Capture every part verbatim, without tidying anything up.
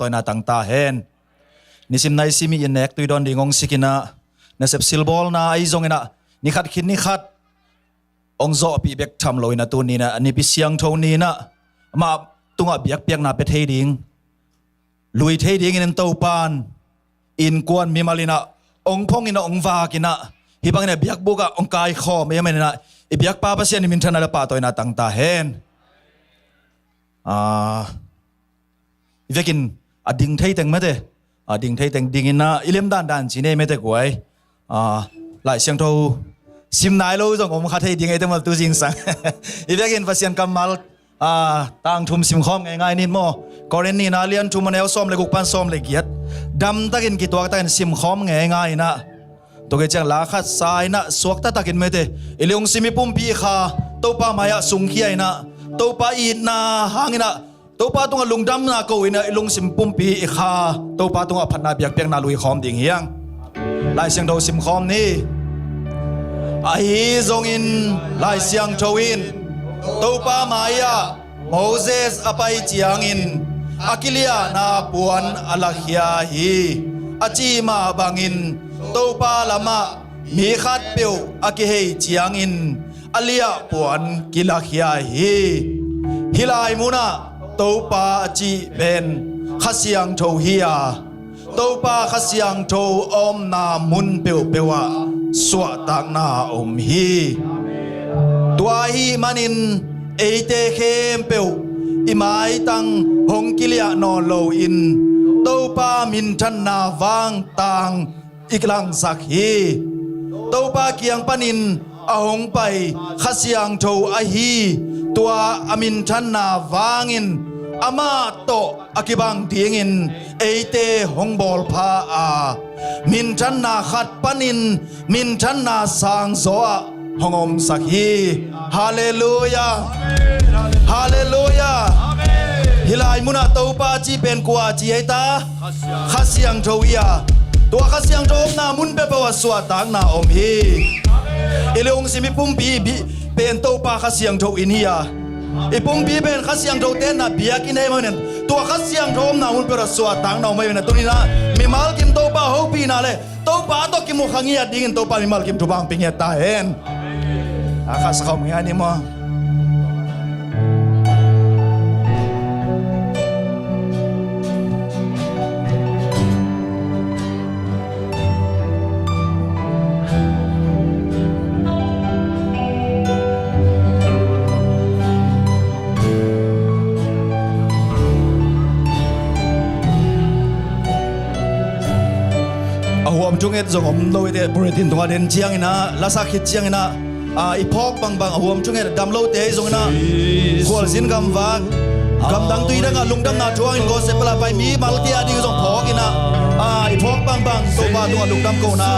tawina tang ta hen. Nisim naisim i nek tui dawn ding hong sik inah, nasep silbawlna ahi zong inah, nikhat khit nikhat hong zawhpih bek tham lo inah, tuni inah Nipi Siangtho ni inah amah tungah biakpiakna pia thei ding, lui thei dingin Topa'n innkuan mimal inah hong phong inah hong vak inah, hih bang inah biakbuk ah hong kaikhawm ahih manin inah, i biakpa Pasian i minthanna le pahtawina tang ta hen. Ah, i vekin a ding thei teng mate, a ding thei teng ding inah i lem dandan ci nei mate guai. Ah, Lai Siangtho sim nai lo zong om kha thei ding ei te maw tu zingsang. I vekin Pasian kammal, ah, tang thum simkhawm ngeingai ni maw. Korin nihna lian thum a neu sawm le guk pan sawm le giat, damtakin kituaktakin simkhawm ngeingai inah, tua kei ciang la khat sa inah suakta takin mate, i lungsim i pumpi i kha Topa mai-ah sungkhia inah, Topa itna hang inah, Topa tungah lungdamna ko inah i lungsim pumpi i kha Topa tungah phatna biakpiakna lui khawm ding hi hang. Lai Siangtho simkhawm ni. Ahi zongin Lai Siangtho in Topa mai-ah Moses a pai ciangin a kiliahna puan a lakhia hi, a ci mah bangin Topa lamah mi khatpeuh a kihei ciangin a liah puan kilakhia hi. Hih lai munah Topa a cih pen Kha Siangtho hi a, Topa Kha Siangtho a omna mun peuhpeuh ah suahtakna a om hi. Tua ahih manin eite khempeuh i maitang hong kiliah nawn loin Topa minthanna vangtang i langsak hi. Topa kiang panin a hong pai Kha Siangtho ahi tua a minthanna vangin amah tawh a kibang dingin eite hong bawlpha a, minthanna khat panin minthanna sangzaw ah hong omsak hi. Halleluiah. Halleluiah. Hih lai munah Topa a cih pen kua a ci ei ta? Kha Siangtho hi a, tua Kha Siangtho omna mun peuhpeuh ah suahtakna om hi. I lungsim i pumpi i bih pen Topa Kha Siangtho inn hi a, i pumpi pen Kha Siangtho tenna biakinn ahih manin tua Kha Siangtho omna mun peuh ah suahtakna om ahih manin tuni inah mimal kim Topa hopihna le Topa tawh kimu kha ngiat dingin Topa mimal kim thupha hong pia ngiat ta hen. A kha sa khawm ngiat ni maw. A huam thunget zong om lo i te, bulletin tungah den ciangin ah, lasak khit ciangin ah, a, i phawk bangbang a huam thunget a dam lote zongin ah, khualzin gamvak, gamdang tui dangah lungdamna thu hangin gospel a pai mimalte a ding zong phawkin ah, a, i phawk bangbang Topa tungah lungdam kohna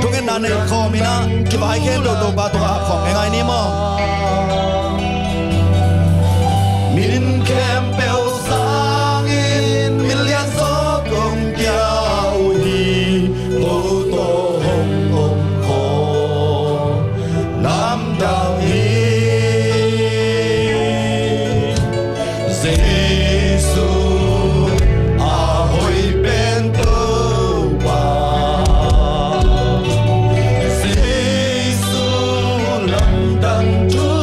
thungetna nei khawmin ah, kivai khempeuh Topa tungah ap khawm ngeingai ni maw. Min khempeuh sangin min lianzaw kong pia uh hi. Ko tawh hong om khawm lamdang hi. Jesu a hoih pen Topa. Jesu lamdang thu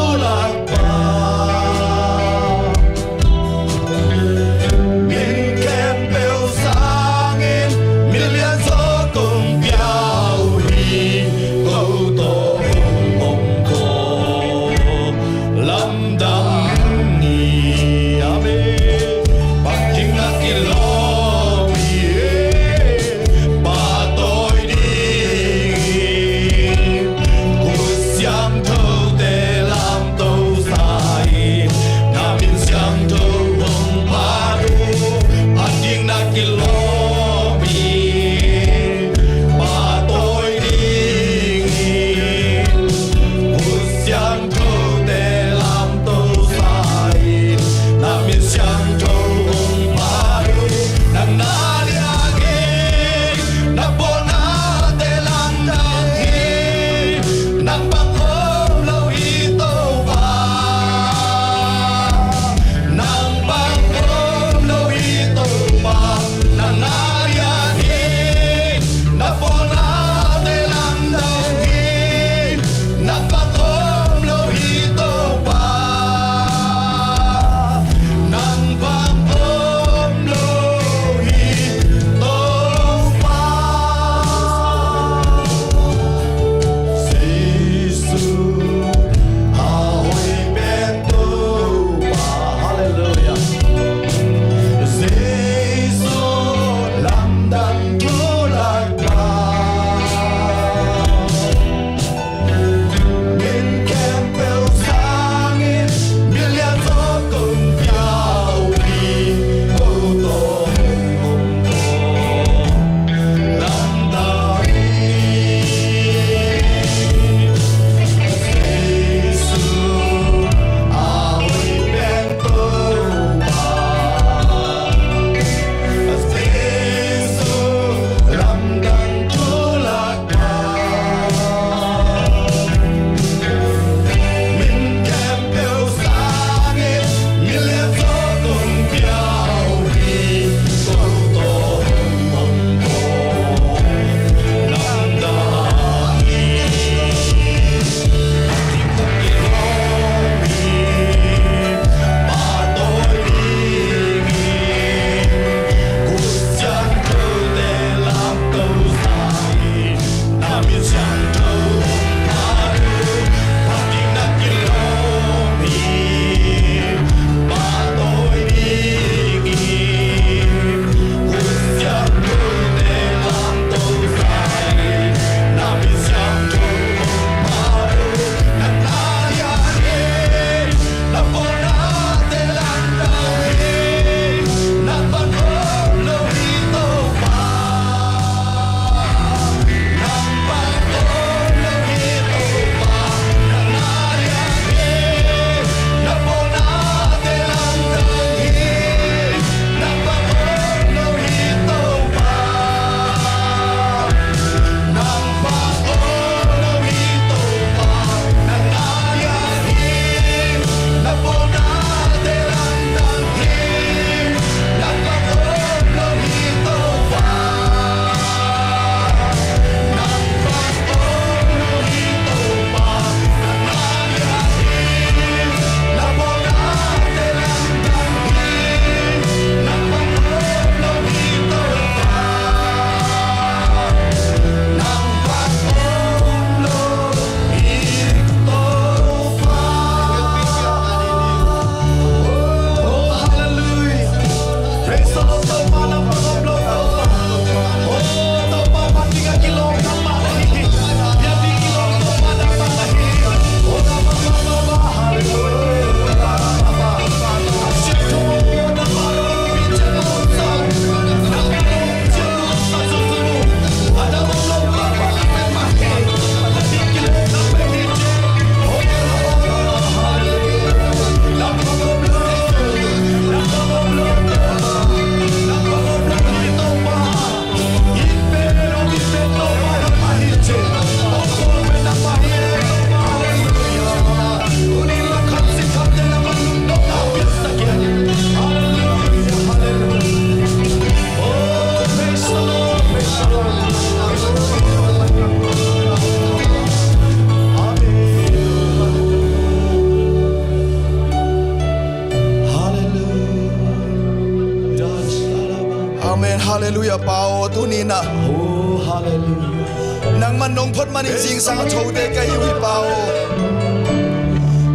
Halleluiah, Pa aw, tuni-in ah. Oh, halleluiah. Nangman nong phot manin zingsang a thote ka hi uh hi, Pa aw.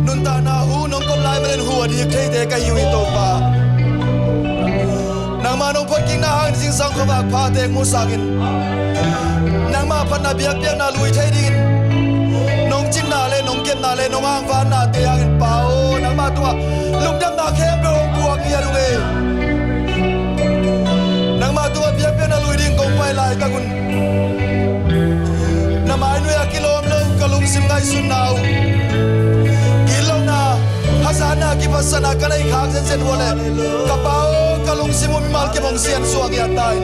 Nuntakna hu nong kop lai manin hu a dik theite ka hi uh hi, Topa. Nangma nong phot kikna hangin zingsang khuavak phate musak in, nangma phatna biakpiakna lui thei dingin nong cinna le nong kepna le nong angvannate hangin, Pa aw, nangma tungah lungdamna khempeuh hong puak ngiat ung ei. Nangma tungah biakpiakna lui ding kong pai laitak un, na mainuai a kilawm lo ka lungsim ngaihsutna uh, gitlohna, hazatna, kiphatsakna ka neih khak zenzen uh leh, ka Pa aw, ka lungsim uh mimal kim hong siansuah ngiat ta in.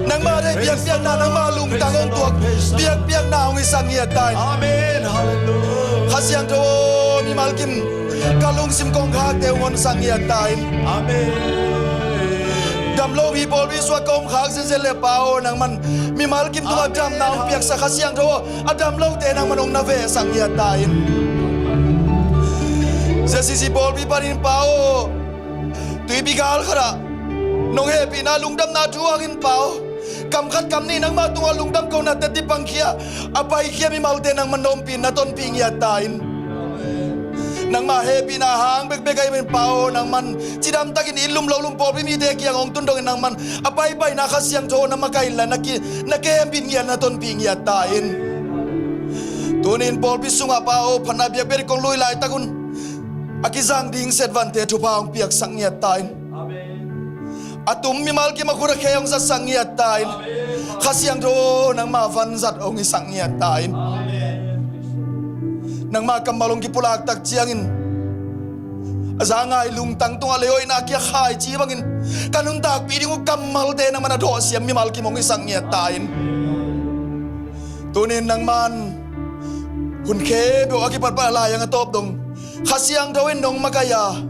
Nangma deih biakpiakna, nangma lungtang hong tuak biakpiakna hong hisak ngiat ta in. Amen. Halleluiah. Kha Siangtho aw, mimal kim ka lungsim kongkhakte hong honsak ngiat ta in. Amen. Damlo mi pawlpi sungah ka om khak zenzen leh, Pa aw, nangman mimal kim tungah damna hong piaksak, Kha Siangtho aw, a damlote nangman hong na vehsak ngiat ta in. ZCC pawlpi panin, Pa aw, tuipi gal khatah nong hehpihna lungdamna thu hangin, Pa aw, kam khat kam nih nangma tungah lungdam kohna teci pangkhia a paikhia mimalte nangman na ompih na tonpih ngiat ta in. Nangma hehpihna hang bekbek ahih manin, Pa aw, nangman cidamtakin inn lum lo lum pawlpi mite kiang hong tun dongin nangman a paipaina Kha Siangtho na makaih inla na ki, na kehempih ngiat, na tonpih ngiat ta in. Tuni-in pawlpi sungah, Pa aw, phatna biakpiak ding kong lui laitak un, a kizang ding setvante thupha hong piaksak ngiat ta in. Amen. A tum mimal kim a khut a khe hong zatsak ngiat ta in. Amen. Kha Siangtho aw, nangma vanzat hong hisak ngiat ta in. Amen. Nangma kammal hong kipulak tak ciangin a za ngai lungtang tungah leihoihna a kikhaici bangin ka nuntakpih ding uh kammalte nangman a dawhsiam mimal kim hong hisak ngiat ta in. Tuni-in nangman hun khempeuh a kipatpat a lai-ang a tawp dong Kha Siangtho in nong makaih a,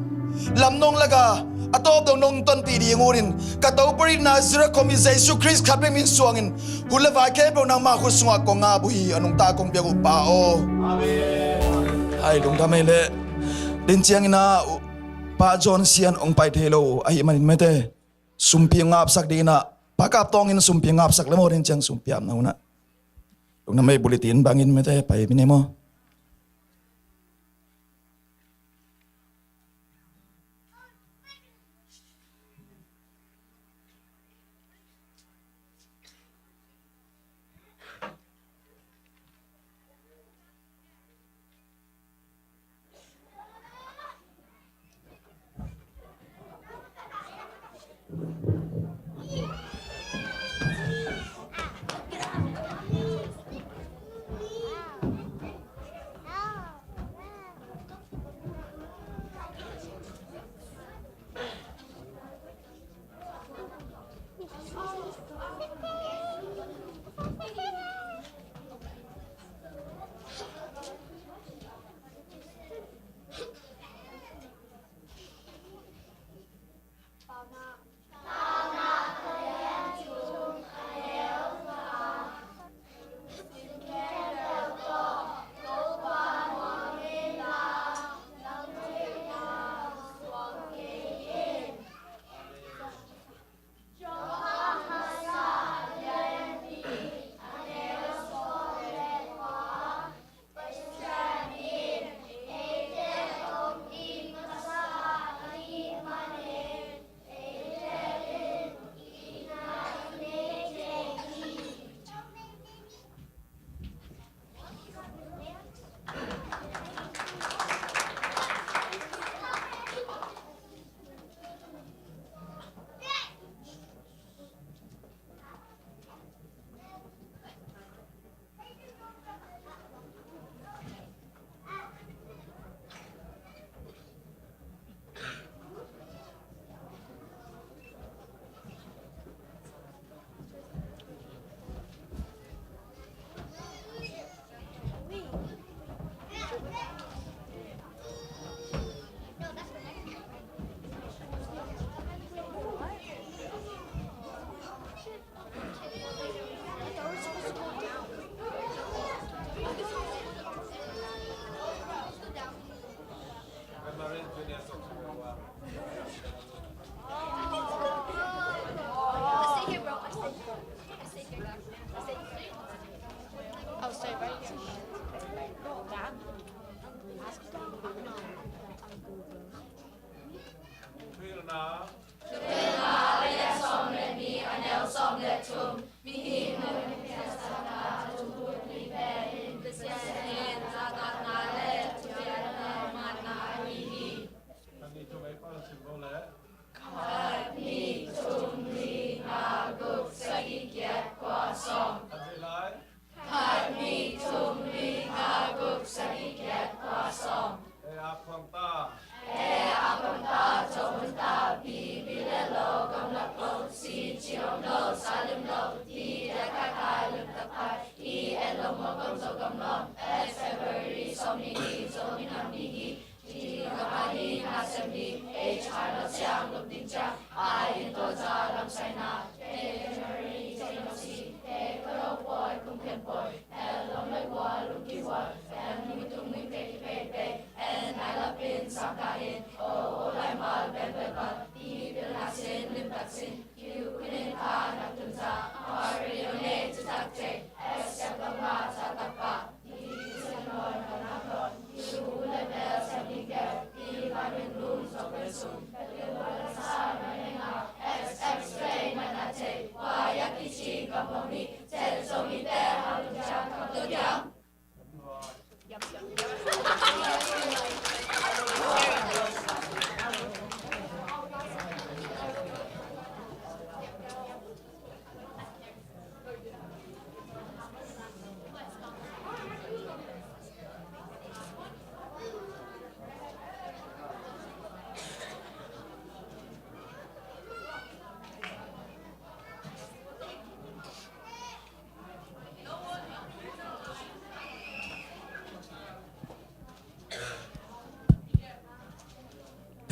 lam nong lak a, a tawp dong nong tonpih ding utin, ka Topa i Nazareth khuami Jesu Khrist khat bek min suangin hun le vai khempeuh nangma khut sungah kong ap uh hi. A nungta kong biak uh, Pa aw. Amen. Hai lungdam ei leh. Din ciangin ah, Pa John Sian hong pai thei lo ahih manin mete, sumpi hong apsak dingin ah, Pa Kap Tawng in sumpi hong apsak le maw, din ciang sumpi apna hun ah. Lungdam ei, bulletin bangin mete pai mi ne maw.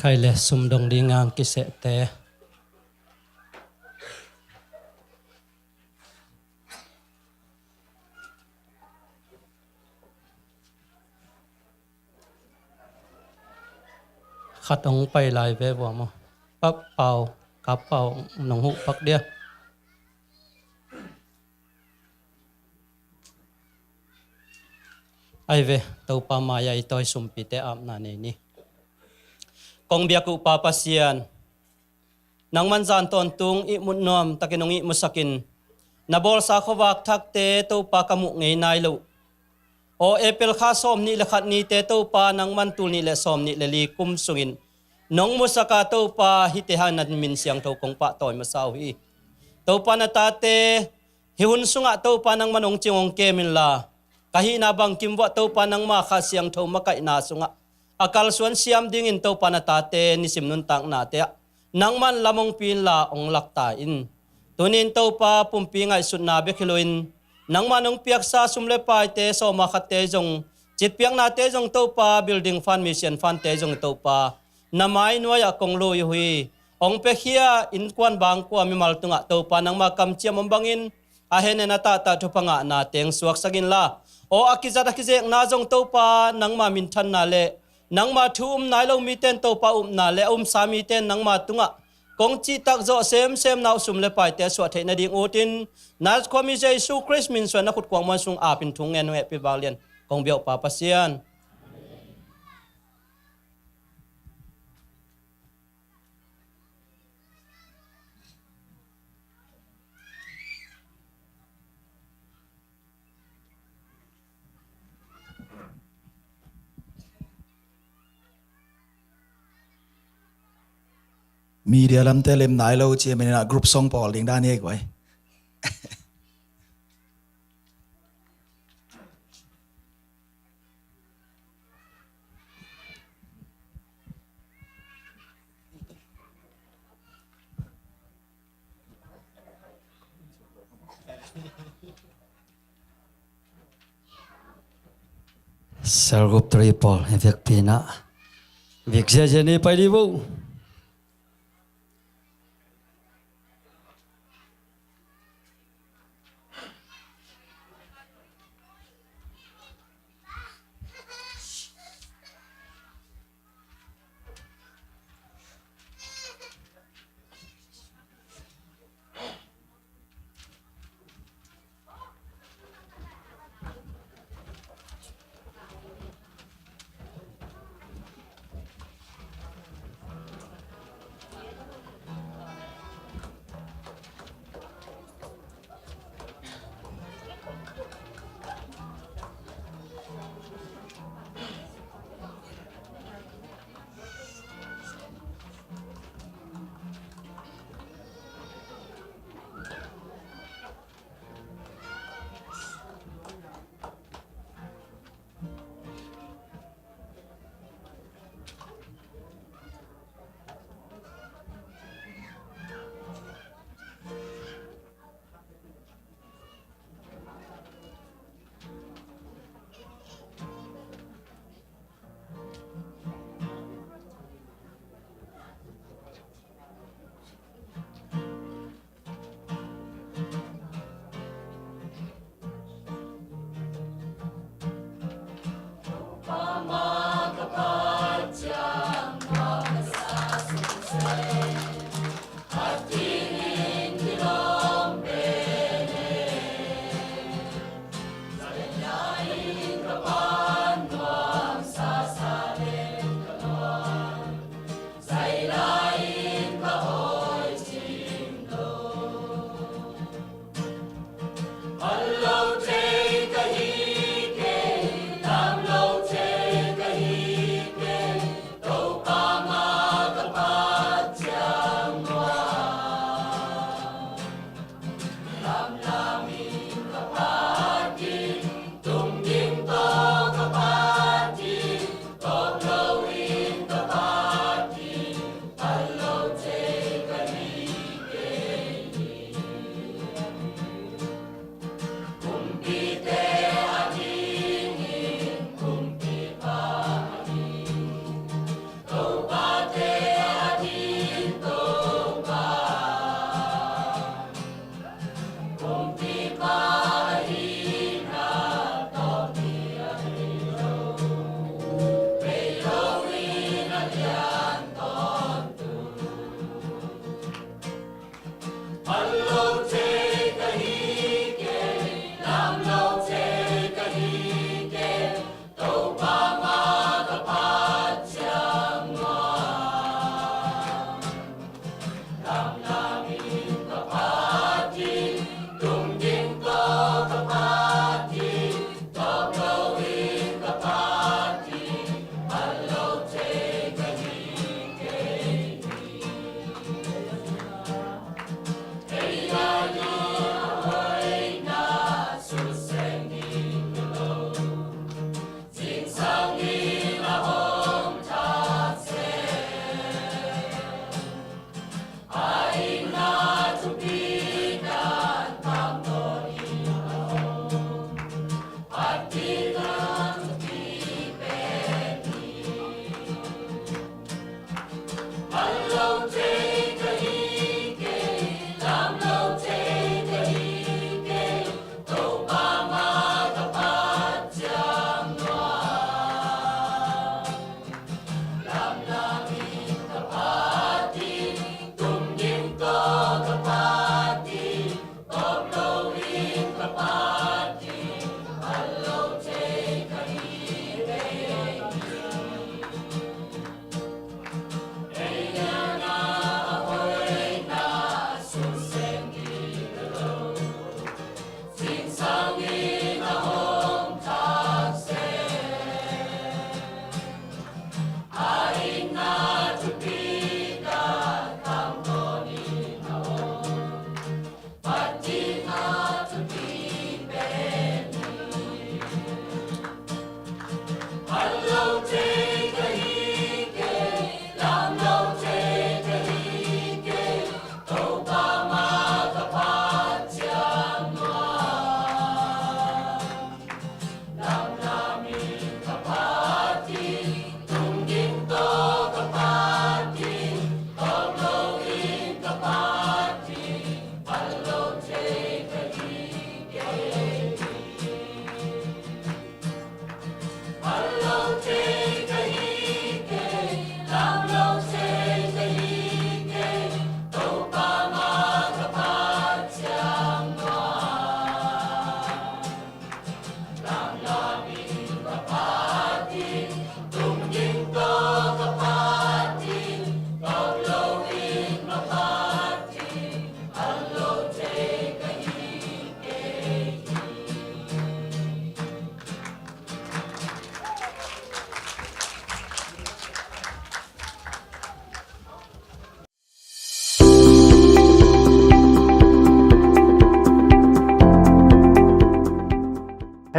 Khai le sum dong ding a kisehte. Khat hong pai lai ve vua maw. Pap Pau, Kap Pau, nong huh pak dia. Ai ve, Topa mai-ah i tawi sumpite apna nei ni. Kong biak uh Pa Pasian, nangman zan tawntung ihmut nuam takin hong ihmusakin, na bawlsa khuavak thakte Topa ka muh ngei nai lo. Aw April kha sawm nih le khat nite Topa nangman tul nih le sawm nih le li kum sungin nong musaka Topa hihte hangin na min siangtho kong pahtawi masa uh hi. Topa na tate hih hun sungah Topa nangman hong cing hong kem inla, ka hihna bangkim vuah Topa nangma Kha Siangtho makaihna sungah a kalsuan siam dingin Topa na tate nisim nuntaknate ah nangman lam hong pi inla hong lakta in. Tunin Topa pumpi ngaihsutna bek hi loin nangman hong piaksa sum le paite sawma khatte zong, citpiaknate zong Topa, building fund, mission fundte zong Topa na mai nuai-ah kong lui uh hi. Hong piakhia innkuan bangkua mimal tungah Topa nangma kamciam om bangin a hennen a tahtak thupha ngahna teng suaksak inla, aw a kizat a kizekna zong Topa nangma minthanna le nangma thu um nai lo mite in Topa upna le a umsa mite in nangma tungah kong cihtak zawh semsemna uh sum le paite a suah theih nading utin, Nazareth khuami Jesu Khrist min suan na khutkuang muan sung apin thu ngen hong hehpih vang lian kong biak uh Pa Pasian. Media lamte lem nai lo ci a, min in ah group song pawl ding dan hi ei guai. Cell group three pawl i vekpi-in ah vek ziazia ni pai dih vo.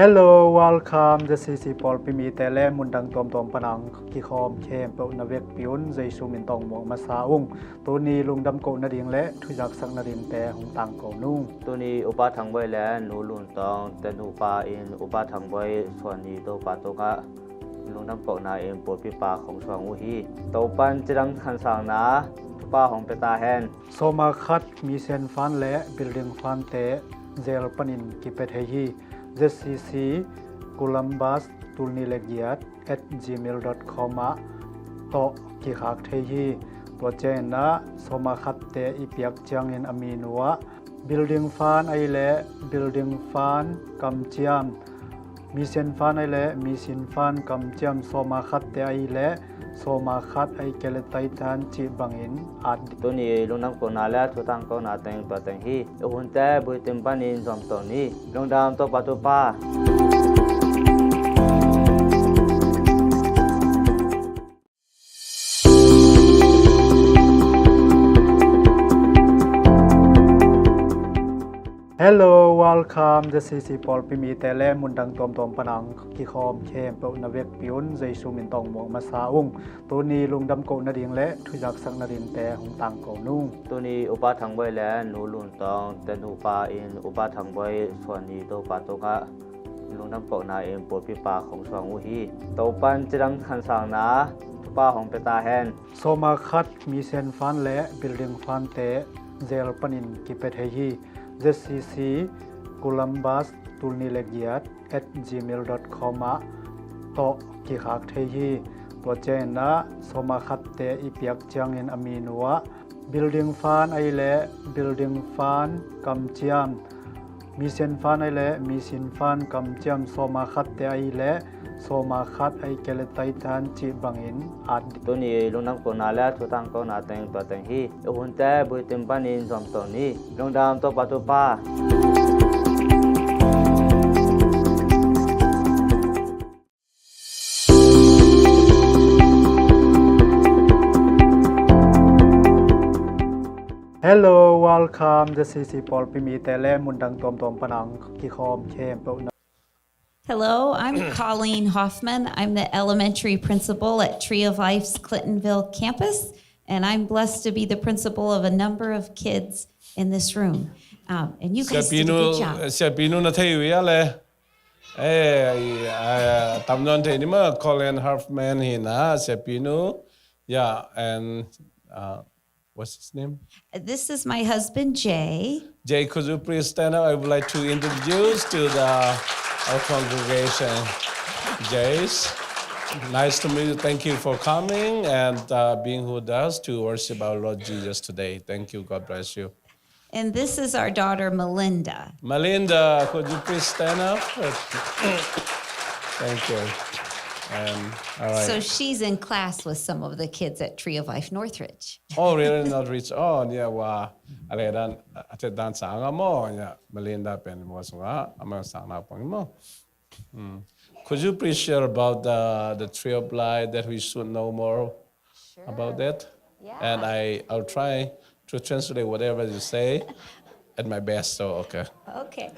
Hello, welcome. ZCC pawlpi mite le mundang tuamtuam panang kikhawm khempeuh na vekpi un Jesu min tawh muak masa ung. Tuni lungdam koh nading le thuziaksak nadingte hong tangko nung. Tuni Upa Thangboi le Nu Lun Tawng te nupa in Upa Thangboi suan ni Topa tungah lungdam kohna in pulpi pa khong suang uh hi. Topan cidam khansakna thupha hong pia ta hen. Sawma khat mission fund le building fund te zel panin kipia thei hi. ZCC Columbus tulni le giat at gmail dot com ah tawh kikhak thei hi. Tua ciangin ah sawma khatte i piak ciangin a minu ah building fund ahi le building fund kamciam, mission fund ahi le mission fund kamciam, sawma khatte ahi le sawma khat ahi kei le tithe cih bangin at. Tuni lungdam kohna le thutang kohna teng tua teng hi. I hunte buitim panin zom to ni. Lungdam Topa thupha. Hello, welcome. ZCC pawlpi mite le mundang tuamtuam panang kikhawm khempeuh na vekpi un Jesu min tawh muak masa ung. Tuni lungdam koh nading le thuziaksak nadingte hong tangko nung. Tuni Upa Thangboi le Nu Lun Tawng te nupa in Upa Thangboi suan ni Topa tungah lungdam kohna in pulpi pa khong suang uh hi. Topan cidam khansakna thupha hong pia ta hen. Sawma khat mission fund le building fund te zel panin kipia thei hi. ZCC Columbus tulni le giat at gmail dot com ah tawh kikhak thei hi. Tua ciangin ah sawma khatte i piak ciangin a minu ah Building fund ahih leh building fund kamciam, mission fund ahih leh mission fund kamciam, sawma khatte ahih leh sawma khat ahih kei leh tithe cih bangin at ding. Tuni lungdam kohna leh thu tangkona teng tua teng hi. I hunte buitim panin zom to ni. Lungdam Topa Topa. Hello, welcome, the C C Pawlpi mite leh mundang tuamtuam pana kikhawm khempeuh na. Hello, I'm Colleen Hoffman. I'm the elementary principal at Tree of Life's Clintonville campus, and I'm blessed to be the principal of a number of kids in this room. Um, and you guys did a good job. Siapinu, siapinu na thei uh hia le? Eh, ai, ai, tam nawn thei ni maw, Colleen Hoffman hi na, siapinu. Yeah, and, uh, what's his name? This is my husband, Jay. Jay, could you please stand up? I would like to introduce to the, our congregation. Jay, nice to meet you. Thank you for coming and, uh, being with us to worship our Lord Jesus today. Thank you. God bless you. And this is our daughter, Melinda. Melinda, could you please stand up? Thank you. And, all right. So she's in class with some of the kids at Tree of Life Northridge. Oh, really? Northridge. Oh, yeah, wow. A lehdan, a thetdan sang ah maw, yeah. Melinda pen maw sungah, amah sang naupang maw. Mm. Could you please share about the, the Tree of Life that we should know more about that? Sure. Yeah. And I, I'll try to translate whatever you say at my best, so okay. Okay.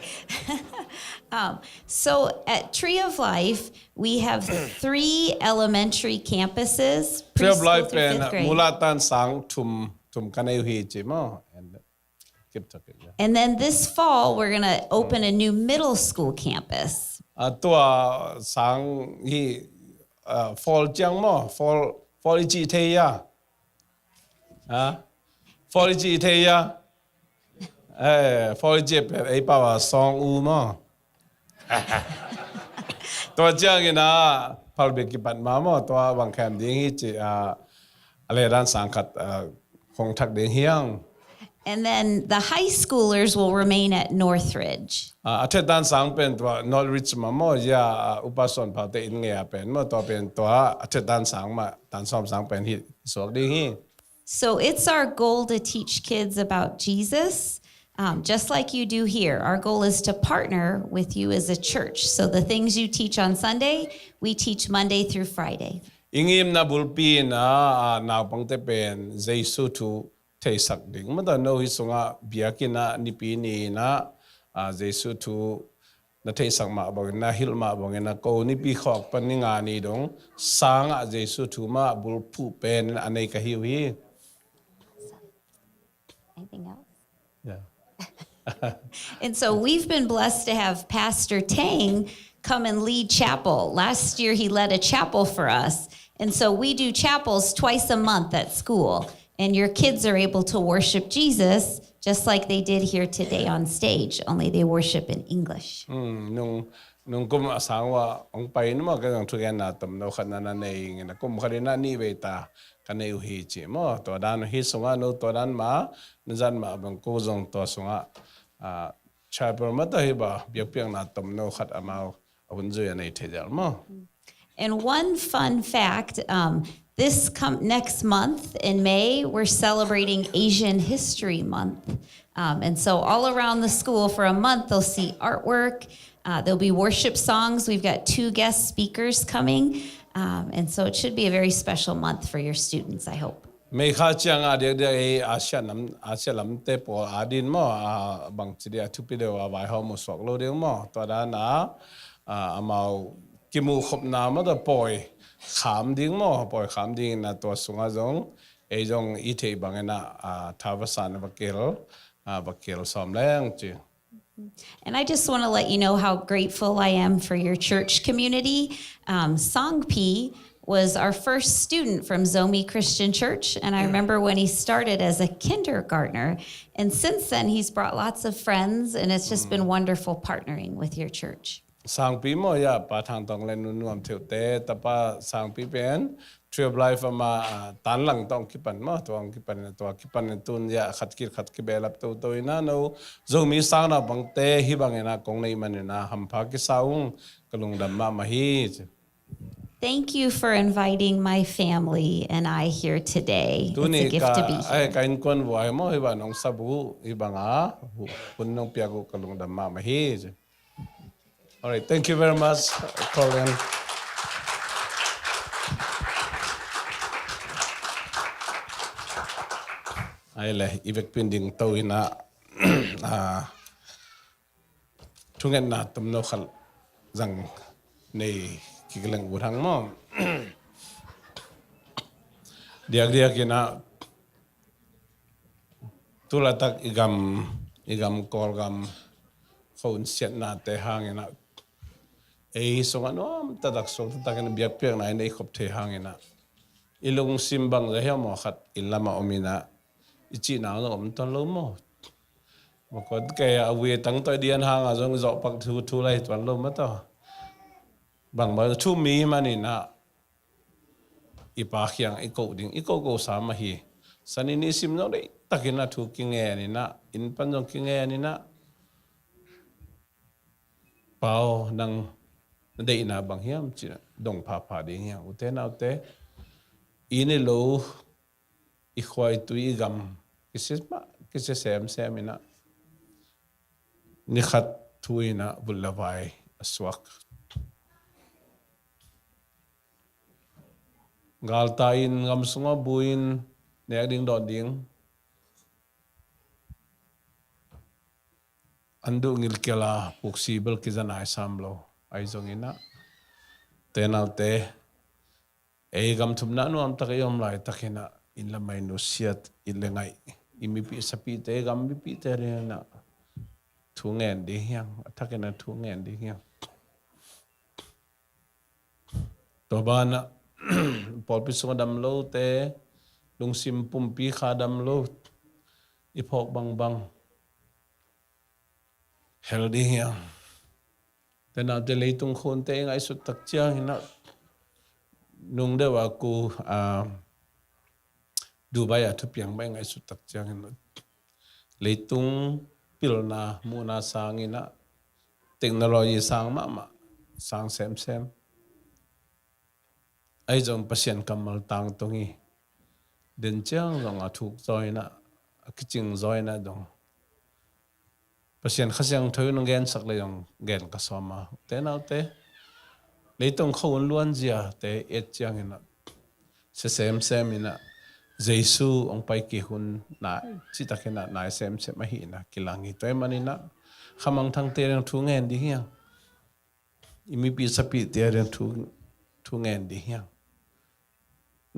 Um, so at Tree of Life, we have three elementary campuses, preschool through fifth grade. Tree of Life pen mulatan sang thum, thum ka nei uh hi ci maw. And keep talking, yeah. And then this fall, we're gonna open a new middle school campus. Ah, tua sang hi, ah, fall ciang maw, fall, fall i cih thei hia? Ah? Fall i cih thei hia? Eh, fall i cih pen ei pau ah sawng uh maw. Tua ciangin ah, phalbi kipat ma maw, tua bang khem ding hi ci, ah, a lehdan sang khat, ah, hong thak ding hi hang. And then the high schoolers will remain at Northridge. Ah, a thetdan sang pen tua Northridge ma maw, ya, ah, Upa Suan Pau te inn ngei ah pen maw, tua pen tua a thetdan sang mah, tan sawm sang pen hi suak ding hi. So it's our goal to teach kids about Jesus, um, just like you do here. Our goal is to partner with you as a church. So the things you teach on Sunday, we teach Monday through Friday. I ngimna bulpi in ah, ah, naupangte pen Jesu thu theisak ding. Mata no hi sungah biakinn ah nipi ni in ah, ah, Jesu thu na theisak mah bangin, na hilh mah bangin, na ko nipi khawk pan ni nga ni dong sang ah Jesu thu mah bulphuh pen a nei ka hi uh hi. Anything else? Yeah. And so we've been blessed to have Pastor Tang come and lead chapel. Last year he led a chapel for us. And so we do chapels twice a month at school. And your kids are able to worship Jesus just like they did here today on stage, only they worship in English. Mm, nung, nung kum a sang uh ah hong pai in maw, ka zong thugenna tomno khat na na nei ing in ah, kum khat in ah nih vei ta ka nei uh hi ci maw. Tua dan hi sungah no tua dan mah na zat mah bang, ko zong tua sungah, ah, chapel mata hi ba, biakpiakna tomno khat amau a hun zui a nei thei zel maw. And one fun fact, um, this come, next month in May, we're celebrating Asian History Month. Um, and so all around the school for a month, they'll see artwork. Uh, there'll be worship songs. We've got two guest speakers coming. Um, and so it should be a very special month for your students, I hope. May kha ciang a diakdiak ei Asia lam, Asia lamte pawl adin maw, a bangci dia thupi deuh a vaihawm uh suak lo ding maw. Tua dan a, a, amau kimuh khopna mata pawi kham ding maw, pawi kham ding in ah tua sungah zong ei zong i theih bangin ah, a, tha va san a va kihel, a, va kihel sawm leng ci. And I just want to let you know how grateful I am for your church community. Um, Sangpi was our first student from Zomi Christian Church, and I remember when he started as a kindergartner, and since then he's brought lots of friends, and it's just been wonderful partnering with your church. Sangpi maw, ya, Pa Thang Tong le Nu Nuam Theuh te tapa Sangpi pen Tree of Life ama, ah, tanlang tawh hong kipan maw, tua hong kipan, tua kipan tun zia khat khit khat kibehlap toto ina no Zomi sang naupangte hih bangin ah kong neih manin ah hampha kisa ung, ka lungdam mahmah hi. Thank you for inviting my family and I here today. It's a gift to be here. Tuni ka, ai, ka innkuan vuai maw, hih bang nong sap uh, hih bang a hun nong piak uh ka lungdam mahmah hi. Alright, thank you very much, Colin. Ai le, i vekpi in ding to ina, ah, thungetna tomno khat zang nei kik leng uh hang maw. Diakdiak ina tu laitak i gam, i gam Kawlgam khua hun siatnate hang ina ei sungah nuam taktak, suak taktak ina biakpiakna i nei khop thei hang ina i lungsim bang zah hiam maw, khat inn lamah om ina i cihna zong om tuan lo maw. Makaw kei a vui tang tawh i dian hanga zong zawhpak thu, thu lai tuan lo mah tawh. Bangbang thu mi manin ah i Pa kiang i koh ding, i koh koh sa mah hi. Sani ni sim zong deihtakin ah thu kingen in ah, inn pan zong kingen in ah, Pa aw, nang na deihna bang hiam ci-in ah dong phapha ding hiam. Ute naute, i inn i lo, i khua i tui i gam kisia mah, kisia semsem in ah, ni khat thu in ah vut le vai a suak. Galtai in, gam sungah bu in, nek ding dawn ding, an duh ngilkel a puksi bel kiza nai sam lo. Ahi zongin ah, ute naute, ei gam thumna nuam tak i om laitakin ah, inn le mah i nusiat, inn le ngai, i mipih sapihte, i gam mipihte adingin ah thu ngen ding hiam, a thakin ah thu ngen ding hiam. Tua banah pawlpi sungah dam lote, lungsim pumpi kha dam lo, i phawk bangbang hel ding hiam. Ute naute, leitung khua hunte i ngaihsut tak ciangin ah, nung deuh a ku, ah, Dubai a thupiang mah i ngaihsut tak ciangin ah, leitung pilna muhna sangin ah, technology sang mahmah, sang semsem. Ahi zong Pasian kammal tangtung hi. Den ciang zong a thuk zaw in ah, a kicing zaw in ah zong Pasian Kha Siangtho in hong gensak leh zong gen ka sawm a. Ute naute, leitung khua hun luanziate et ciangin ah, sia semsem in ah, Jesu hong pai kik hun nai, citakin ah nai semsem ahihna kilang hi. Tua ahih manin ah, khamangthangte ading thu ngen ding hiam. I mipih sapihte ading thu, thu ngen ding hiam.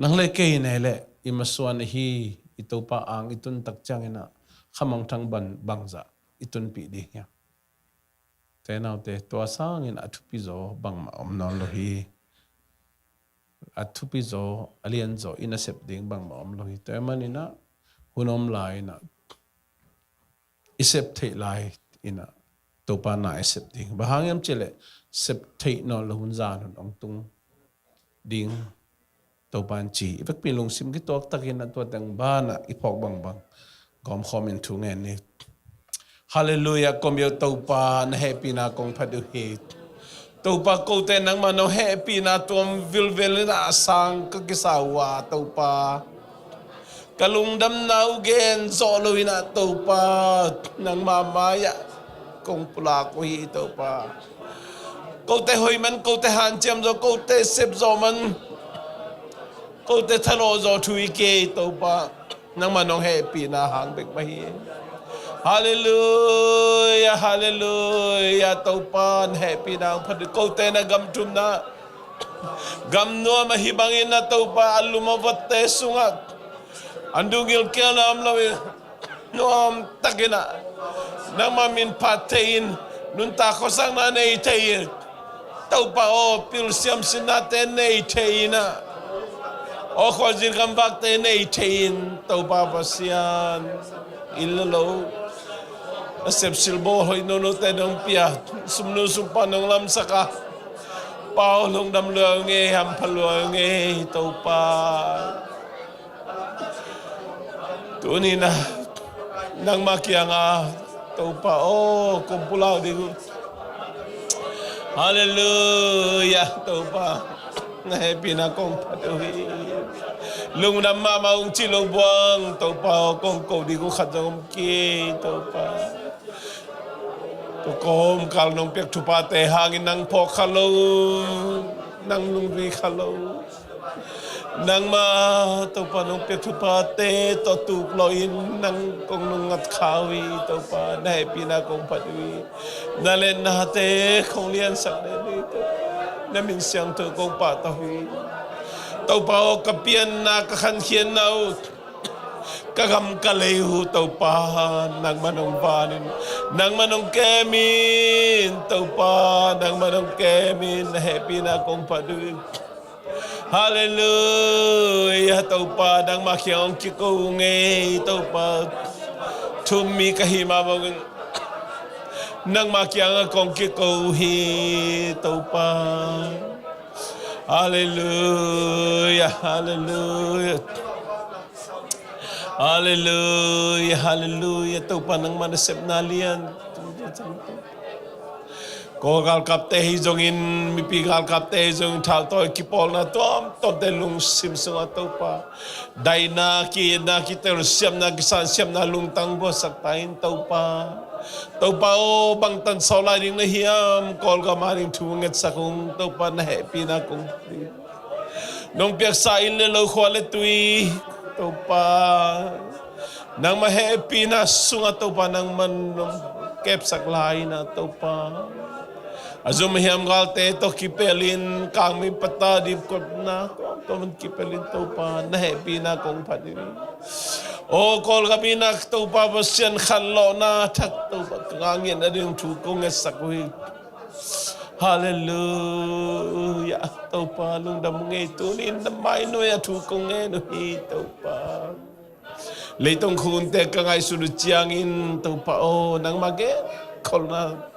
Nang le kei nei le i masuan ahi, i Topa ang i tun tak ciangin ah, khamangthang bang, bangzah i tunpih ding hiam. Ute naute, tua sangin a thupi zaw bangmah om nawn lo hi. A thupi zaw, a lian zaw i nasep ding bangmah om lo hi. Tua ahih manin ah, hun om lai in ah, i sep theih lai in ah, Topa na i sep ding. Bang hang hiam cih leh, sep theih nawn lo hun zan hun hong tung ding Topa in ci. I vekpi lungsim kituak takin ah, tua teng banah i phawk bangbang gawmkhawm in thu ngen ni. Halleluiah, kong biak Topa, na hehpihna kong phat uh hi. Topa, kote nangmah nong hehpihna tuam vilvel in ah a sang ka kisa uh a, Topa, ka lungdamna uh gen zawh lo in ah, Topa, nangmah mai-ah kong pulak uh hi, Topa. Kote hoih man, kote hanciam zaw, kote sep zawh man, kote thalawh zaw thu hi kei, Topa. Nangmah nong hehpihna hang bek mah hi. Halleluiah, halleluiah, Topa, na hehpihna hang phat uh. Kote na gam thumna, gam nuam ahi bangin ah, Topa, a lum a vatte sungah an dungil kialna om lo in, nuam takin ah nangmah min phat thei in, nuntak khuasakna nei thei in, Topa aw, pil siamsinnate nei thei in ah, aw, khualzin gamvakte nei thei in, Topa Pasian, inn le lo, a sepsil bawl hoih nonote nong pia, sumnu sumpa nong lamsak a, Pau lungdam lua ung ei, hampha lua ung ei, Topa. Tuni-in ah nangmah kiangah Topa aw, kong pulau ding uh. Halleluiah, Topa. Na hehpihna kong phat uh hi. Lungdam mahmah ung ci lo buang, Topa aw, kong ko ding uh khat zong om kei, Topa. Tua kawmkal nong piak thuphate hangin nang phawk kha lo, nang lungdui kha lo. Nangmah Topa nong piak thuphate tawh tuk lo in nang kong nungngat kha uh hi, Topa. Na hehpihna kong phat uh hi. Na liannate kong liansak den uh hi, Topa. Na min siangtho kong pahtawi uh hi. Topa aw, ka pianna, ka khankhiatna uh, ka gam ka lei uh, Topa, nangmah nong van in, nangmah nong kem in, Topa, nangmah nong kem in. Na hehpihna kong phat uh hi. Halleluiah, Topa, nangmah kiang hong kiko ung ei, Topa. Thu-um mi ka hih mah bangin nangmah kiangah kong kiko uh hi, Topa. Halleluiah, halleluiah. Halleluiah, halleluiah. Topa, nangmah nasepna lian. Kawl galkapte hi zongin, mipi galkapte hi zongin, thautawi kipawlna tuamtuamte lungsim sungah, Topa, daihna, ki-itna, kitelsiamna, kisansiamna lungtang buatsak ta in, Topa. Topa aw, bangtan sawt lai ding na hiam, Kawlgam a ding thu ngetsak ung, Topa, na hehpihna kong phat uh hi. Nong piaksa inn le lo, khua le tui, Topa, nangmah hehpihna sungah, Topa, nangmah nong kepsak lai in ah, Topa. A zum a hiam galte tawh kipelin, kangmi pata dipkotna tuamtuam kipelin, Topa, na hehpihna kong phat uh hi. Aw, Kawlgam in ah, Topa Pasian, khanlawhna thak, Topa, ka ngah ngiat nading thu kong ngetsak uh hi. Halleluiah, Topa, lungdam ung ei. Tuni-in na mai nuai-ah thu kong ngen uh hi, Topa. Leitung khunte ka ngaihsut uh ciangin, Topa aw, nangmah genkholhna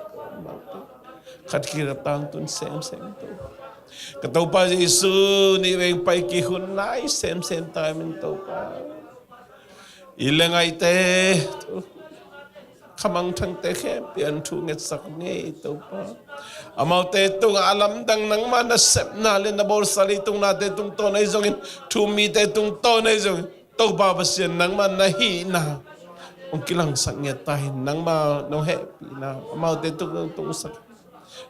khat khat tangtun semsem, Topa. Ka Topa Jesu, nih veng pai kik hun nai semsem ta in, Topa. Inn le ngaihte, khamangthangte khempeuh in thu ngetsak ung ei, Topa. Amaute tungah a lamdang nangmah nasepna le na bawlsa leitung nate tungtawn ahi zongin, thu-um mite tungtawn ahi zongin, Topa Pasian, nangmah na hihna hong kilangsak ngiat ta in, nangmah nong hehpihna amaute tung nong tungsak.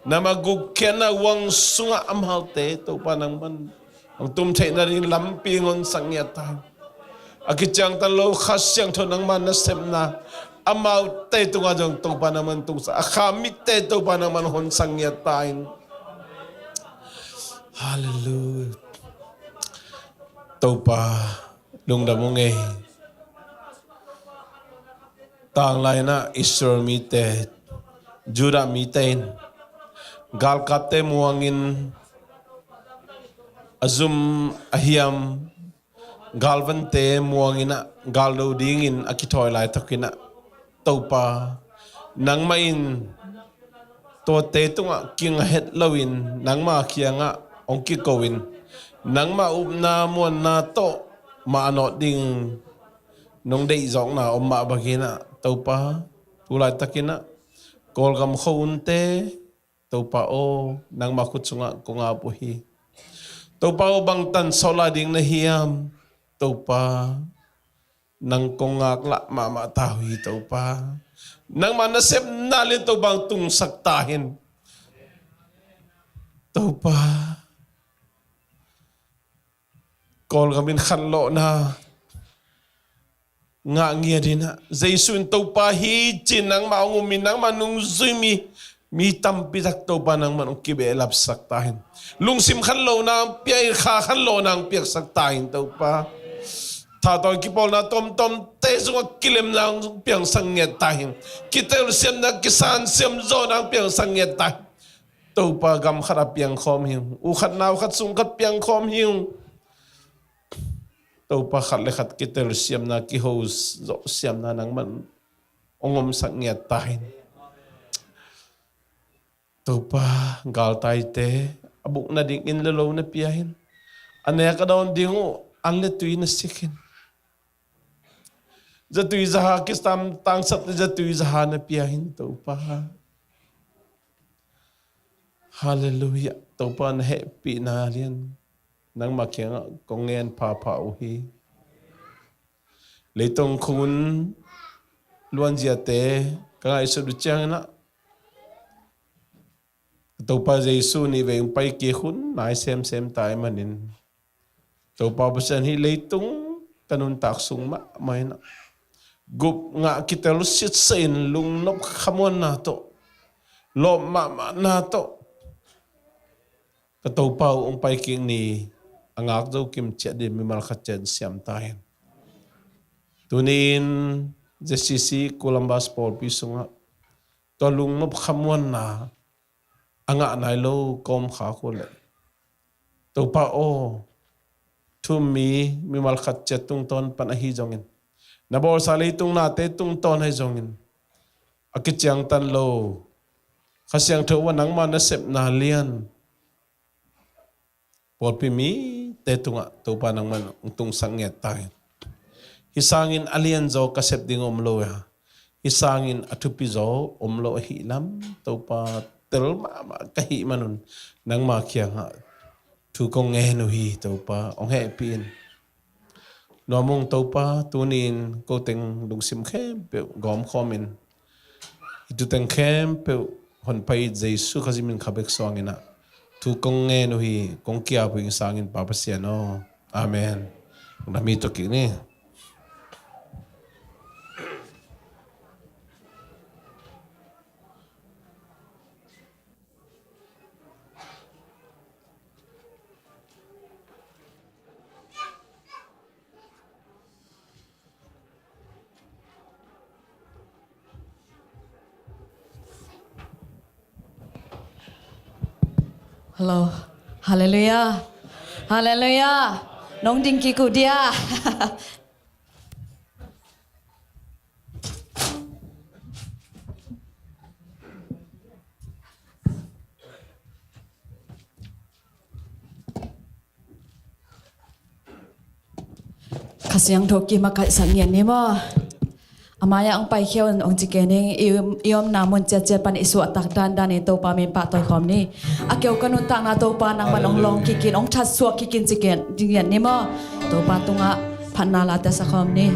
Nangmah gukkhiatna uang sungah amaute, Topa, nangmah hong tum theih nading lampi hong honsak ngiat ta in. A kiciangtan lo Kha Siangtho nangmah nasepna amaute tungah zong, Topa, nangmah hong tungsak. A kha mitte, Topa, nangmah hong honsak ngiat ta in. Halleluiah. Topa, lungdam ung ei. Tanglai in ah Israel mite, Judah mite in galkapte muangin, a zum a hiam galvante muangin ah, galdo dingin a kithawi laitakin ah, Topa, nangmah in tuate tungah kingah het loin, nangmah kiangah hong kiko in, nangmah upna muanna tawh mah a nawt ding nong deihzawkna om mah bangin ah, Topa, tu laitakin ah Kawlgam khuahunte, Topa aw, nangmah khut sungah kong ap uh hi. Topa aw, bangtan sawt lai ding na hiam, Topa. Nang kong ngaklah mahmah ta uh hi, Topa. Nangmah nasepna le, Topa, hong tungsak ta hen. Topa, Kawlgam in khanlawhna ngah ngiat in ah, Jesu in Topa hi ci-in nangmah hong um in, nangmah nungzui mi, mi tampi tak, Topa, nangmah hong kibehlapsak ta hen. Lungsim khanlawhna hong pia in, kha khanlawhna hong piaksak ta hen, Topa. Thautawi kipawlna tuamtuamte sungah kilemna hong piangsak ngiat ta hen. Kitelsiamna, kisansiam zawhna hong piangsak ngiat ta hen. Topa, gam khat a piangkhawm hi ung. U khat nau khat sung khat piangkhawm hi ung. Topa, khat le khat kitelsiamna, kiho zawhsiamna nangmah hong omsak ngiat ta hen. Topa, galtaite, a buk nading inn le lo na pia in. A nek a dawn ding uh an le tui na sik in. Zatui zaha kisam tangsak, zatui zaha na pia in Topa. Halleluiah. Topa, na hehpihna lian nangmah kiangah kong ngen phapha uh hi. Leitung khun luanziate ka ngaihsut uh ciangin ah, Topa Jesu nih vei hong pai kik hun nai semsem ta ahih manin, Topa Pasian, hih leitung ka nuntak sung mahmah in ah, gup ngah kitel sitsa in lungnop khamuanna tawh, lawp mahmahna tawh ka Topa uh hong pai kik ni a ngak zo kim ciat ding mimal khat ciat siam ta in. Tuni-in Z C C Columbus pawlpi sungah tua lungnop khamuanna a ngah nai lo ka om khak uh leh, Topa aw, thu-um mi mimal khat ciat tungtawn pan ahi zongin, na bawlsa leitung nate tungtawn ahi zongin, a kiciangtan lo Kha Siangtho uah nangma nasepna lian pawlpi mite tungah Topa nangman hong tungsak ngiat ta in. Hih sangin a lianzaw ka sep ding om lo a, hih sangin a thupizaw om lo ahih lam Topa tel mahmah ka hih manun, nangma kiangah thu kong ngen uh hi. Topa hong hehpih in. Nuam ung Topa, tuni-in ko teng lungsim khempeuh gawmkhawm in, hih thu teng khempeuh Honpa Jesu Khazih min kha bek suangin ah thu kong ngen uh hi, kong ki-ap uh hi. Hih sangin Pa Pasian aw. Amen. Na mi tawh kik ni. Hello. Halleluiah. Halleluiah. Nong ding kik uh dia. Kha Siangtho kim a kaihsak ngiat ni maw. A mai-ah hong paikhia un hong ci kei ning. I, i omna mun ciatciat pan i suahtak dandan in Topa min pahtawi khawm ni. A keu ka nuntakna Topa nangman hong lawng kik in, hong thatsuak kik in ci kei ngiat ni maw. Topa tungah phatna late sa khawm ni.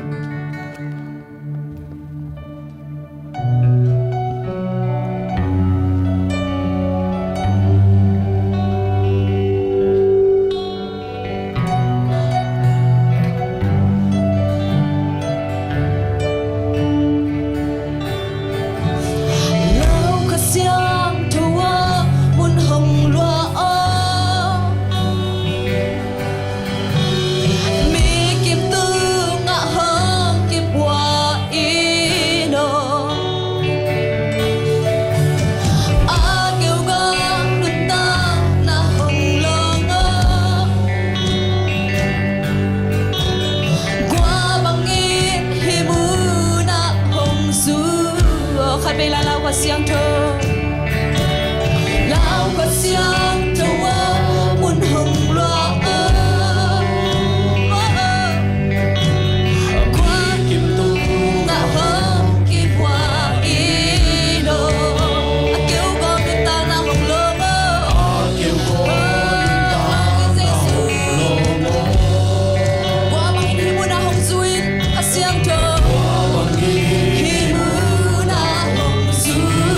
Lau Kha Siangtho ah mun hong luah aw. Mi kim tungah hong kipuah in aw. A keu gam nuntakna hong lawng aw. Kua bangin hih munah hong zu aw. Khat vei la, Lau Kha Siangtho. Lau Kha Siangtho aw, mun hong luah aw. Kua kim tungah hong kipuah in aw. A keu gawm nuntakna hong lawng aw. A keu gawm nuntakna hong lawng aw. Kua bangin hih munah hong zu in, Kha Siangtho. Kua bangin hih munah hong zu aw.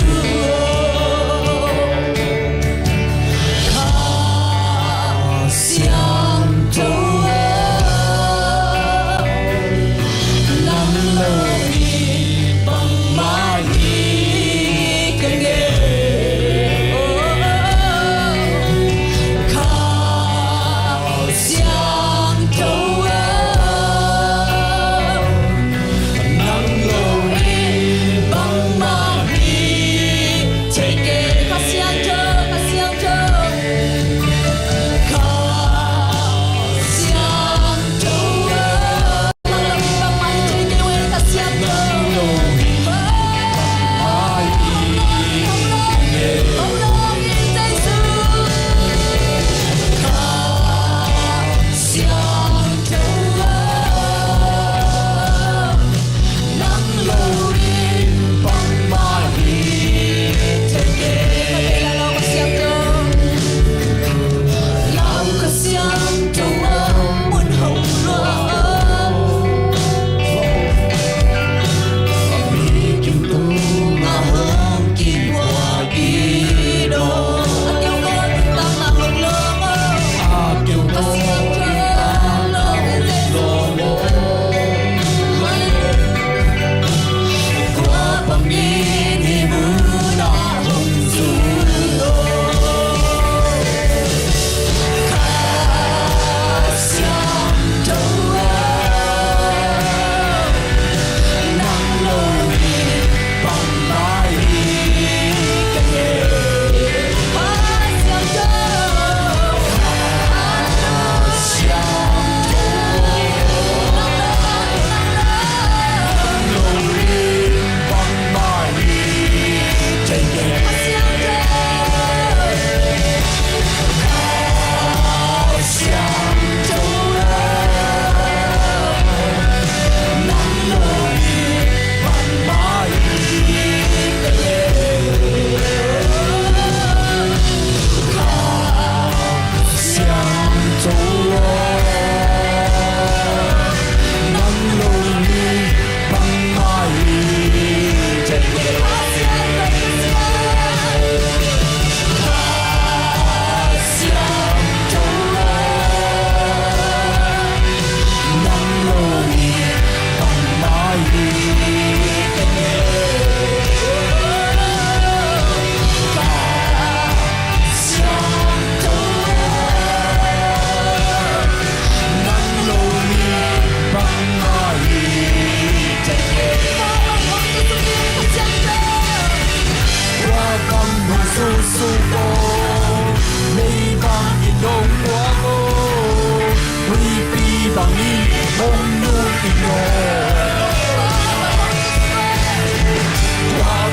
Tua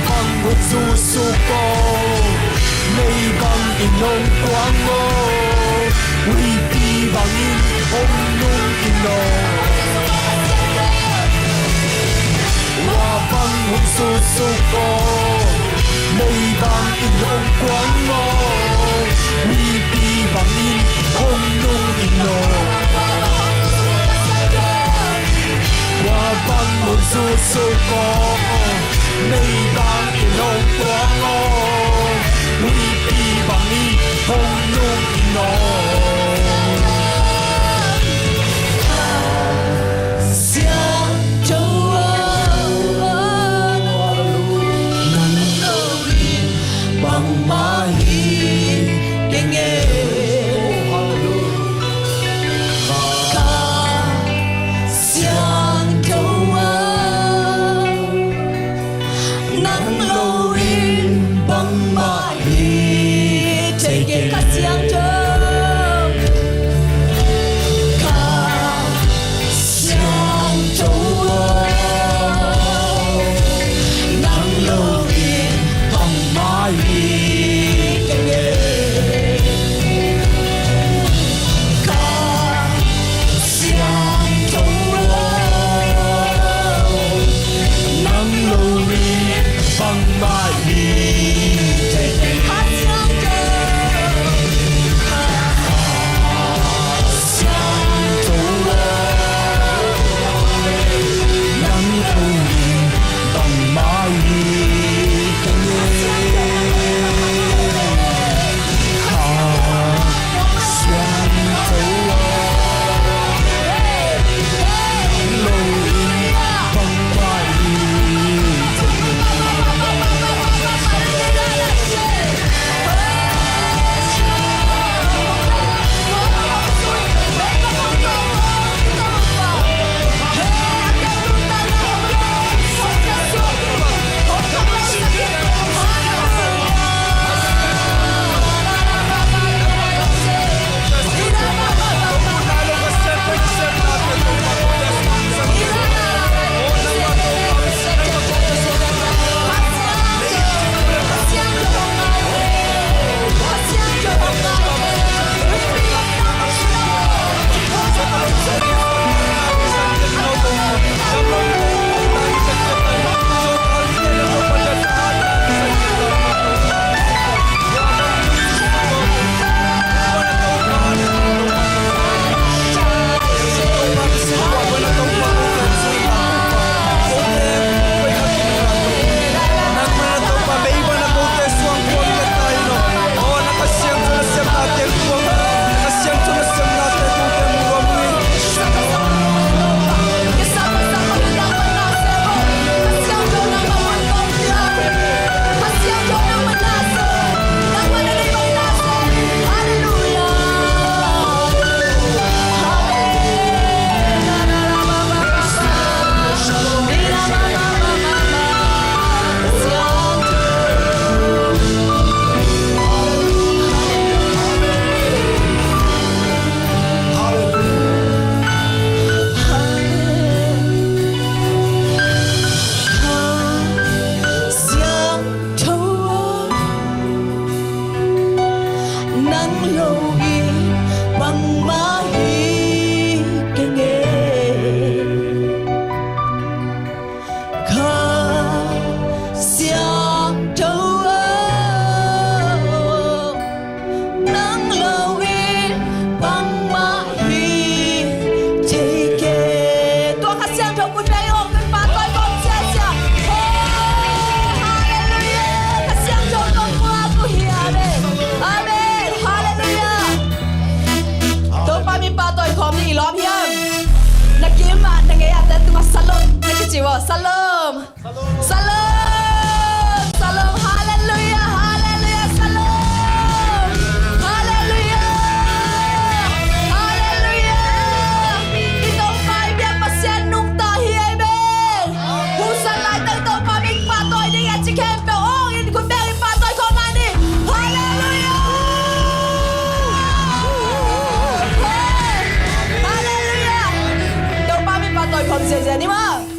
bang hong zuhsuk aw, mei bangin hong kuang aw, huihpi bangin hong nung in aw. Tua bang hong zuhsuk aw, mei bangin hong kuang aw, huihpi bangin hong nung in aw. Tua bang hong zuhsuk aw, mei bangin hong kuang aw, huihpi bangin hong nung in aw. Siangtho aw, nang lo in bangmah hi keng e. Ka Siangtho aw, nang lo in bangmah hi thei keng. Ka Siangtho, ka Siangtho aw, nang lo in bangmah hi keng e. Ka Siangtho aw, nang lo in bangmah hi thei Dani ma.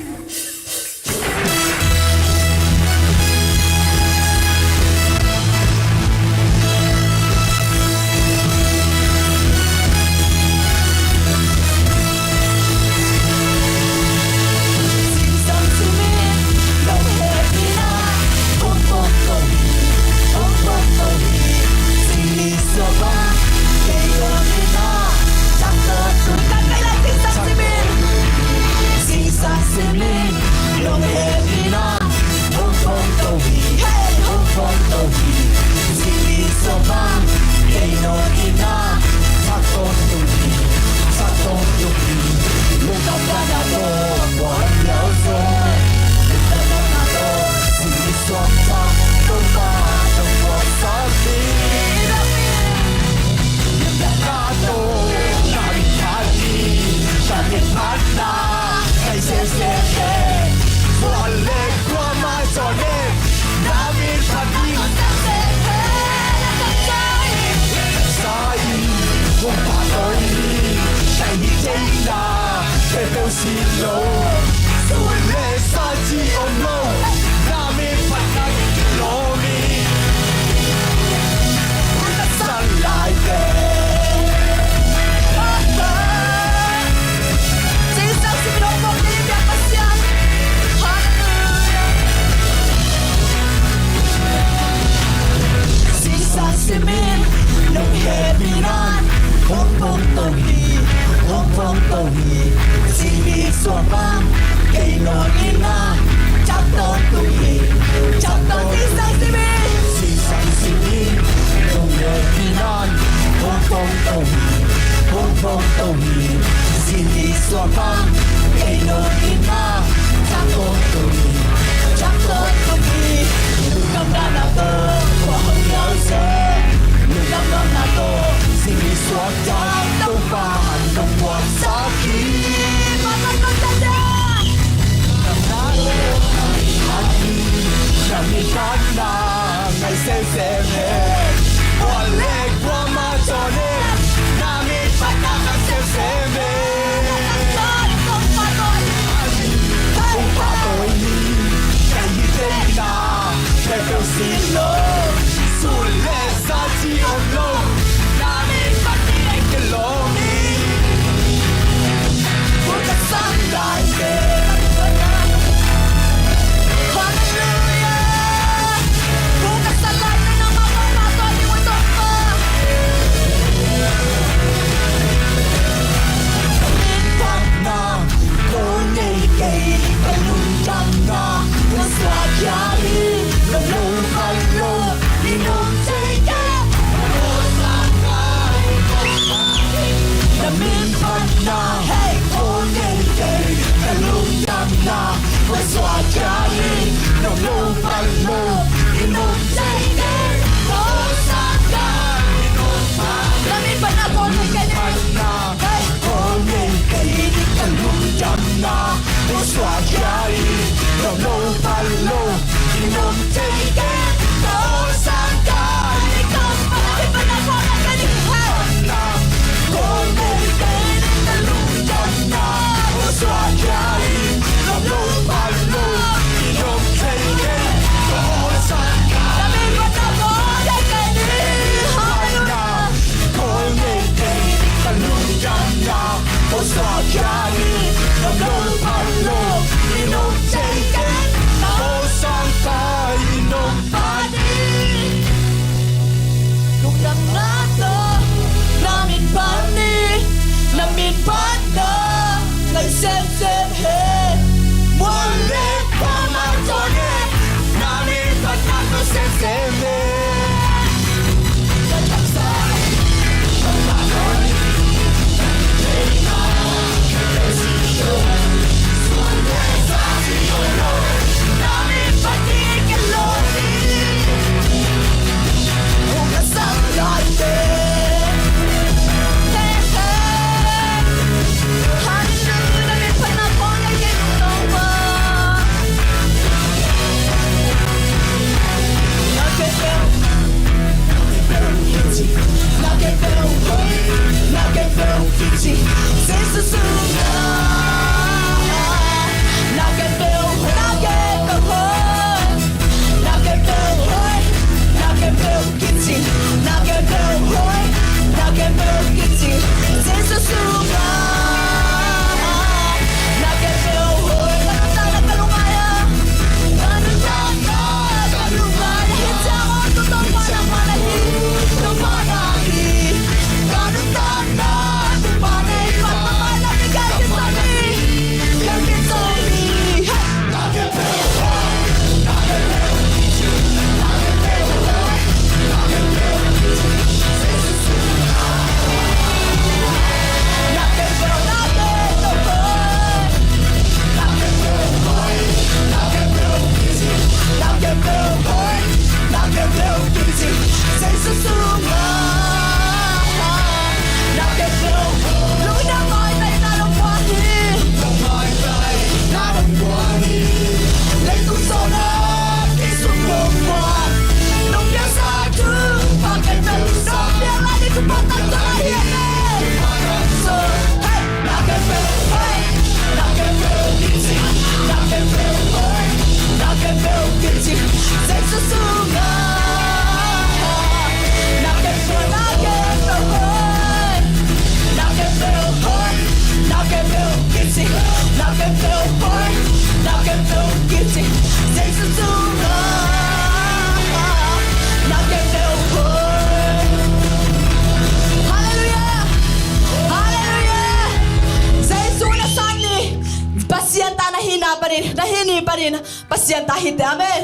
Pasian ta hi teh, amen.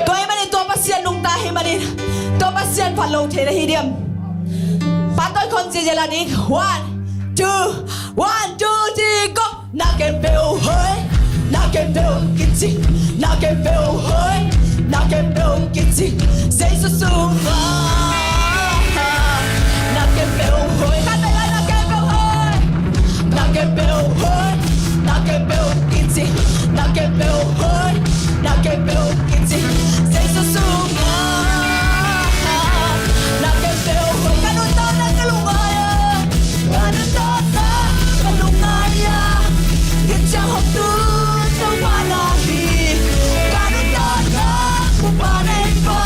Tua ahih manin tua Pasian nungta ahih manin tua Pasian phat lo thei na hi diam? Pahtawi khawm ziahziah la ding. One, two, one, two, three, go. Na khempeuh hoih, na khempeuh kici, na khempeuh hoih, na khempeuh kici Jesu sungah. Na khempeuh hoih, khat vei lai, na khempeuh hoih. Na khempeuh hoih, na khempeuh kici, na khempeuh hoih, na khempeuh kici Jesu sungah. Na khempeuh hoih, ka nuntakna ka lungngai ah, ka nuntakna ka lungngai ah, hi ciang hong tun Topa na hi. Ka nuntakna Pupa Neihpa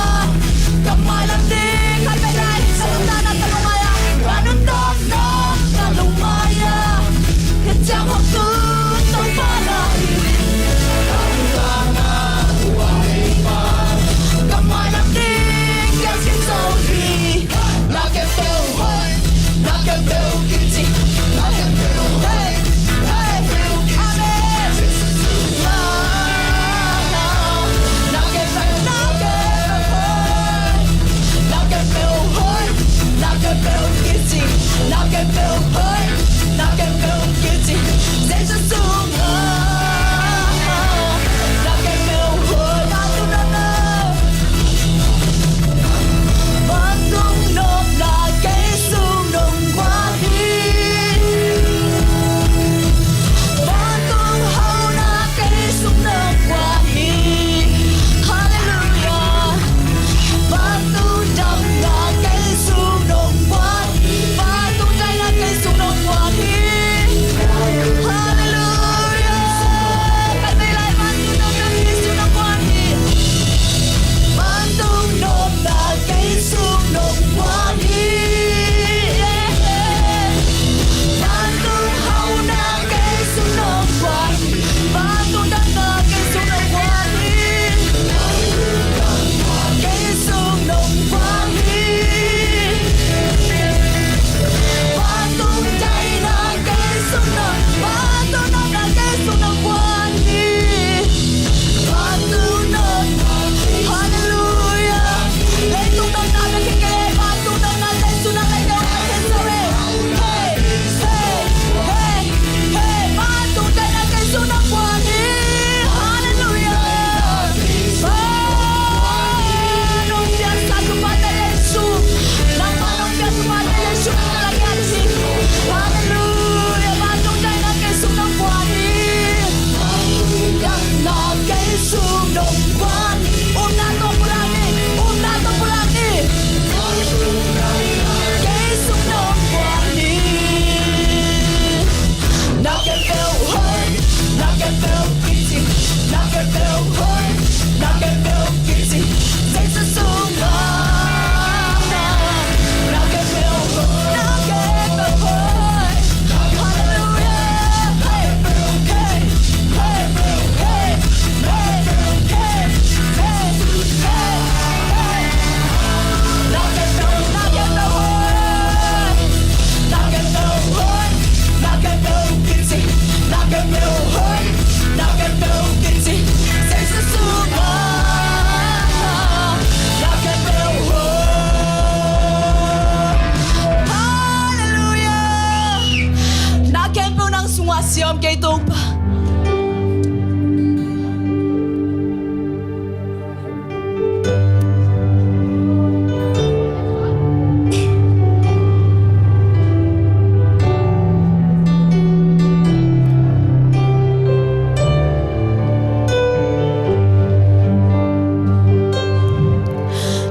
ka mailam ding, khat vei lai, ka nuntakna ka lungngai ah, ka nuntakna ka lungngai ah, hi ciang hong tun Topa na hi. Ka nuntakna Pupa Neihpa ka mailam ding, ka sin zo hi. Na khempeuh hoih, na khempeuh kici, na khempeuh hoih, na khempeuh kici. Amen. Na khempeuh, na khempeuh hoih, na khempeuh hoih, na khempeuh kici, na khempeuh hoih, na khempeuh kici Jesu sungah. Na khempeuh hoih, na khempeuh hoih. Vantung nopna kei sung nong guan hi. Vantung hauna kei sung nong guan hi. Halleluiah. Vantung damna kei sung nong guan hi. Vantung daihna kei sung nong guan hi. Halleluiah. Khat vei lai, vantung damna kei sung nong guan hi. Vantung nopna kei sung nong guan hi. Vantung hauna kei sung nong guan hi. Vantung damna kei sung nong guan hi. Kei sung nong guan hi. Vantung daihna kei sung nong, vantung nopna kei sung nong guan hi. Vantung nopna, halleluiah. Leitung nopna bek hi kei, vantung nopna kei sung nong, leitung nopna kei sung nong. Hey, hey, hey, vantung daihna kei sung nong guan hi. Halleluiah. Oh, nong piaksa Topa Jesu. Nangmah nong piak Topa Jesu. Halleluiah. Vantung daihna kei sung nong guan hi. Damna kei sung nong guan hi. Upna tawh pulak ni. Upna tawh pulak ni. Kei sung nong guan hi. Na khempeuh hoih, na khempeuh kici, na khempeuh hoih, na khempeuh kici Jesu sungah. Na khempeuh hoih, na khempeuh hoih. Halleluiah. Hey, hey, hey, hey, hey, hey, hey, hey. Na khempeuh, na khempeuh hoih. Na khempeuh hoih, na khempeuh kici, na khempeuh hoih, na khempeuh kici Jesu sungah. Na khempeuh hoih. Halleluiah. Na khempeuh nang sungah siam kei Topa.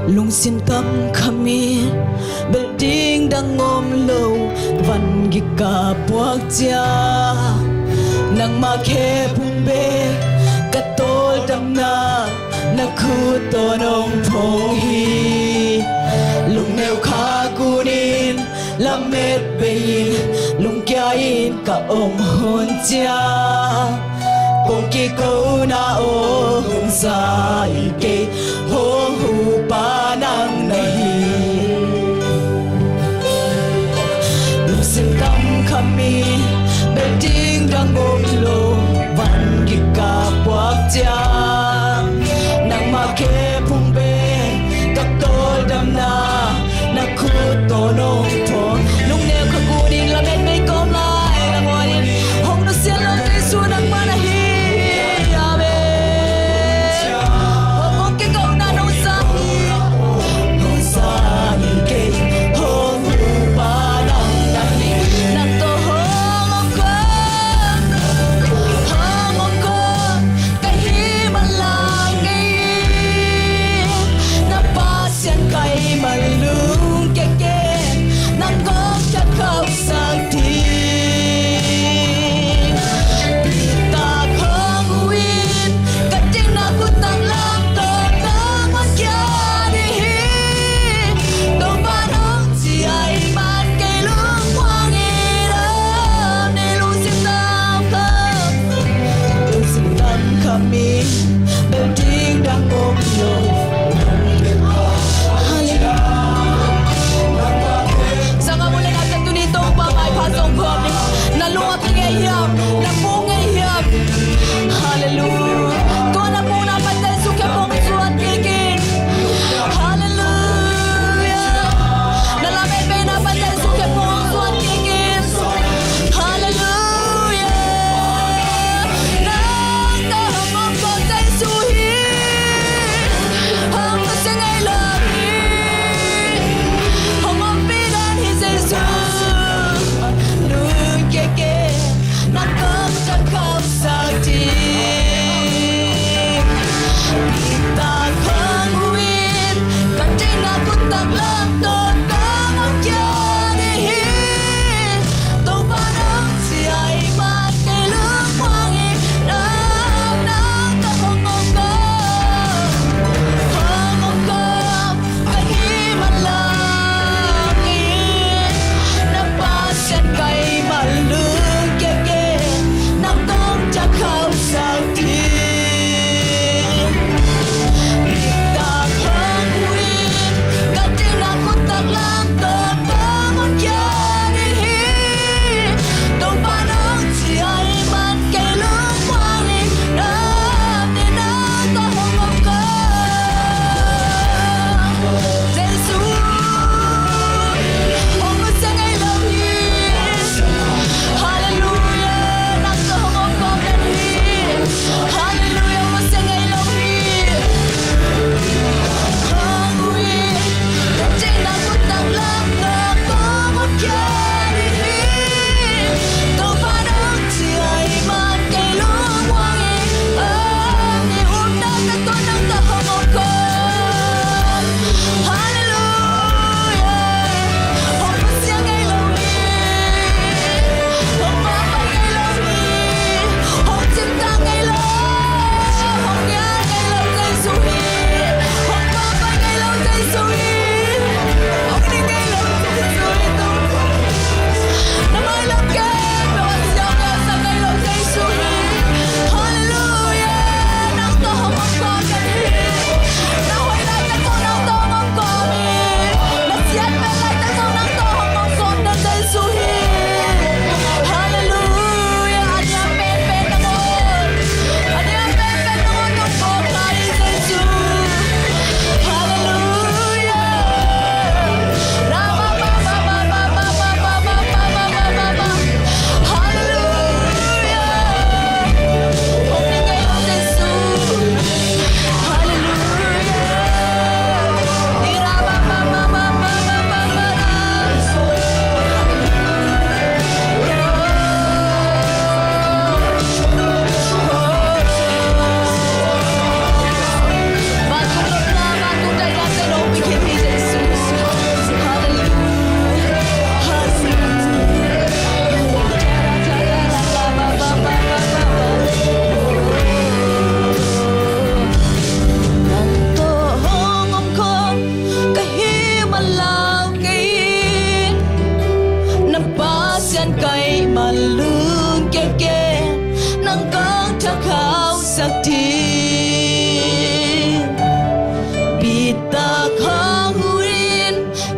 Lungsim tam khamin bel ding dang om lo, van gik ka puak ciang nangmah khephung bek ka tawldamna na khut tawh nong phong hi. Lungneu khak unin lamet bei-in, lungkia-in ka om hun ciang kong kikona aw, kong za hi kei, hong hupa nang na hi. Lungsim tam khamin bel ding dang om lo, van gik ka puak ciang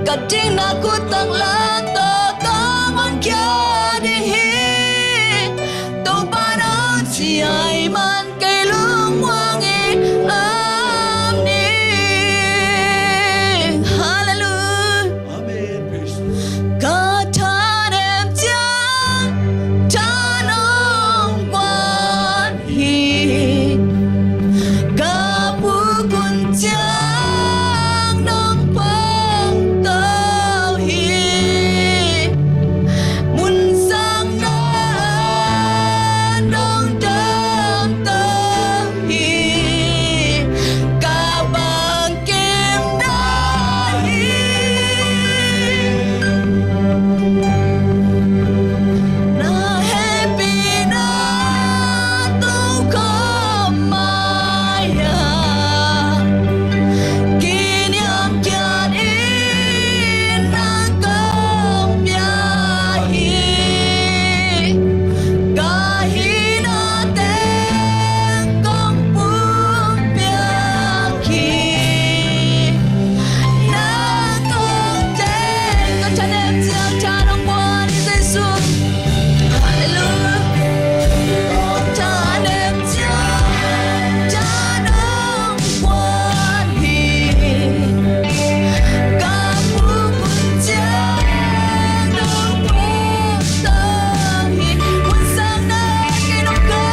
Ka dingna khut tanglang tawh kong honkhia ding hi. Topa nong ci ahih man kei lungmuang in om ning. Halleluiah. Amen. Praise the Lord. Ka thanem ciang tha nong guan hi. Ka puk hun ciang nong pongto hi. Mun sang na nong damto hi. Ka bang kim na hi. Na hehpihna tungkhawm mai-ah kiniamkhiat in nang kong pia hi. Ka hihna teng kong pumpiak hi. Nang kong teng ka thanem ciang tha nong guan hi Jesu. Halleluiah. Ka thanem ciang tha nong guan hi. Ka puk hun ciang nong pongto hi. Mun sang na kei nong kah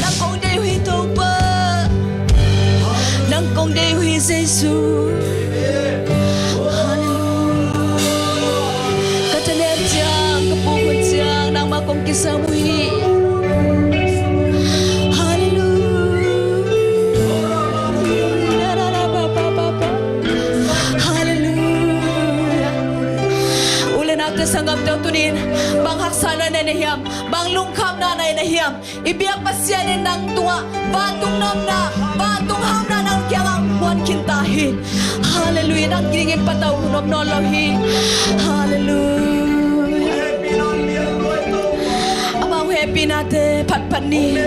Nang kong deih uh hi Topa. Nang kong deih uh hi Jesu. Halleluiah. Ka thanem ciang, ka puk hun ciang nangmah kong kisam uh hi. Halleluiah. Halleluiah. U le naute sanggamte, tuni-in bang haksatna nei na hiam? Bang lungkhamna nei na hiam? I biak Pasian in nang tungah vantung nopna, vantung hauhna nang kiangah hong puan khin ta hi. Halleluiah. Nang kiang in patau hun om nawn lo hi. Halleluiah. Amau hehpihnate phatphat ni.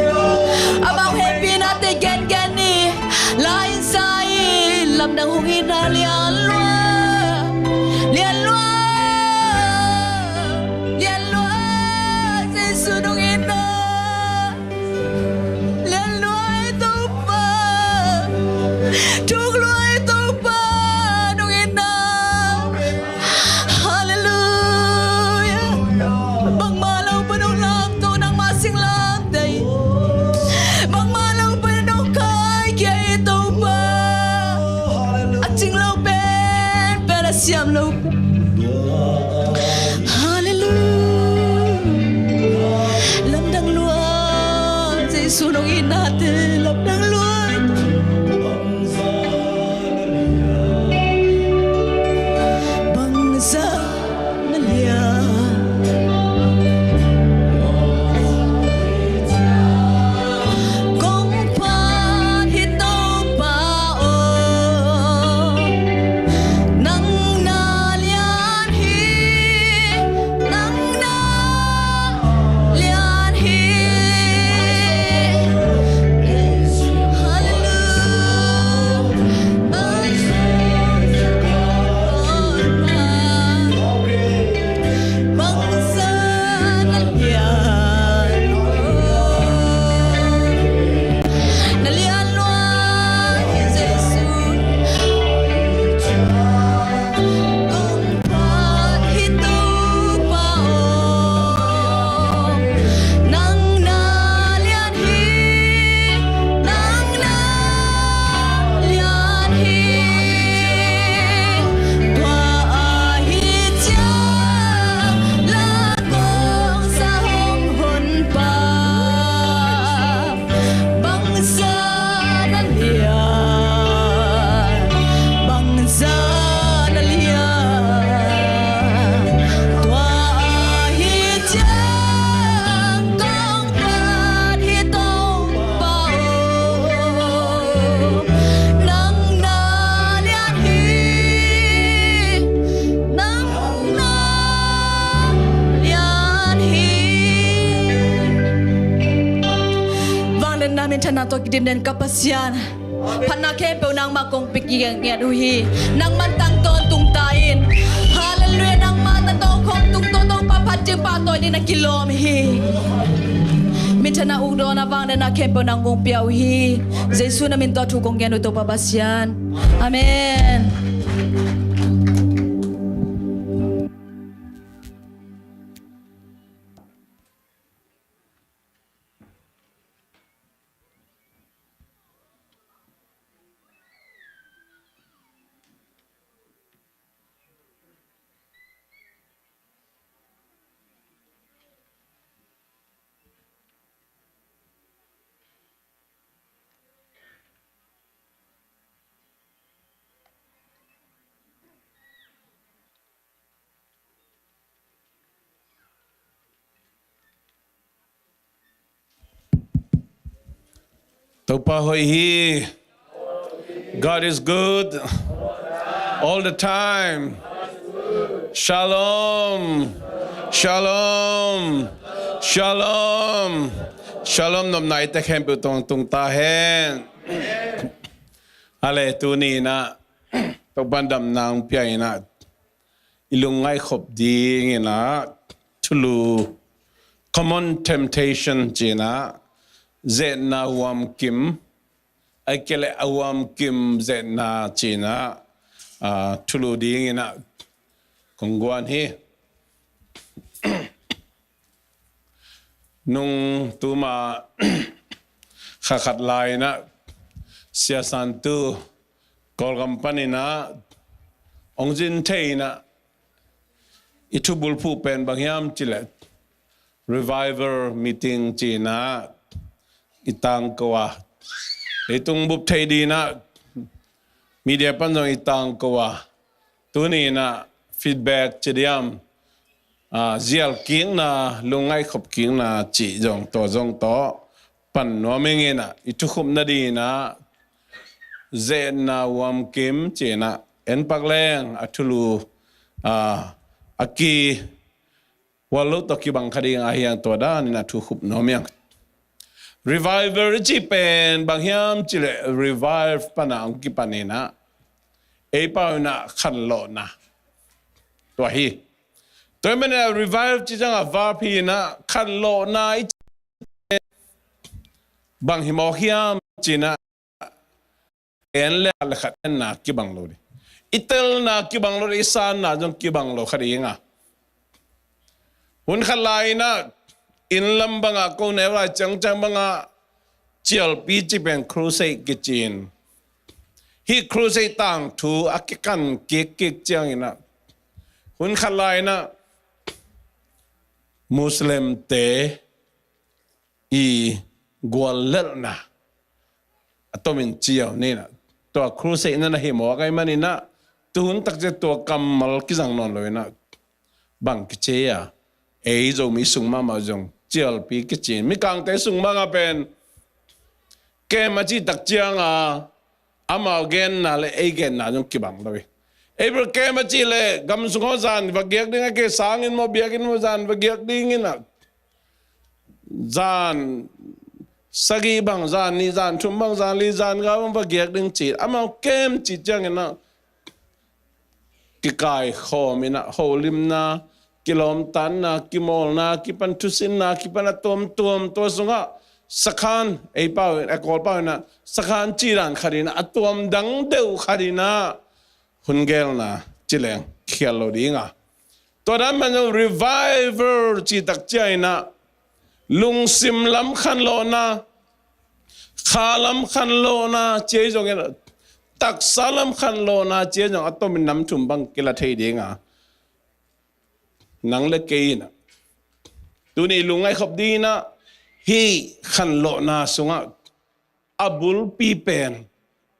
Amau hehpihnate gengen ni. Lai in sa in lamdang hong itna lian lua. Lian lua. Lian lua. Jesu nong itna. Lian lua e Topa. Thuk lua e Topa. Nong itna. Halleluiah. Bangmah lo pan nong lamto nangmah singlamteh. Bangmah lo pan nong kaikhia e Topa. A cing lo pen Thana tawh kidimden ka Pasian, phatna khempeuh nangmah kong pia ngiat uh hi. Nangman tang tawntung ta in. Halleluiah, nangmah na tawh khong tung tawh Topa phat ding pahtawi ding na kilawm hi. Minthanna, ukdawna, vangliatna khempeuh nang kong pia uh hi. Jesu na min tawh thu kong ngen uh Topa Pasian. Amen. Topa hoih hi. God is good all the time. Shalom. Shalom. Shalom. Shalom. Nopna i te khempeuh tawh tung ta hen. Ale, tuni in ah Topa'n damna hong pia in ah, i lungngaih khop ding in ah thulu, common temptation ci in ah, zetna huamkim, ahih kei leh a huamkim zetna ci in ah, ah, thulu ding in ah kong guan hi. Nung tuma kha khat lai in ah, Sia Santu Kawlgam pan in ah hong zin thei in ah, i thubulphuh pen bang hiam cih leh revival meeting ci in ah i tangko a, leitung bup theih ding in ah media pan zong i tangko a, tuni in ah feedback ci diam, ah, zial kikna, lungngaih khop kikna cih zong tawh, zong tawh pan nuam ing in ah, i thukhupna ding in ah zetna huamkim ci in ah, en pak leng a thulu, ah, a ki hual lo tawh kibang kha ding a, ahi hang tua dan in ah thukhup nuam ing. Revival i cih pen bang hiam cih leh revive pan a hong kipan in ah, ei pau in ah khanlawhna, tua hi. Tua ahih manin ah revive ci ciang a verb hi in ah, khanlawhna i cih pen bang hi mawk hiam ci in ah, en le khat le khat enna kibang lo ding. I telna kibang lo ding, i sanna zong kibang lo kha ding a. Hun khat lai in ah, inn lam bang ah, ko neu lai ciangciang bang ah, cialpi cih pen crusade kici in, hih crusade tangthu a kikan kikkik ciang in ah, hun khat lai in ah Muslim-te i guallelhna a tomin ciau ni in ah, tua crusade na na hi mawk ahih manin ah, tuhun tak ciang tua kammal kizang nawn lo in ah, bang kici a, ei Zomi sung mahmah zong cialpi kici in, Mikangte sung mahmah pen kem a cih tak ciang a, amau genna le ei genna zong kibang lo hi. Ei bel kem a cih leh gam sung haw zan va giak ding, a ke sangin maw, biakinn maw zan va giak ding in ah, zan sagih bang, zan nih, zan thum bang, zan li, zan nga bang va giak ding ci. Amau kem cih ciang in ah, kikaikhawm in ah, holimna, kilawmtatna, kimawlna kipan, thusinna kipan a tuamtuam, tua sungah sakhan, ei pau in, a Kawl pau in ah sakhan cih dan khat in ah, a tuam dang deuh khat in ah hun gelna ci leng khial lo ding a. Tua dan man zong revival cih tak ciang in ah, lungsim lam khanlawhna, kha lam khanlawhna ci ei zong in ah, taksa lam khanlawhna ci ei zong, a tomin nam thum bang kila thei ding a. Nang le kei in ah, tuni lungngaih khop ding in ah, hih khanlawhna sungah a bulpi pen,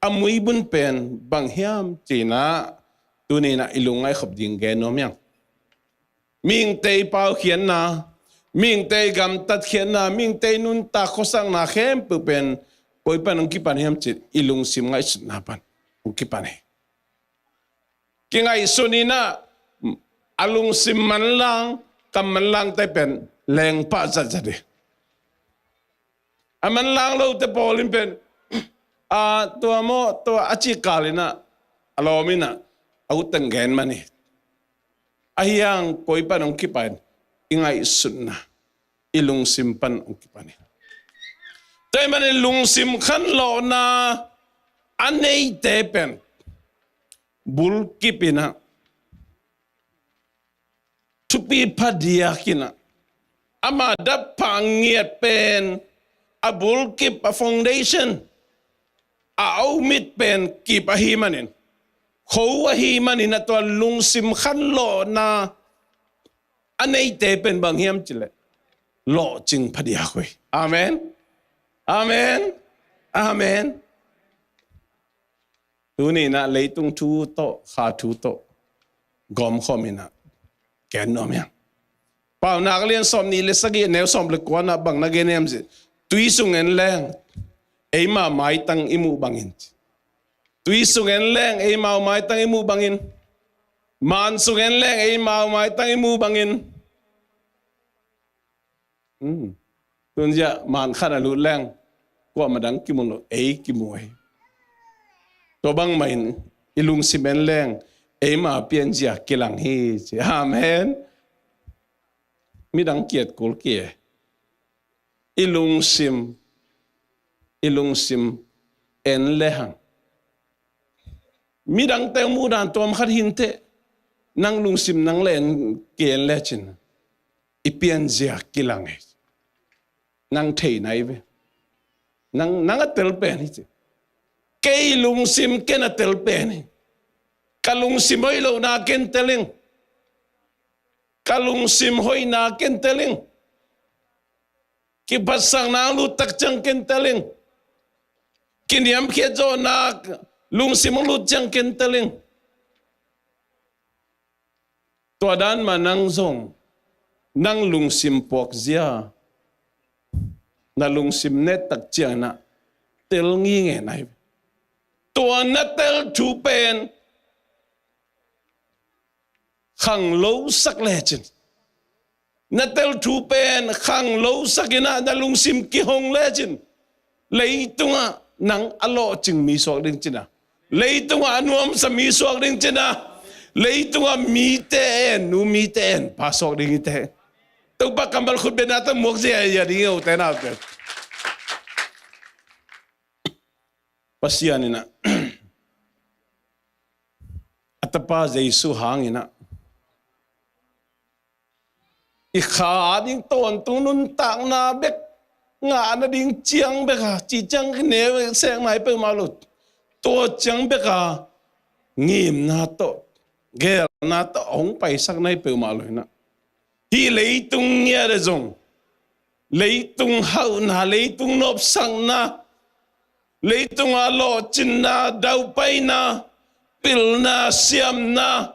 a muibun pen bang hiam ci in ah, tuni in ah i lungngaih khop ding gen nuam ing. Mihingte i paukhiatna, mihingte i gamtatkhiatna, mihingte i nuntak khuasakna khempeuh pen koi pan hong kipan hiam cih, i lungsim ngaihsutna pan hong kipan hi. Kingaihsun in ah, a lungsim manlang, kam manlangte pen lengpah zatzat hi. A manlang lote pawl in pen, a, tua maw, tua a cih kal in ah, a lawm in ah, a ut teng gen man hi. Ahi hang koi pan hong kipan, i ngaihsutna, i lungsim pan hong kipan hi. Tua ahih manin lungsim khanlawhna a neite pen, bulkip in ah, thupi phadiak in ah, ama dap pha ngiat pen, a bulkip, a foundation, a aumit pen kip ahih manin, kho ahih manin, a tua lungsim khanlawhna a neite pen bang hiam cih leh, lawhcing phadiak uh hi. Amen. Amen. Amen. Tuni in ah leitung thu tawh, kha thu tawh gawmkhawm in ah gen nuam hi hang. Paunak lian sawmnih le sagih, neu sawm le kua in ah bang na gen hiam cih leh, tui sung en leng eima maitang i muh bangin. Tui sung en leng eimau maitang i muh bangin. Maan sung en leng eimau maitang i muh bangin. Hmm. Tun zia maan khan a lut leng, kuamah dang kimu lo, ei kimu hi. Tua bangmah in, i lungsim en leng, eima pianzia kilang hi, ci. Amen. Midang kiat kul kei. I lungsim, i lungsim en le hang. Midangte muhdan tuam khat hi inteh, nang lungsim nang le en, kian lecin, i pianzia kilang hi. Nang thei nai ve. Nang, nang a tel pen hi ci. Kei lungsim ken a tel pen hi. Ka lungsim hoih lohna ken tel ing. Ka lungsim hoihna ken tel ing. Kiphatsakna hong lut tak ciang ken tel ing. Kiniamkhiat zawhna lungsim hong lut ciang ken tel ing. Tua dan mah nang zong, nang lungsim puakzia, na lungsim net tak ciangin ah tel nginge nai. Tua na tel thu pen khanglosak lecin, na tel thu pen khanglosak in ah na lungsim kihong lecin, leitungah nang a lawhcing mi suak ding cin a, leitungah a nuamsa mi suak ding cin a, leitungah mite en nu, mite en pa suak ding hi teh. Topa kammal khut bengna tawh muak zia ding hi, ute naute. Pasian in ah a Tapa Jesu hangin ah, i kha ding tawntung nuntakna bek ngah nading ciang bek a, ci ciang neu sek nai peuhmah lo. Tua ciang bek a ngimna tawh, geelna tawh hong paisak nai peuhmah lo in ah, hih leitung ngiat ah zong, leitung hauhna, leitung nopsakna, leitung a lawhcinna, daupaina, pilna, siamna,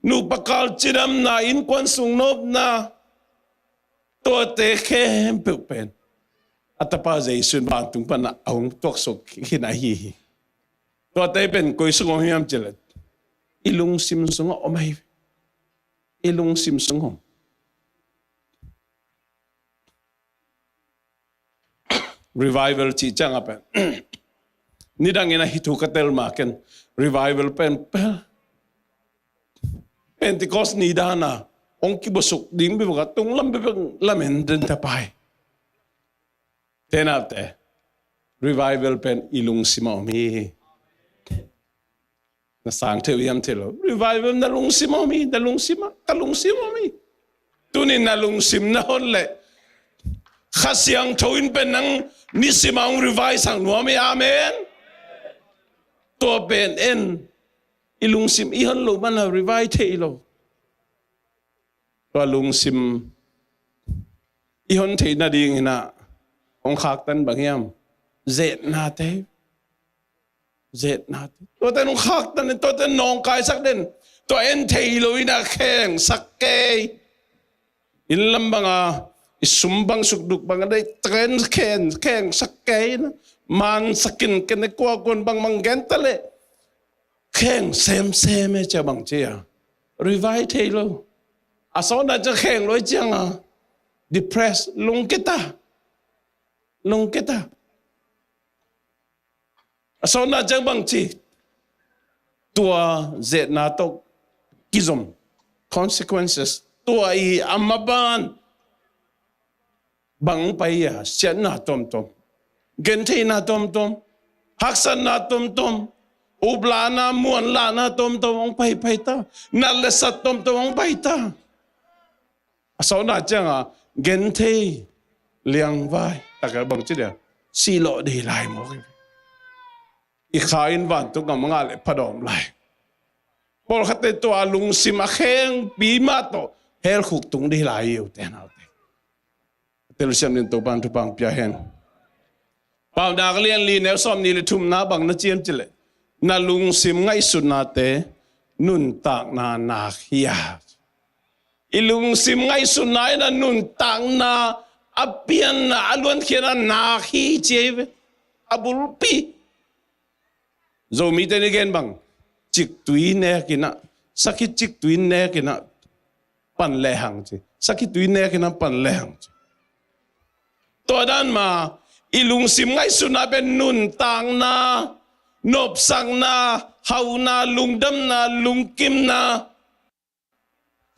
nupa kal cidamna, innkuan sung nopna, tuate khempeuh pen a Tapa Jesu in vantung pan ah a hong tuaksuk khin ahi hi. Tuate pen koi sung om hiam cih leh, i lungsim sungah om ahi. I lungsim sung om. Revival cih ciang a pen, nidang in ah hih thu ka tel mah ken, revival pen, pen, Pentecost ni dan a hong kibusuk ding bek a, tunglam bek lamen den ta pai. Ute naute, revival pen i lungsim ah om hi. Na sang thei uh hiam thei lo, revival na lungsim ah om hi, na lungsim ah, ka lungsim ah om hi. Tuni na lungsim na hon leh, Kha Siangtho in pen nang nisim ah hong revive sak nuam hi. Amen. Tua pen en, i lungsim i hon loh man a revive thei lo. Tua lungsim i hon theih nadingin ah hong khaktan bang hiam? Zetnate. Zetnate. Tuate hong khaktan, tuate nawngkaisak den. Tua en thei lo in ah khengsak kei. Inn lam bang a, i sum bang sukduk bang a, dei takin khen, khengsak kei in ah. Mansak in, ken kuakuan bangbang gen ta leh, kheng semsem e, cia bang cia, revive thei lo. A sawtna cia kheng lo i ciang a, Depressed, lungkia ta. Lungkia ta. A sawtna ciang bang ci? Tua zetna tawh kizom, consequences. Tua i a maban bang pai a, siatna tuamtuam, gentheihna tuamtuam, haksatna tuamtuam, uplahna, muanlahna tuamtuam hong paipai ta. Nat le sat tuamtuam hong pai ta. A sawtna cianga genthei liangvai takah bang ci dia, sihlawh dei lai mawk hi. I kha in vantung gam a ngah leh phadawm lai. Pawlkhatte tua lungsim a khengpi mah tawh helkhuk tung dei lai hi uh, te naute. Telsiam din Topan thupha pia hen. Paunak lian li neu sawmnih le thumna bang na ciam cileh, na lungsim ngaihsutnate nuntakna nak hi a. I lungsim ngaihsutna in a nuntakna, a pianna, a luankhiatna nak hi ci hi ve. A bulpi. Zomite ni gen bang, ciktui nekinah, sakhi ciktui nekinah pan lehang ci. Sakhi tui nekinah pan lehang ci. Tua dan ma, i lungsim ngaihsutna pen nuntakna, nopsakna, hauhna, lungdamna, lungkimna,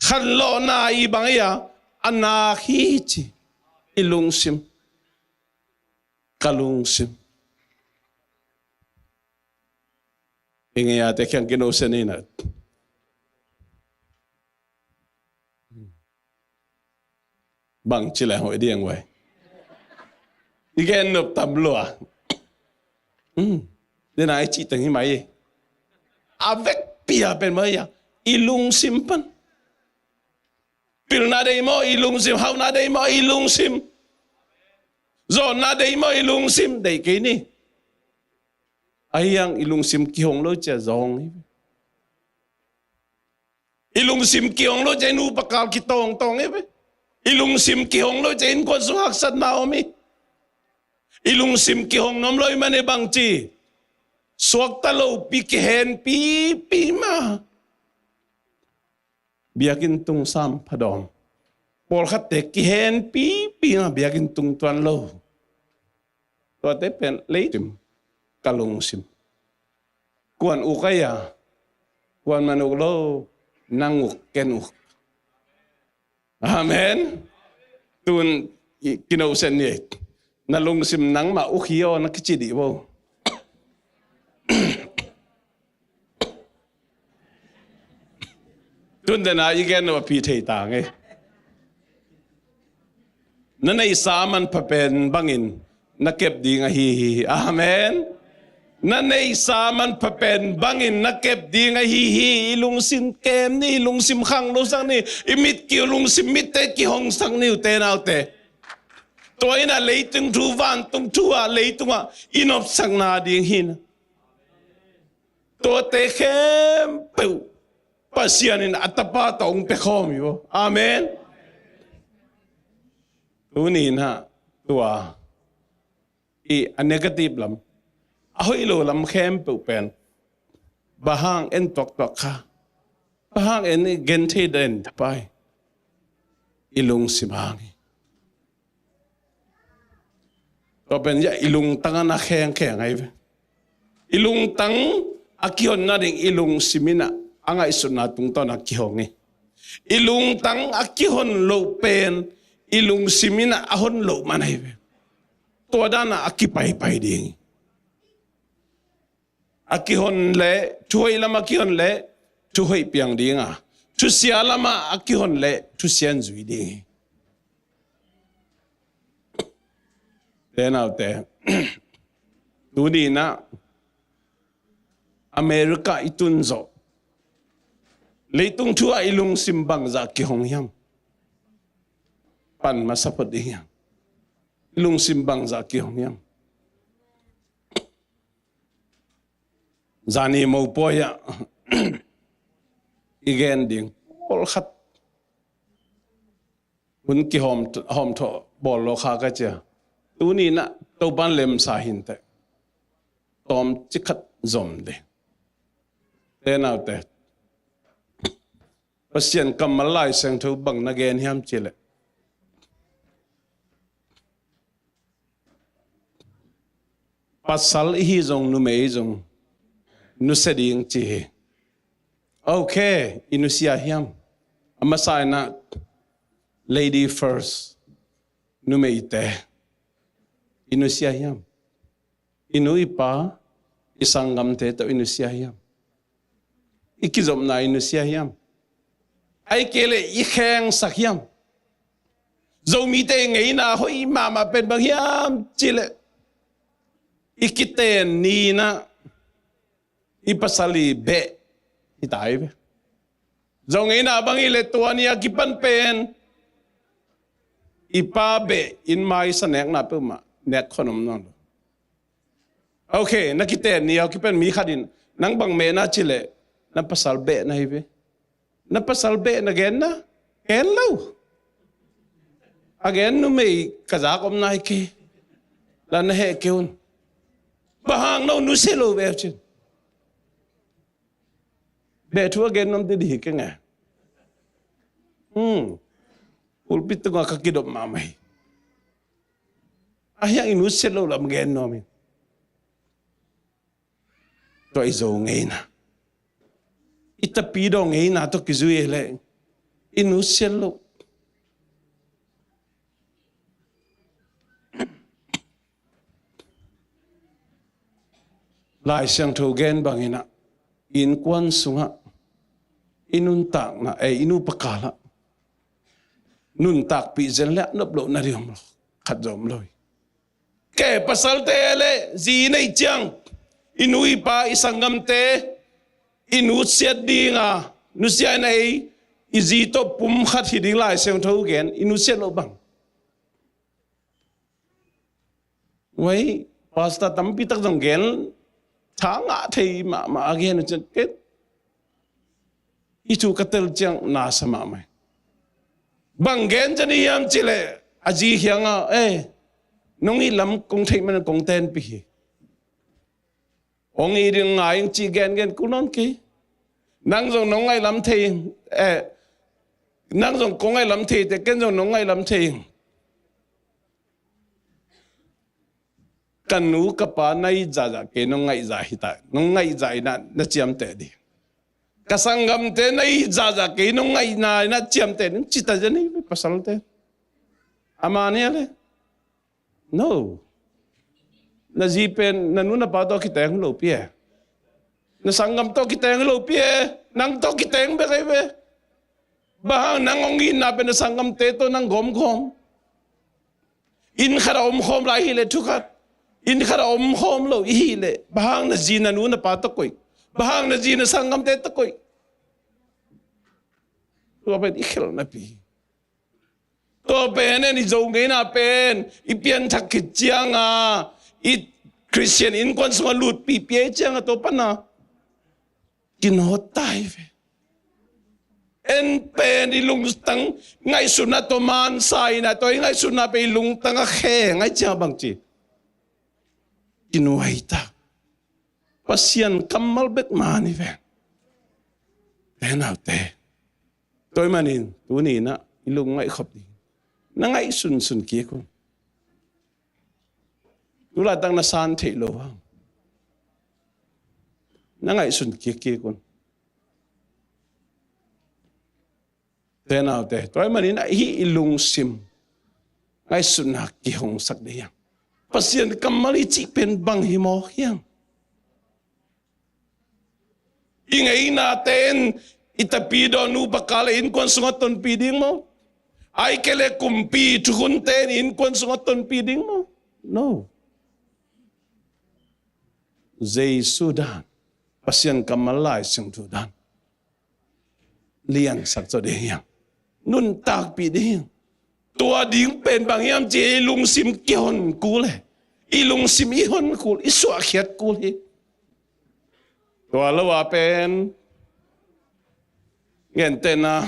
khanlawhna i bang ei a, a nak hi ci. I lungsim, ka lungsim. I ngei a te khiang kinosen inah. Bang ci le hoih diang vai. I gen nop tam lua. Hmm. Dena i cih teng hi mai. A vekpi a pen mai a, i lungsim pan. Pilna dei maw, i lungsim. Hauhna dei maw, i lungsim. Zawnna dei maw, i lungsim. Dei kei ni. Ahi hang i lungsim kihong lo cia zawng hi. I lungsim kihong lo cia in upakal kitawngtawng hi ve. I lungsim kihong lo cia innkuan sung haksatna om hi. I lungsim kihong nuam lo i mane bang ci? Suakta lopi, kihenpipi ma. Biakinn tung sam phadawm. Pawlkhatte kihenpipi ma biakinn tung tuan lo. Tuate pen leisim, ka lungsim. Kuan uk a ia, kuan man uk lo, nang uk, ken uk. Amen. Tun kinosen ni. Na lungsim nangmah uk hi aw na kici dih bo. Tun dena i gen lo a pi thei ta ngei. Na neihsa manpha pen bangin na kep ding ahi hi. Amen. Na neihsa manpha pen bangin na kep ding ahi hi. I lungsim kem ni, i lungsim khang lo sak ni, i mit ki lungsim mitte kihong sak ni uh te naute. Tua in a leitung thu, vantung thu ah, leitung ah i nopsakna ding hi na. Tuate khempeuh Pasian in a tapa tawh hong pia khawm hi uh. Amen. Tuni in a tua i a negative lam, a hoih lo lam khempeuh pen bang hang en tuaktuak kha? Bang hang en i genthei den pai? I lungsim hang hi. Tua pen ia i lungtang a na khengkheng ahi ve. I lungtang a kihonna ding i lungsim in a, a ngaihsutna tungtawn a kihong hi. I lungtang a kihon loh pen i lungsim in a, a hon loh man ahi ve. Tua dan a a kipaipai ding hi. A kihon leh, thuhoih lam a kihon leh thuhoih piang ding a, thusia lam a a kihon leh thusia in zui ding hi. Te naute, tuni in a America i tun zawh, leitung thu ah i lungsim bangzah kihong hiam? Pan masa phot ding hiam? I lungsim bangzah kihong hiam? Zani mopawi ah i gen ding pawlkhat hun kihawm, hawmthawh bawl lo kha ka cia. Tuni in a Topan lemsa hinteh. Tawm cikhat zom ding. Te naute, Pasian kammal Lai Siangtho bang na gen hiam cileh, Pasal i hi zong, numei zong nusia ding ci hi. Ok, i nusia hiam? A masa in ah lady first, numeite i nusia hiam? I nu i pa, i sanggamte tawh i nusia hiam? I kizopna i nusia hiam? Ahih kei leh i khengsak hiam? Zomite i ngeina hoih mahmah pen bang hiam cih leh i kiten ni in ah i pasal i beh hi ta hi ve. Zo ngeina bang hi leh tua ni a kipan pen i pa beh in maisa nekna peuhmah nek khon om nawn lo. Ok, na kiten ni a kipan mi khat in nang bang mehna ci leh na pasal beh na hi ve. Na pasal beh na genna? Gen lo. A gen numei ka zak om nai kei. La na heh kei un. Bang hang no nusia lo ve cin. Beh thu a gen nuam didi hi keng e. Hmm. Pulpit tungah ka kidop mahmah hi. A hiang i nusia lo lam gen nuam hi. Tua i Zo ngeina, i tapidaw ngeina tawh kizui hi leh i nusia lo. Lai Siangtho gen bangin ah i innkuan sungah i nuntakna, eh, i nupa kalah nuntakpih zen leh a nop loh nading om lo, khat zong om lo hi. Kei pasalte leh zi i neih ciang i nu i pa i sanggamte i nusiat dinga, nusia in ah ei i zi tawh pum khat hi ding Lai Siangtho gen, i nusiat loh bang. Uai, pastor tampi tak zong gen tha ngah thei mahmah a gen uh ciang ken i thu ka tel ciang na sa mahmah hi. Bang gen ciang i hiam cih leh a zi kiangah, eh, nong it lam kong theih man kong tenpih hi. Hong it ding ngai ing cih gengen kul nawn kei. Nang zong nong ngaih lam thei ing, eh, nang zong kong ngaih lam thei te, ken zong nong ngaih lam thei ing. Ka nu ka pa na it zahzah kei, nong ngaih zah hi ta, nong ngaih zah in ah na ciamteh ding. Ka sanggamte na it zahzah kei, nong ngaihna in ah ciamteh ding ci ta zen hi ve pasalte. A man hia leh? No. Na zi pen na nu na pa tawh kiteng lopi e. Na sanggam tawh kiteng lopi e. Nang tawh kiteng bek ahi ve. Bang hang nang hong itna pen na sanggamte tawh nang gawmgawm. Inn khat a omkhawm lai hi leh thu khat. Inn khat a omkhawm lo i hih leh bang hang na zi na nu na pa tawh koih? Bang hang na zi na sanggamte tawh koih? Tua pen i khelh napi hi. Tua pen en i Zo ngeina pen i pianthak khit cianga i Khristian innkuan sungah lutpih pia i cianga tua pana kinawt ta hi ve. En pen i lungtang ngaihsutna tua mansa in ah tua i ngaihsutna pen i lungtang a khe ngai cianga bangci kinuai ta. Pasian kammal bek man hi ve. Te naute, tua ahih manin tuni in ah i lungngaih khop ding. Na ngaihsunsun kik un. Tu laitak na san theih loh hang na ngaihsun kikkik un. Te naute, tua ahih manin ah hih i lungsim ngaihsutna kihongsak ding hiam? Pasian kammal i cih pen bang hi mawk hiam? I ngeinate in i tapidaw nupa kal leh innkuan sungah tonpih ding maw? Ahih kei leh kumpi thukhunte in innkuan sungah tonpih ding maw? No. Jesu dan, Pasian kammal Lai Siangtho dan liansak zaw ding hiam? Nuntakpih ding hiam? Tua ding pen bang hiam cih i lungsim kihon kul e. I lungsim i hon kul, i suahkhiat kul hi. Tua lo a pen gentehna,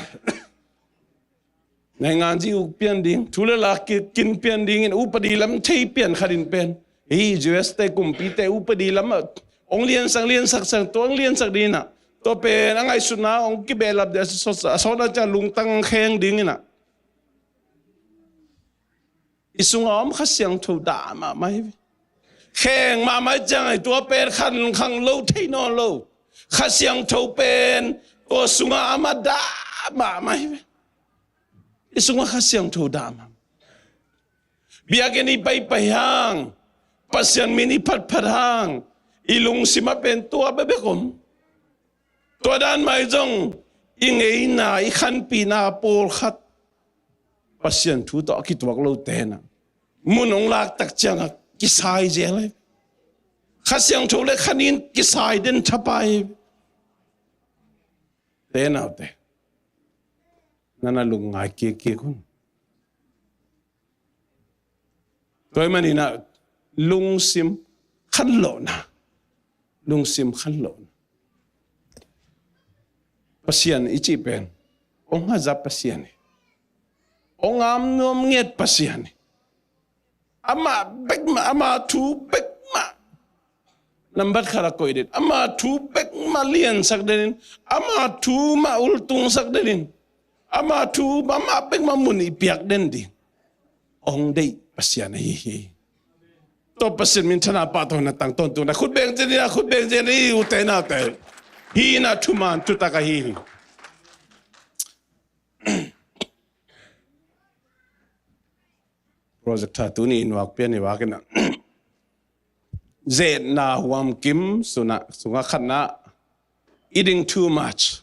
naingan zi uk pian ding, thu le la ki-, kin pian dingin upadi lam thei pian khat in pen, hih U S te kumpite upadi lam ah hong liansak, liansak sang, tua hong liansak ding in ah, tua pen a ngaihsutna hong kibehlap ding a, a sawt, a sawtna ciang lungtang kheng ding in ah. I sungah om Kha Siangtho dah mahmah hi ve. Kheng mahmah ciang a tua pen khan khang lo thei nawn lo. Kha Siangtho pen tua sungah amah dah mahmah hi ve. I sungah Kha Siangtho dah mahmah. Biakinn i paipai hang, Pasian min i phatphat hang, i lungsim ah pen tua bekbek om. Tua dan mah zong i ngeina, i khanpihna pawlkhat Pasian thu tawh a kituak lote na mun hong lak tak ciangah kisai zel hi. Kha Siangtho le kha nin kisai den thapai hi. Te naute, na na lungngai kikkik un. Tua ahih manin ah lungsim khanlawhna, lungsim khanlawhna. Pasian i cih pen hong haza Pasian hi. Hong am nuam ngiat Pasian hi. Amah bek mah, ama thu bek mah nambat khat a koih den, ama thu bek mah liansak den in, ama thu mah ultungsak den in, ama thu mah, amah bek mah mun i piak den ding hong deih Pasian ahi hi. Tua Pasian minthanna pahtawina tang tawntung na khut beng ciat ni, khut beng ciat ni, ute naute. Hih in ah thuman thutak ahi hi. Projector tuni in vak pian i vak in ah, zetna huam kim sungah, sungah khatna, eating too much.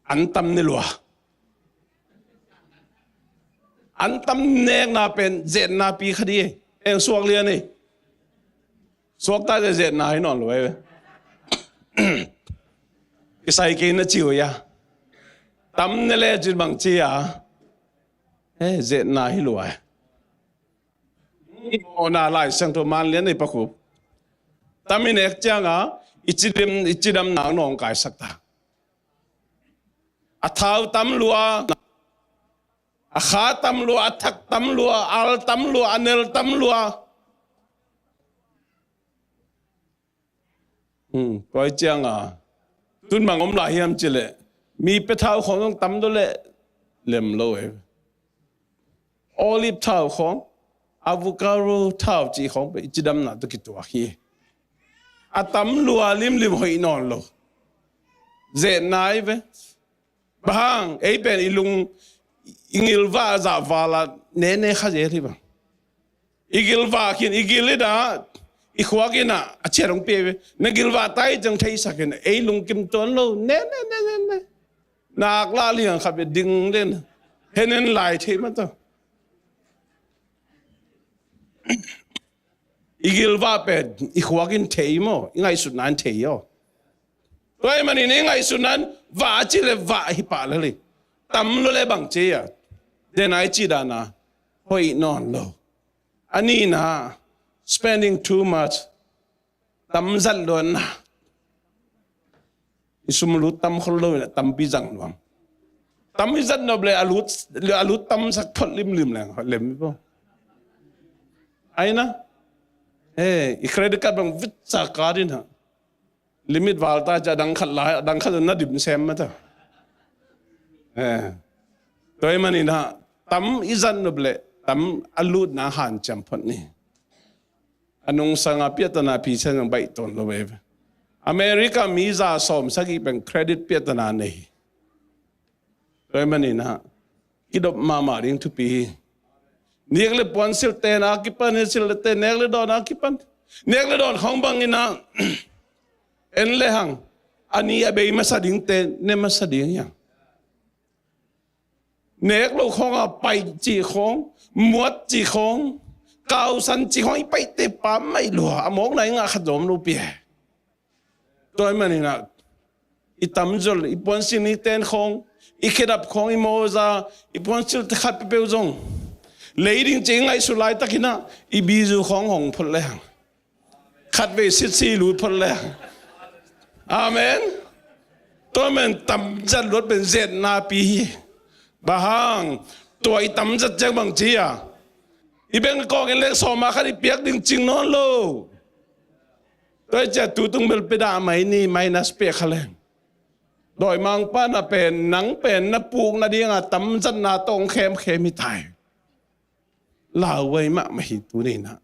An tam ni lua. An tam nekna pen zetna pi kha di. Eng suak lian hi. Suakta zetna hi nawn lo hi ve. Kisai kei na ci uh hia? Tam ne le cin bang ci a? Eh, zetna hi lua hi. Awna Lai Siangtho man lian nei pakhup. Tam i nek cianga i cidam, i cidam nang nong kaisak ta. A thau tam lua, a kha tam lua, a thak tam lua, a al tam lua, a nel tam lua. Hmm, tua cianga tun bang om lai hiam cileh, mi pe thau khong zong tam do le lem lo e. Olive thau khong, avocado thau ci khong pe i cidamna tu kituak hi. A tam lua limlim hoih nawn lo. Zetna hi ve. Bang hang, ei pen i lung, i gilvah zah vala nene kha zel hi bang. I gilvah khin, i gil i dah, i khuak in ah a ciat hong pia ve. Na gilvah tai ciang theisak in, ei lungkim tuan lo, ne, ne, ne, ne, ne. Nak lah liang khat ve ding den. Hen en lai thei mah ta. I gilvah pen i khuak in thei maw, i ngaihsutna in thei aw. Tua ahih manin i ngaihsutna in vah a ci le vah hi pah lel hi. Tam lua le bang ci a? Den a i ci dana hoih nawn lo. A nihna, spending too much. Tam zat luatna. I sum lut tam khol lo in a tampi zang nuam. Tam i zat nop le a lut, a lut tam sak phot limlim leng lem hi po. Ai na. Eh, i credit card bang vit sa card in ha. Limit val ta ci a dang khat lai, a dang khat na dim sem mah ta. Eh. Tua ahih manin ha, tam i zat nop le tam a lutna hanciam phot ni. A nungsanga piahtana phi sian zong baih tawn lo ve. America mi za sawm sagih pen credit piahtana nei hi. Tua ahih manin ah kidop mahmah ding thupi hi. Nek le puan silh tena kipan hi, silh le te nek le dawn a kipan. Nek le dawn khawng bangin ah en le hang a ni a bei masa ding te ne masa ding hi hang. Nek lo khawng a paih cih khawng, muat cih khawng, kausan cih khawng i paihte pam mah i lua, a mawkna i ngah khat zawm lo pi e. Tua ahih manin ah i tamzaw le i puansilh ni ten khawng, i khedap khawng, i mawza, i puansilh te khat peuhpeuh zong lei ding ci i ngaihsut laitakin ah i bizu khawng hong phot le hang. Khatvei sitsi lut phot le. Amen. Tua men tamzat luat pen zetna pi hi. Bang hang, tua i tamzat ciang bang ci a, i bengkawk in lek sawma khat i piak ding cing nawn lo. Tua i ciah tu tung bel pia dah mai ni, minus pia kha leng. Dawimangpa na pen, nang pen na puk nadinga tamzatna tawh hong khemkhem hi tai. Lauhuai mahmah hi tuni in ah.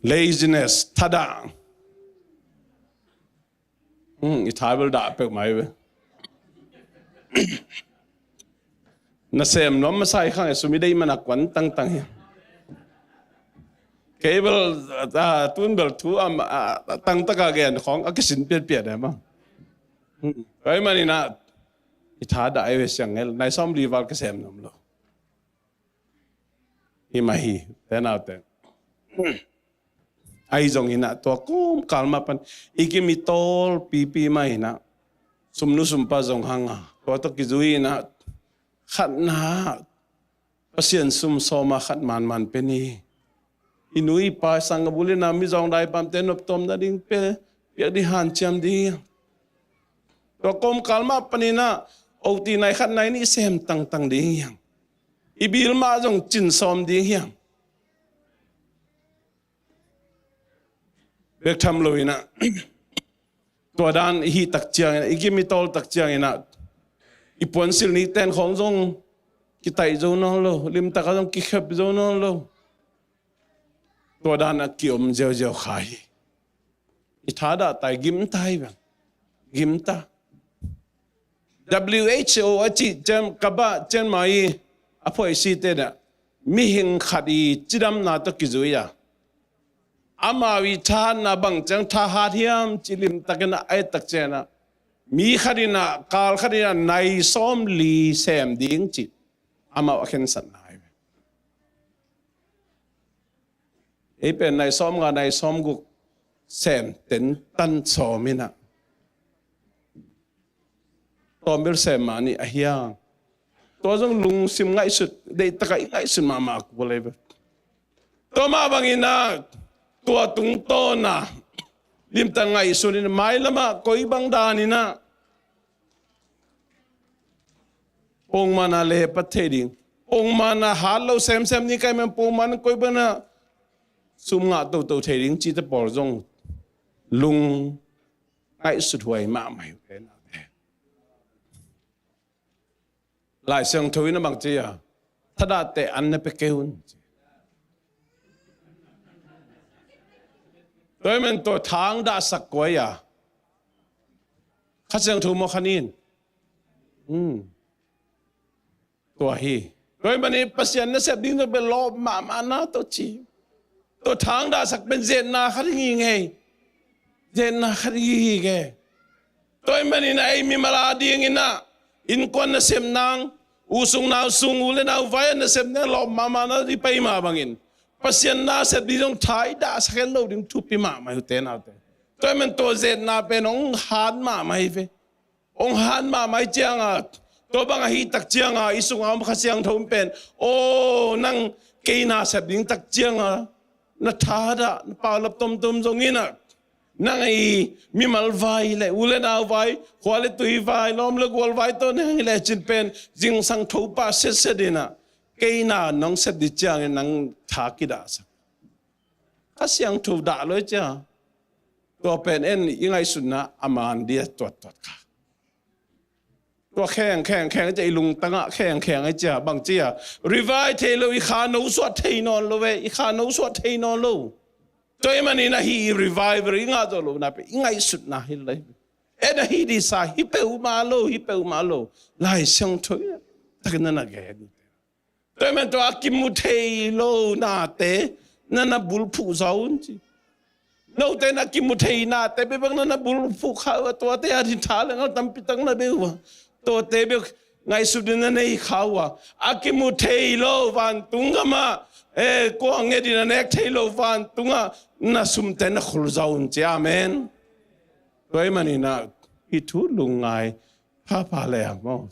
Laziness, thadah. Hmm, i tha bel dah peuhmah hi ve. Na sem nuam masa i khang e, sum i deih man a kuan tangtang hi. Kei bel, ah, tun bel thu a, ah, tangtaka gen khawng a kisin piatpiat e maw. Hmm. Tua ahih manin ah i thadah hi ve, siang ngel, nai sawmli val kisem nuam lo. Hi mah hi, te naute. Ahi zongin ah tua kawmkal mah pan i kim i tawl pipi mah in ah, sumnu sumpa zong hang a, tua tawh kizui in ah, khatna, Pasian sum sawm a khat manman pe ni. I nu i pa, i sanggam u le nau, mizawng daipamte noptuam nading pe, piak ding, hanciam ding. Tua kawmkal mah panin ah, oti nai khat nai nih sem tangtang ding hi hang. I bil mah zong cin sawm ding hi hang. Bek tham lo in ah, tua dan i hih tak ciangin ah, i kim i tawl tak ciangin ah, i puansilh nihten khawng zong kitaih zo nawn lo, limtak ah zong kikhep zo nawn lo. Tua dan a kiom ziauziau kha hi. I thadah ta hi, gim ta hi bang. Gim ta. W H O a cih ciang, ka bah ciang mah hi, a phuaisite in ah, mihing khat i cidamna tawh kizui a, amau i thahatna bang ciang thahat hiam cih limtakin ah a et tak ciangin ah, mi khat in ah, kal khat in ah nai sawmli sem ding cih amau a khensatna hi ve. Ei pen nai sawmnga, nai sawmguk sem tentan sawm in ah, tawm bel sem mah ni a hiang. Tua zong lungsim ngaihsut, deihtak a i ngaihsut mahmah kul hi ve. Tua mah bangin ah, tua tungtawn a limtak ngaihsun in, mailam ah koi bang dan in ah, pongman a lepat thei ding, pongman a hat lo semsem ni kai man, pongman koi bang a sum ngah toto thei ding cihte pawl zong lung ngaihsut huai mahmah hi uh te naute. Lai Siangtho in a bang ci a, thadah teh an na pia kei un. Tua ahih manin tua tha hong dahsak kua hi a? Kha Siangtho maw, kha nin? Hmm. Tua hi. Tua ahih manin Pasian nasep ding zong bel lawp mahmah na tawh ci. Tua tha hong dahsak pen zetna khat hi ngei. Zetna khat hi ngei. Tua ahih manin ei mimal a dingin ah, innkuan nasep nang, u sung nau sung, u le nau vai a nasep nang lawp mahmah na i pai mah bangin, Pasian nasep ding zong tha i dahsak het lo ding thupi mahmah hi uh te naute. Tua ahih manin tua zetna pen hong hat mahmah hi ve. Hong hat mahmah hi ciang a, tua bang ahih tak ciang a, i sungah om Kha Siangtho pen, aw, nang kei nasep ding tak ciang a, na thadah, na paulap tomtom zongin ah, nang i mimal vai le, u le nau vai, khua le tui vai, lawm le gual vai tawh nang i lecin pen zingsang tho pah setset in ah, kei na nong sep ding ciangin nang tha kidahsak. Kha Siangtho dah lo hi cia. Tua pen en i ngaihsutna a man dia tuattuat kha. Tua kheng kheng kheng cia, i lungtang ah kheng kheng cia, bang cia, revive thei lo, i kha no suah thei nawn lo ve, i kha no suah thei nawn lo. Tua ahih manin ahi i revival i ngah zawh lohna pen i ngaihsutna hi lai. En ahi disa hi peuhmah lo, hi peuhmah lo. Lai Siangtho takin na na gen. Tua ahih manin tua a kimu thei lo nate na na bulphuh zaw un ci. Note na kimu thei nate bek bang na na bulphuh kha uh a, tuate a ding tha le ngal tampi tak na bei uh a, tuate bek ngaihsut ding na nei kha uh a, a kimu thei lo vantung gam ah, eh, kua nget in a nek thei lo vantung ah na sumte na khol zaw un ci. Amen. Tua ahih manin ah hih thu lungngai phapha le a maw.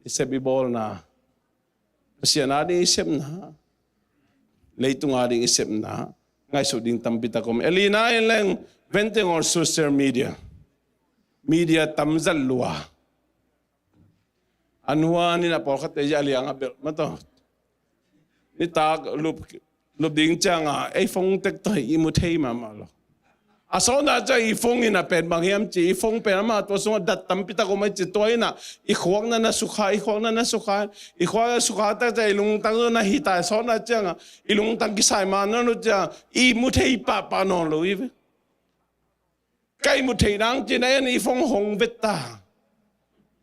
I sep i bawlna, Pasian a ding i sepna, leitung a ding i sepna, ngaihsut ding tampi tak om. Elina in leng venteng or social media, media tam zat lua. An huan in a pawlkhatte zia liang a belh mataw. Nitak lup, lup ding ciang a ei phone tek tawh i mu thei mahmah lo. A sawtna ciang i phone in a pen bang hiam ci, i phone pen amah tua sungah dat tampi tak om ahi ci, tua in a i khuakna na sukha, i khuakna na sukha, i khuakna sukha tak ciang i lungtang zong na hi ta, a sawtna ciang a i lungtang kisai ma nawn lo ciang i mu thei pahpah nawn lo hi ve. Ka i mu thei nang ci na en i phone hong vet ta.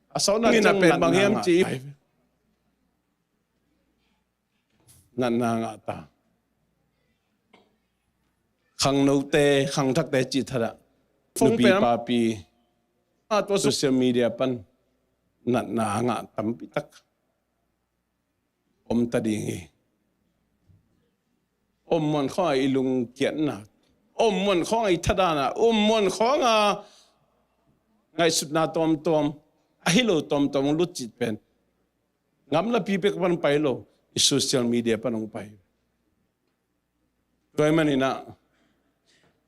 A sawtna ciang a pen bang hiam ci, natna ngah ta. Khangnote, khangthakte cih thadah, nupi papi, a tua social media pan natna a ngah tampi tak om ta ding hi. Om muan khawng a i lungkiatna, om muan khawng a i thadahna, om muan khawng a ngaihsutna tuamtuam, a hi lo tuamtuam hong lut cih pen ngamlapi pek pan pai lo, i social media pan hong pai. Tua ahih manin ah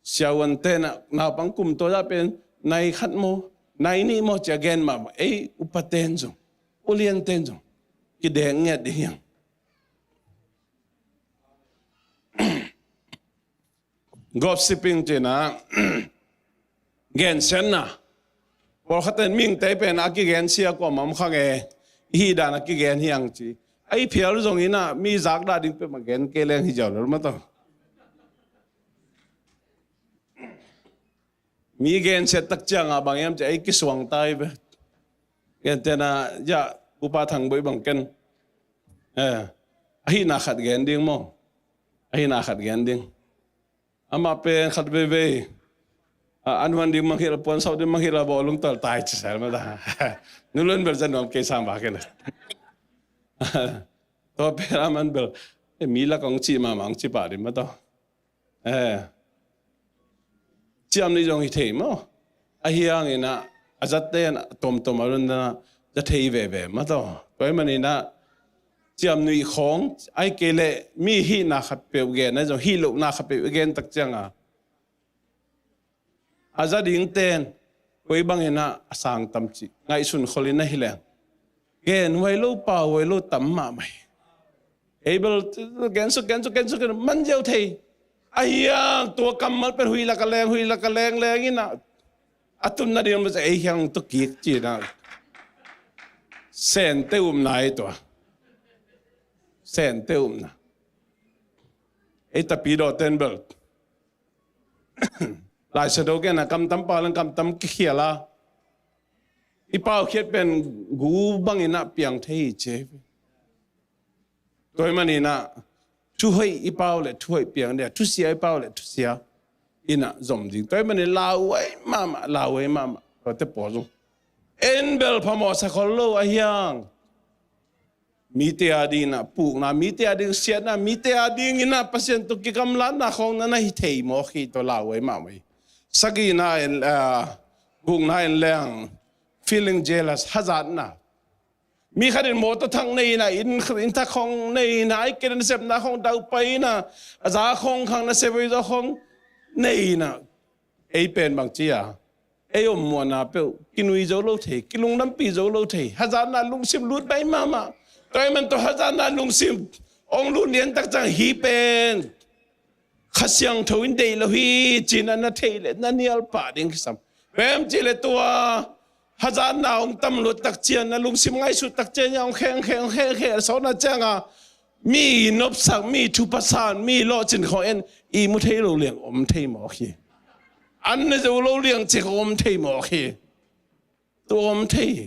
siavuante in ah naupang kum tua zah pen nai khat maw, nai nih maw ci a gen mahmah, ei upaten zong, ulianten zong kideng ngiat ding hi hang. Gossiping cihna, gensiatna. Pawlkhatte in mihingte pen a kigensia kuamah om kha nge, i hih dan a kigen hi hang ci. A i phial zong in ah mi zakdah ding peuhmah gen kei leng hi ziau lo mah tawh. Mi gensiat tak ciangah bang hiam ci a i kisuang ta hi ve. Gentehna, ya, Upa Thang Boih bang ken, eh, a hihna khat gen ding maw? A hihna khat gen ding. Amah pen khat veivei a, an huan ding mangngilh a, puan sauh ding mangngilh a, bawl lungtual tai ci sel mah ta. Nu Lun bel za nuam kei sang bak in a. Tua pen a man bel, eh, mi lak hong ci mahmah hong ci pah ding mah tawh. Eh, ciamnuih zong hi thei maw? Ahi hangin ah a zatte in a tuamtuam a run dan ah za thei veve mah tawh. Tua ahih manin ah ciamnuih khawng ahih kei leh mi hihna khatpeuh gen ahi zong, hih lohna khatpeuh i gen tak ciangah a za dingte in koi bangin ah a sang tam cih ngaihsun kholin ahi leng, gen huai lo, pau huai lo tam mahmah hi. Ei bel gen suk, gen suk, gen suk, man ziau thei. Ahi hang tua kammal pen huih lak a leng, huih lak a leng leng in ah a tunna ding mah ei hiang tua kik ci in ah Sente upna hi tua. Sente upna. Ei tapidawte in bel Lai Siangtho gen a, kam tam pau leng kam tam kikhial a, i paukhiat pen gu bangin ah piang thei hi ci hi. Tua ahih manin ah thuhoih i pau leh thuhoih piang ding a, thusia i pau leh thusia in ah zom ding. Tua ahih manin lauhuai mahmah, lauhuai mahmah. Tuate pawl zong en bel phamawh sa khol lo ahi hang. Mite a dingin ah pukna, mite a ding siatna, mite a dingin ah Pasian tawh kigamlatna khawng na na hi thei mawk hi, tua lauhuai mahmah hi. Sagihna in, ah, gukna in leng feeling jealous, hazatna. Mi khat in mawtaw thak nei in ah, inn, inn thak khawng nei in ah, ahih kei leh nasepna khawng daupai in ah, a za khawng khang nasep uh zaw khawng nei in ah, ei pen bang ci a, ei om muanna peuh kinui zo lo thei, kilungdampi zo lo thei, hazatna lungsim lut baih mahmah. Tua ahih man tawh hazatna lungsim hong lut lian tak ciang hih pen Kha Siangtho in deih lo hi ci-in ah na theih leh na nial pah ding kisam. Bang hiam cih leh tua hazatna hong tam luat tak ciang, na lungsim ngaihsut tak ciang, hong kheng kheng, hong kheng kheng, a sawtna ciangah mi nopsak, mi thupha san, mi lawhcin khawng en, i mu thei lo liang om thei mawk hi. An ne zo lo liang cih khawng om thei mawk hi. Tua om thei hi.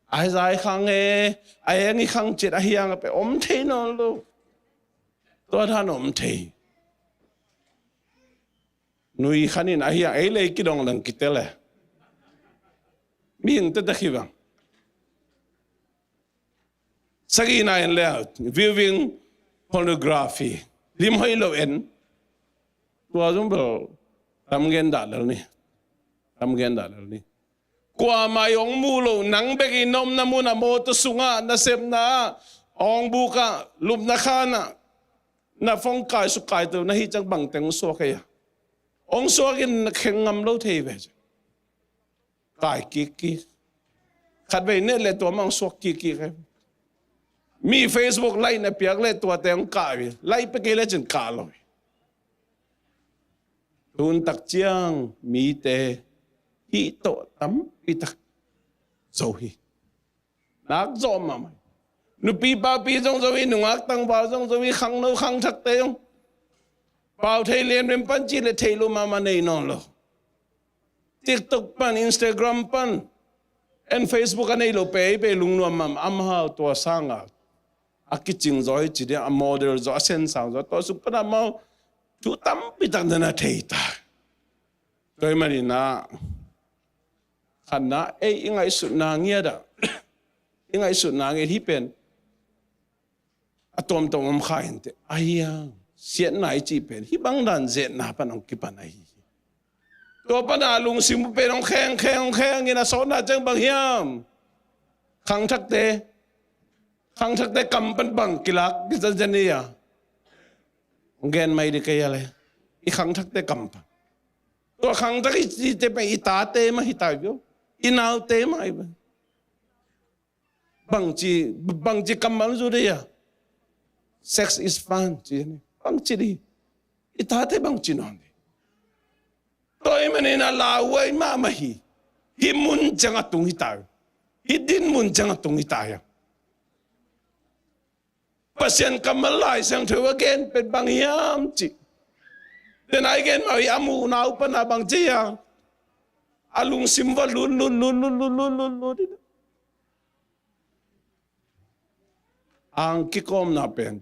A za i khang e, a eng i khang ciat ahi hang a pen om thei nawn lo. Tua dan om thei hi. Nui khan in ahi hang ei lei kidong leng kitel e. Mihing tete khi bang. Sagihna in le viewing pornography, lim hoih lo en. Tua zong bel tam gen dah lel ni. Tam gen dah lel ni. Kuamah i hong muh loh, nang bek i na omna munah, mawtaw sungah, nasepna ah, awngbuk ah, lupna khan ah, na phone kai suk kai to na hih ciang bangteng hong suak hi a. Hong suak in na kheng ngam lo thei ve. Kai kikkik. Khatvei net leh tua mah hong suak kikkik hi. Mi Facebook like na piak leh tuate hong kah hi. Like pia kei lecin kah lo hi. Tun tak ciang mite hih tawh tampi tak zo hi. Nak zawh mahmah hi. Nupi papi zong zo hi, nungak tangval zong zo hi, khangno khangthakte zong. Pau thei lianlian pan cih le theih loh mahmah nei nawn lo. TikTok pan, Instagram pan, en Facebook a nei lo pei pei lungnuam mahmah, amau tua sangah a kicing zaw hi ci ding, a model zaw, a sensang zaw, tua sung pan amau thu tampi tak na thei ta. Tua ahih manin ah khatna ei i ngaihsutna ngiat ah, i ngaihsutna ngiat hi pen a tuamtuam om kha inteh. Ahi hang siatna i cih pen hih bang dan zetna pan hong kipan ahi hi. Tua pan a lungsim uh pen hong kheng kheng hong kheng in a sawtna ciang bang hiam? Khangthakte, khangthakte kam pan bang kilak kizanzan hi a. Hong gen mai dih kei a le. I khangthakte kam pan. Tua khangthak i cihte pen i tate mah hi ta hi ve. I naute mah hi ve. Bangci, bangci kammal zu dih a. Sex is fun ci ni. Bangci dih. I tate bangci nawn dih. Tua ahih manin a lauhuai mahmah hi. Hih mun ciang a tung hi ta hi. Hih din mun ciang a tung hi ta hi. Pasian kammal Lai Siangtho a gen pen bang hiam cih. Tua na i gen mah hi a, muhna uh pan a bang ci hiam. A lungsim va lut lut lut lut lut lut lut lut. Ang kikawmna pen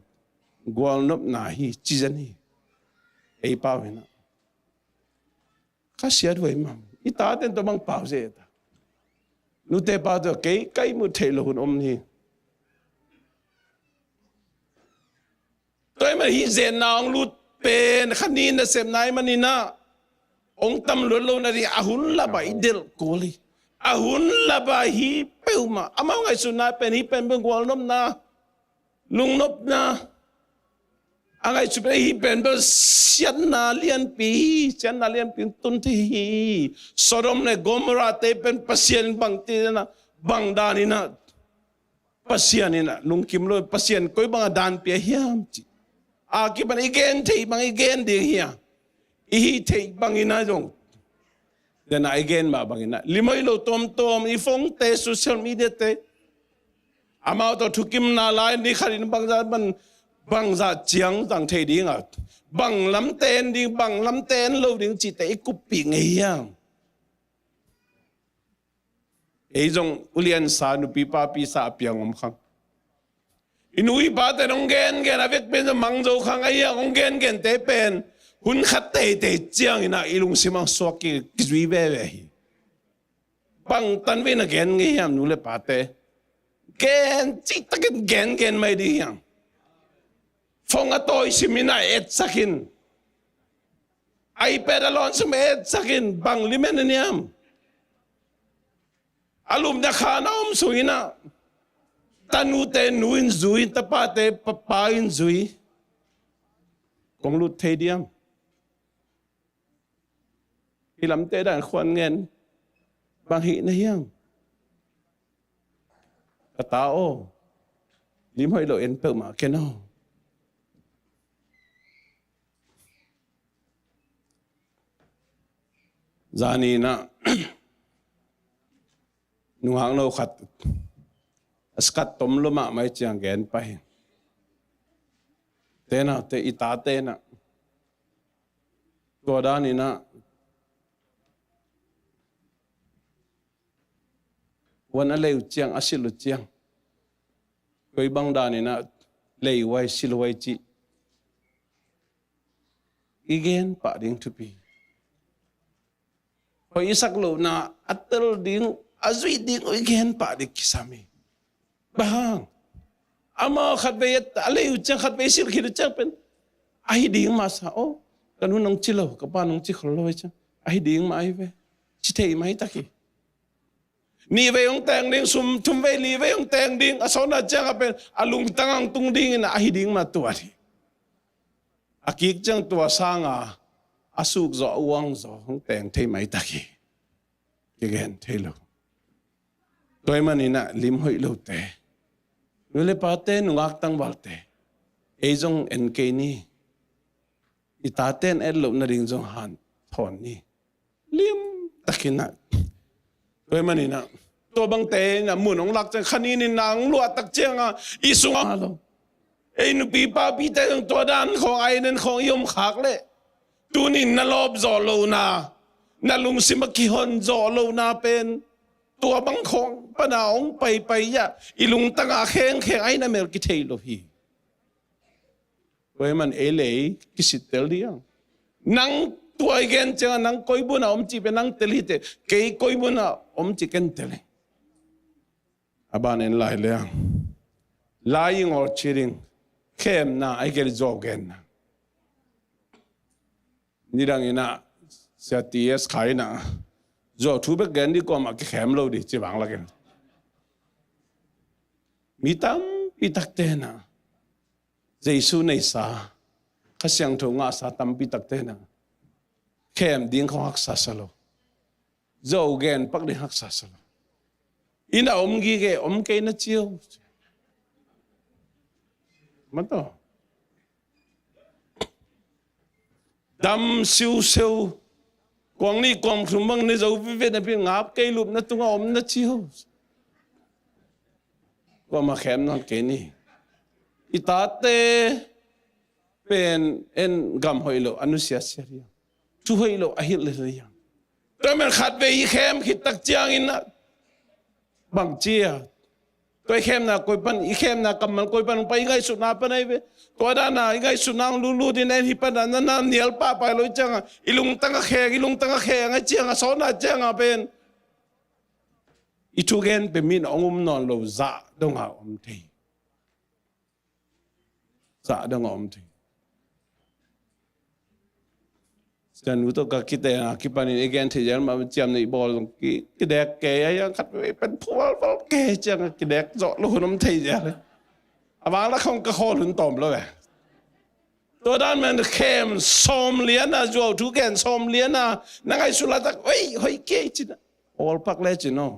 gualnopna hi ci zen hi. Ei pau hi na. Khasiat huai mah. I taten tua bang pau zen ta. Nute pau tua kei kai mu thei lo hun om ni. Tua ahih manin hih zetna hong lut pen kha ni nasepna ahih manin ah hong tam luat lo nading a hun lap ah i delh kul hi. A hun lap ah hih peuhmah amau ngaihsutna pen hih pen bel gualnopna, lungnopna. A ngaihsut pen hih pen bel siatna lianpi hi. Siatna lianpi tun thei hi. Sodom le Gomorrah te pen Pasian bang ti na, bang dan in ah Pasian in ah lungkim lo, Pasian koi bang a dan pia hiam ci. A kipan i gen theih bang i gen ding hi a, i hih theih bang in ah zong. Tua na i gen mah bang in ah lim hoih lo tuamtuam, i phone te, social media te, amau tawh thukimna lai ni khat in bangzah ban, bangzah ciang zang thei ding a, bang lam ten ding, bang lam ten lo ding cihte i kuppih ngei hiam? Ei zong uliansa, nupi papi sa a piang om khang. I nu i pate hong gengen a vek pen zong mang zo khang ahi a, hong gengente pen hun khat teitei ciangin ah i lungsim ah suak ki, kizui veve hi. Bang tan vei na gen ngei hiam nu le pate? Gen cihtakin gengen mai ding hiam? Phone a tawi simin ah etsakin, iPad a lawn simin etsakin, bang limen a niam? A lumna khan a om sungin ah tanute nu in zui, tapate papa in zui. Kong lut thei diam? Hih lamte dan khuan ngen bang hih na hiam? Ka ta aw, lim hoih lo en peuhmah ken aw. Zanin ah nungakno khat a skat tom lo mahmah hi ciang gen pah hi. Tena te i ta tena tua danin ah wan a lei uh ciang, a silh uh ciang, koi bang danin ah lei huai, silh huai cih i gen pah ding thupi. Hoih i sak lohna a tel ding, a zuih ding uh i gen pah ding kisam hi. Bang hang? Amau khatvei a lei uh ciang, khatvei silh khit uh ciang pen ahi ding mah sa aw. Ka nu nong ci lo, ka pa nong ci khol lo hi ciang ahi ding mah ahi ve. Ci thei mah hi tak hi. Nih vei hong teng ding, sum thum vei li vei hong teng ding, a sawtna ciang a pen a lungtang ah hong tung dingin ahi ding mah tuat hi. A kik ciang tua sanga a suk zaw, a uang zaw hong teng thei mah hi tak hi. Kigen thei lo. Tua ahih manin ah lim hoih lote, nu le pate, nungak tangvalte, ei zong en kei ni. I taten et loh nading zong han, thawn ni. Lim takin ah. Tua ahih manin ah, tua bangte in ah mun hong lak ciang, kha nin in na hong luah tak ciang ah, i sungah lo. Ei nupi papite zong tua dan khawng, ai nen khawng i om khak leh, tunin na lawp zawh lohna, na lungsim a kihon zawh lohna pen, tua bang khawng pana hong paipai ah, i lungtang ah khengkheng ai na mel kithei lo hi. Tua ahih man ei le ei kisittel ding. Nang tua i gen ciangah nang koi mun ah om cih pen nang tel hi teh, kei koi mun ah om cih ken tel hi. A ban en lai leng, lai i ngawl ci ding, khemna, ai kei le zuau genna. Nidang in ah, Sia T S Khai in ah, zuau thu bek gen ding, kuamah kikhem lo ding ci bang lakin. Mi tampi takte in ah, Jesu neihsa, Kha Siangtho ngahsa tampi takte in ah, khem ding khawng haksa sa lo. Zuau gen pak ding haksa sa lo. Inn ah om gige, om kei na ci uh. Mataw. Dam siuseu. Kuang nih kuang thum bang ne zo vive napi ngap kei, lupna tungah om na ci uh. Kuamah khem nawn kei ni. I tate pen en gam hoih lo a nusiasia ding. Thu hoih lo a hilh le ding. Tua men khatvei i khem khit tak ciangin ah, bang ci a, tua i khemna koi pan, i khemna kammal koi pan hong pai, i ngaihsutna pan ahi ve. Tua dan a i ngaihsutna hong lutlut in en hi pan a, na na nial pahpah lo i ciangah, i lungtang a kheng, i lungtang a kheng a ciangah, sawtna ciangah pen i thugen pen mi in hong um nawn lo zah dongah om thei. Zah dongah om thei. Sianu tawh ka kite a kipanin i gen thei zel mah, ciamna i bawl zong ki, kidek kei a, a khat vei pen phual val kei ciangah kidek zawh lo hun om thei zel. A vang lak khawng ka khawl hun tawm lo e. Tua dan men khem sawm lian a, zuau thu gen sawm lian a, na ngaihsut laitak, oi, hoih kei cin a, awl pak le cin aw.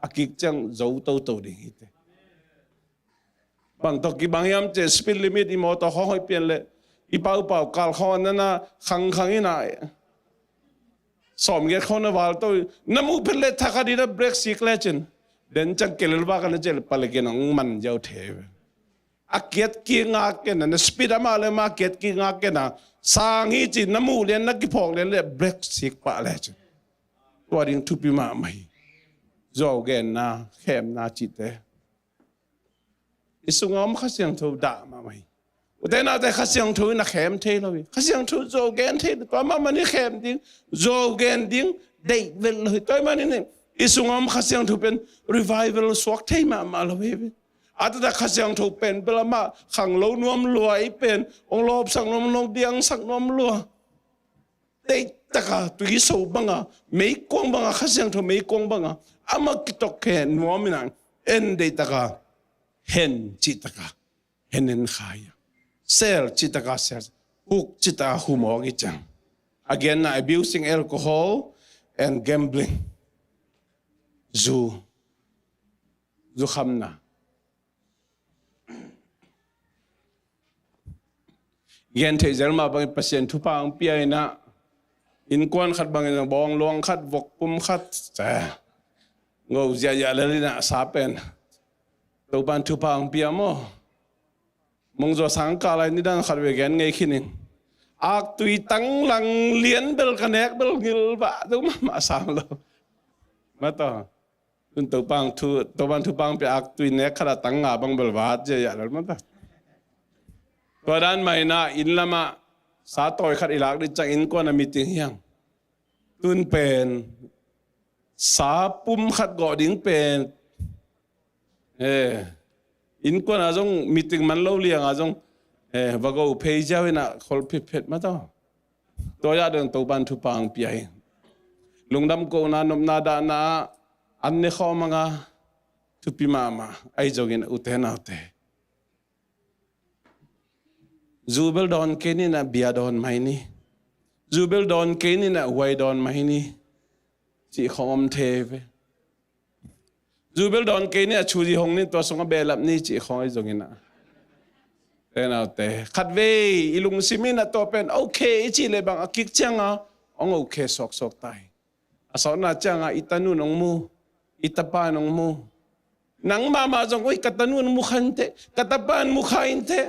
A kik ciang zo toto ding hi te. Bang tawh kibang hiam cih, speed limit i mawtaw khawng hoih pian leh, i paupau kal khawng a na na khangkhang in a, sawmgiat khawng na val to, na muh phet leh thakhat in a brake sik lecin, den ciang kelel vak a na cih leh palekin hong man ziau thei ve. A kiat kik ngak ken a, na speed amah le amah kiat kik ngak ken a, sang hi ci na muh lian, na kiphawk lian leh brake sik pah lecin. Tua ding thupi mahmah hi. Zuau genna, khemna cihte. I sungah om Kha Siangtho dah mahmah hi. Ute naute, Kha Siangtho in a khem thei lo hi. Kha Siangtho zuau gen thei lo. Tua mahmah in i khem ding, zuau gen ding deih vet lo hi. Tua ahih manin i sungah om Kha Siangtho pen revival suak thei mahmah lo hi. A taktak Kha Siangtho pen bel amah khang lo nuam lua, ei pen hong lawpsak nuam, hong diangsak nuam lua. Deih taka, tuiso banga, meikuang banga, Kha Siangtho meikuang banga, amah kitok khe nuam in a, en deih taka, hen cih taka, hen en kha hi a. Sel cih taka, sel, huk cih taka, humawk hi ciang. A genna, abusing alcohol and gambling. Zu, zu khamna. Gen theih zel mah bangin Pasian thupha hong pia in a, innkuan khat bangin bawng luang khat, vok pum khat, ngo ziahziah lel in a, sa pen Topan thupha hong pia maw. Mong zaw sang kah lai nidang khat ve gen ngei khin ing. Aktui tang lang lian bel ka nek bel ngil vah zo mahmah sam lo. Mataw. Tun Topan thu, Topan thupha hong pia aktui nek khat a tang nga bang bel vat ziahziah lel mataw. Tua dan mah in a, inn lamah sa tawi khat i lak ding ciang innkuan a meeting hi hang. Tun pen sa pum khat gawh ding pen, eh, innkuan a zong meeting man lo liang a zong, eh, va go phei ziau in a khol phitphet mataw. Tua zah dong Topan thupha hong pia hi. Lungdam kohna, nopna dahna ah an ne khawm hang a, thupi mahmah. Ahi zongin ute naute, zu bel dawn kei ni in a, bia dawn mai ni. Zu bel dawn kei ni in a, huai dawn mai ni, cih khawng om thei ve. Zu bel dawn kei ni a, chuzi hong ni, tua sungah behlap ni, cih khawng ahi zongin a, ute naute, khatvei i lungsim in a tua pen okay i cih leh bang a kik ciang a hong okay suaksuak ta hi. A sawtna ciangah i tanu in hong mu, i tapa in hong mu. Nang mahmah zong, oi, ka tanu in mu kha inteh, ka tapa in mu kha inteh.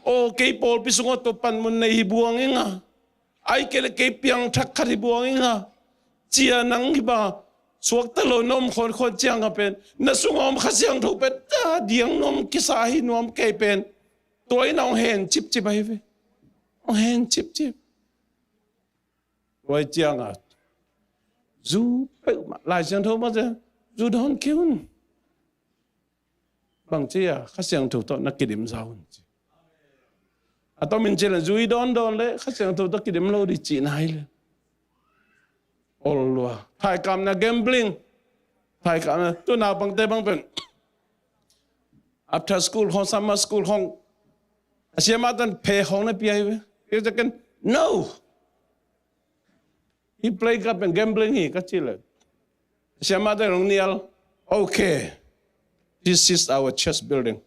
Aw, kei pawlpi sungah tua panmun nei hi buang inga, ai kei le kei piangthak khat hi buang inga, cia nang hi ba, suakta lo na om khawnkhawng ciangah pen na sungah om Kha Siangtho pen ta diang nuam kisa hi nuam kei pen. Tua in a hong hen cipcip ahi ve. Hong hen cipcip. Tua ciangah zu peuhmah Lai Siangtho mah cia zu dawn kei un. Bang cia Kha Siangtho tawh na kidim zau un ci. A tomin ci le zu i dawndawn le Kha Siangtho tawh kidim lo dih cihna hi le. Ol lua. Thaikapna, gambling. Thaikapna, tu naupangte bang pen after school khawng, summer school khawng, a siamahte in phe khawng na pia hi ve. Pia ciangin, no. Hih playground pen gambling hi ka ci le, a siamahte in hong nial. Okay, this is our church building.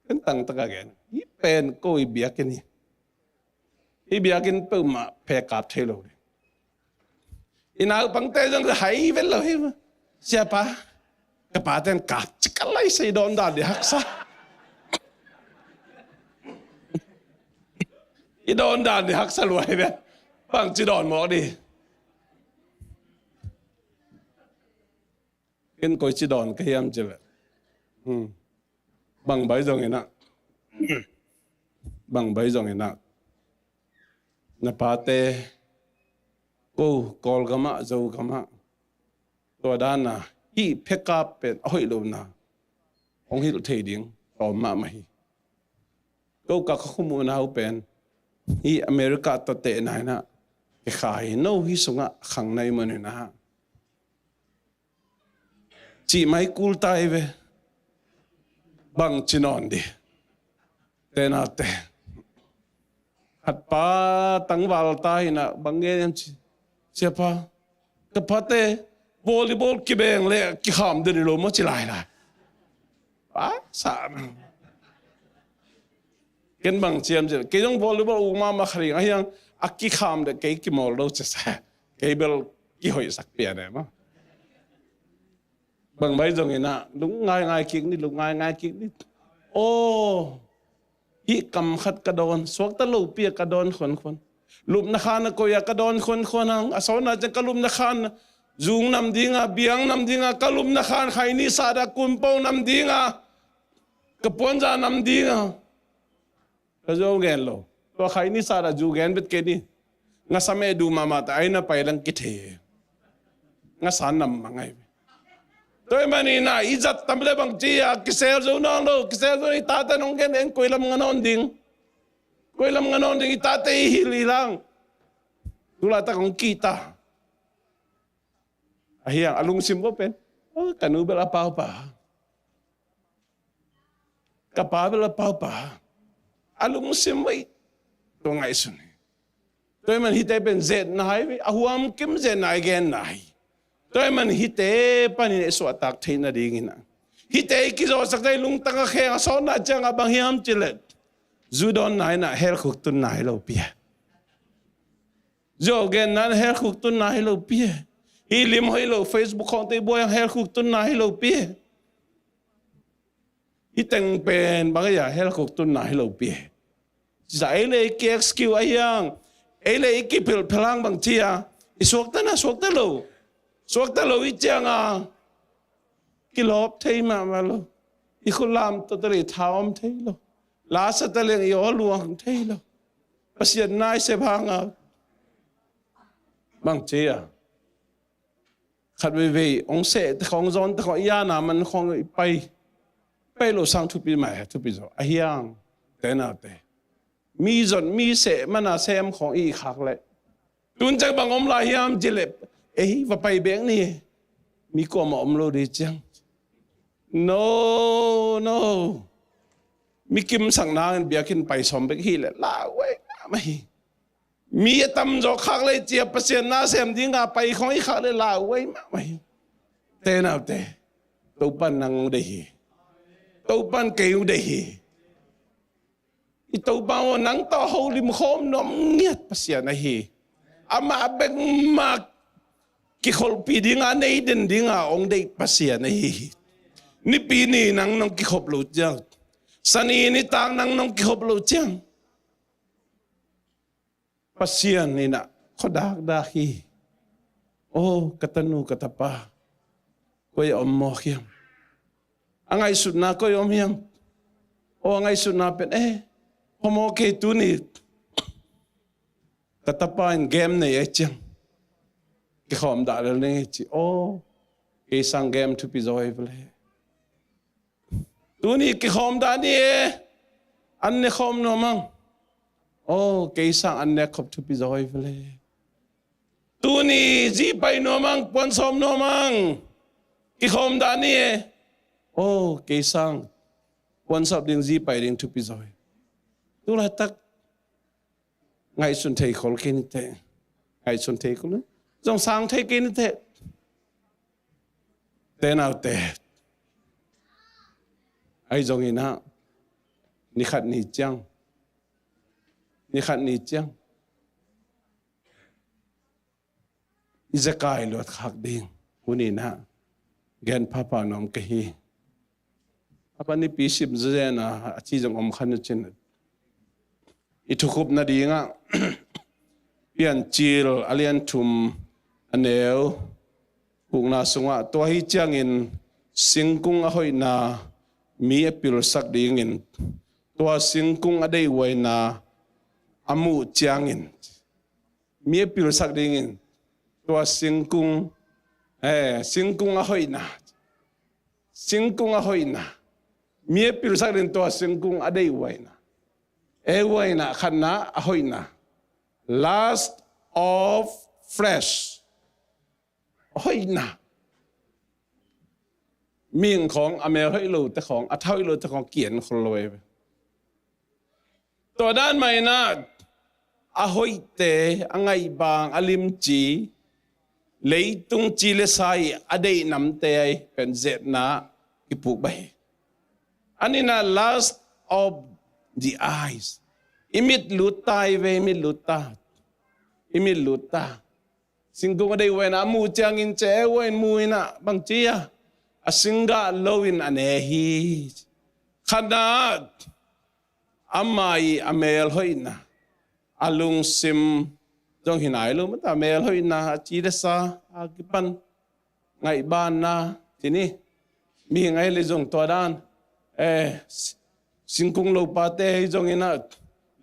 Ken tangtaka gen, hih pen ko i biakinn hi. I biakinn peuhmah phe kap thei lo ding. I naupangte zong hai vet lo hi. Siapa, ka pate in kap cik a lai sa, i dawn dan dih haksa. I dawn dan dih haksa lua hi ve. Bang ci dawn mawk dih. Ken koi ci dawn ka hiam ci le, hmm, bang bai zong inah, bang bai zong inah, na pate ko Kawlgamah, Zogamah, tua dana hih phe kap pen a hoih lo na hong hilh thei ding tawm mahmah hi. Ko ka ka khum uh na uh pen hih America tawh tehna inah kikha hi. No hih sungah khang na i mun inah cih mai kul ta hi ve. Bang ci nawn dih. Tenate, khatpa tangval ta hinah bang ngen hiam ci, siapa, ka pate volleyball kibeng le kikham den hi lo maw ci lailai. Pa sa na. Ken bang ci hiam ci le, kei zong volleyball uk mahmah kha ding ahiang, a kikham de kei kimawl lo ci sa. Kei bel kihoihsak pian e maw. Bang bai zong inah lungngai ngai kik ni, lungngai ngai kik ni. Aw, hih kam khat ka dawn, suakta lopi a ka dawn khuankhuan. Lupna khan a koi a ka dawn khuankhuan hang, a sawtna ciang ka lupna khan zung nam dinga, biang nam dinga, ka lupna khan khaini sat a kumpo nam dinga, ka puanza nam dinga. Ka zo gen lo. Tua khaini sat a zu gen bet kei ni. Ngasa meh duh mahmah ta ai na pai lang kithei. Ngasa nam mangai. Tua i maninah i zat tam le bang ci a kisel zo nawn lo, kisel zo i tate nong gen en koi lam nga nawn ding. Koi lam nga nawn ding i tate i hil i lang. Tulaitak hong kihta. Ahiang a lungsim ko pen, oh, ka nu bel a paupa. Ka pa bel a paupa. A lungsim vai tua ngaihsun hi. Tua i man hite pen zetna hi ve, a huam kim zetna i genna hi. Tua i man hite panin i suahtak theih nadingin a, hite i kizawhsak thei lungtang a kheng a sawtna ciangah bang hiam ci le, zu dawnna inah hell khuk tunna hi lopi a. Zu genna inah hell khuk tunna hi lopi a. Hi lim hoih lo Facebook khawngte i buai ang hell khuk tunna hi lopi a. Hih teng pen bang a hell khuk tunna hi lopi. Cisa ei le i ki excuse ahiang, ei le i kipilh phelang bang cia i suakta na suakta lo. Suakta lo i cianga kilawp thei mahmah lo. I khutlam tawh tale i tha om thei lo. Lasa tale i aw luang thei lo. Pasian naisep hanga bang cia khat veivei ong seh te khong zon te khong i ana man khong i pai, pai lo sang thupi mai, thupi zo ahiang. Tenate, mi zon mi seh mana sem khong i khak le, tun ciang bang om lai hiam ci le, ei va pai bek ni, mi kuama om lo di ciang. No, no. Mi kimsak nangin biakinn pai sawm bek hi le lau ei mahmah hi. Mi a tamzaw khak le cia Pasian nasem dinga pai khong i khak le lau ei mahmah hi. Tenaute, Topan nang uh deih hi. Topan kei uh deih hi. Topa aw, nang tawh holim khawm nuam ngiat Pasian ahi hi. Amah bek mah kikholhpih dinga, nei den dinga hong deih Pasian ahi hi. Nipi ni nang nong kikhop loh ciang, Sani nitak nang nong kikhop loh ciang, Pasian in ah khuadakdak hi. Oh, ka tanu, ka tapa, koi a om mawk hiam? A ngaihsutna koi om hiam? Oh, a ngaihsutna pen, eh, phamawh kei, tuni ka tapa in game nei ahih ciang kikhawm dah lel ning ei ci. Oh, kei sang game thupi zaw hi ve le. Tuni kikhawm dah ni e, an ne khawm nuam ang. Oh, kei sang an nek khop thupi zaw hi ve le. Tuni zi pai nuam ang, puan sawp nuam ang. Kikhawm dah ni e. Oh, kei sang puan sawp ding, zi pai ding thupi zaw hi. Tu laitak ngaihsun thei khol kei ni teh. Ngaihsun thei khol ni. Zong sang thei kei ni teh. Te naute, ahi zongin ah, ni khat ni ciang, ni khat ni ciang i zekai luat khak ding hun in ah gen phapha nuam ka hi. A pan nipi sim zen a, a ci zong om kha ni cin. I thukhupna dingah Piancil a lian thum, a neu gukna sungah, tua hi ciangin singkung a hoihna mi a pilsak dingin, tua singkung a deihhuaina a muh ciangin, mi a pilsak dingin tua singkung, eh, singkung a hoihna, singkung a hoihna, mi a pilsak dingin tua singkung a deihhuaina, eh, huaina khatna, a hoihna, lust of flesh, a hoihna. Mihing khawng, a mel hoih lote khawng, a tha hoih lote khawng ki-en khol lo ei ve. Tua dan mah in ah, a hoihte, a ngaihbang, a limci, leitung ci le sa i a deih namte ahi pen zetna i puk beh hi. A nihna, lust of the eyes. I mit lut ta hi ve, i mit lut ta. I mit lut ta. Singkung a deihhuaina a muh ciangin, ceh huain mu in ah bang ci a, a singgah loin a ne hi. Khatna, ama i a mel hoihna, a lungsim zong hi nai lo mah ta, mel hoihna, a ci le sa a kipan ngaihbanna, ci ni. Mihing ahi le zong tua dan, eh, singkung lopate hi zongin ah,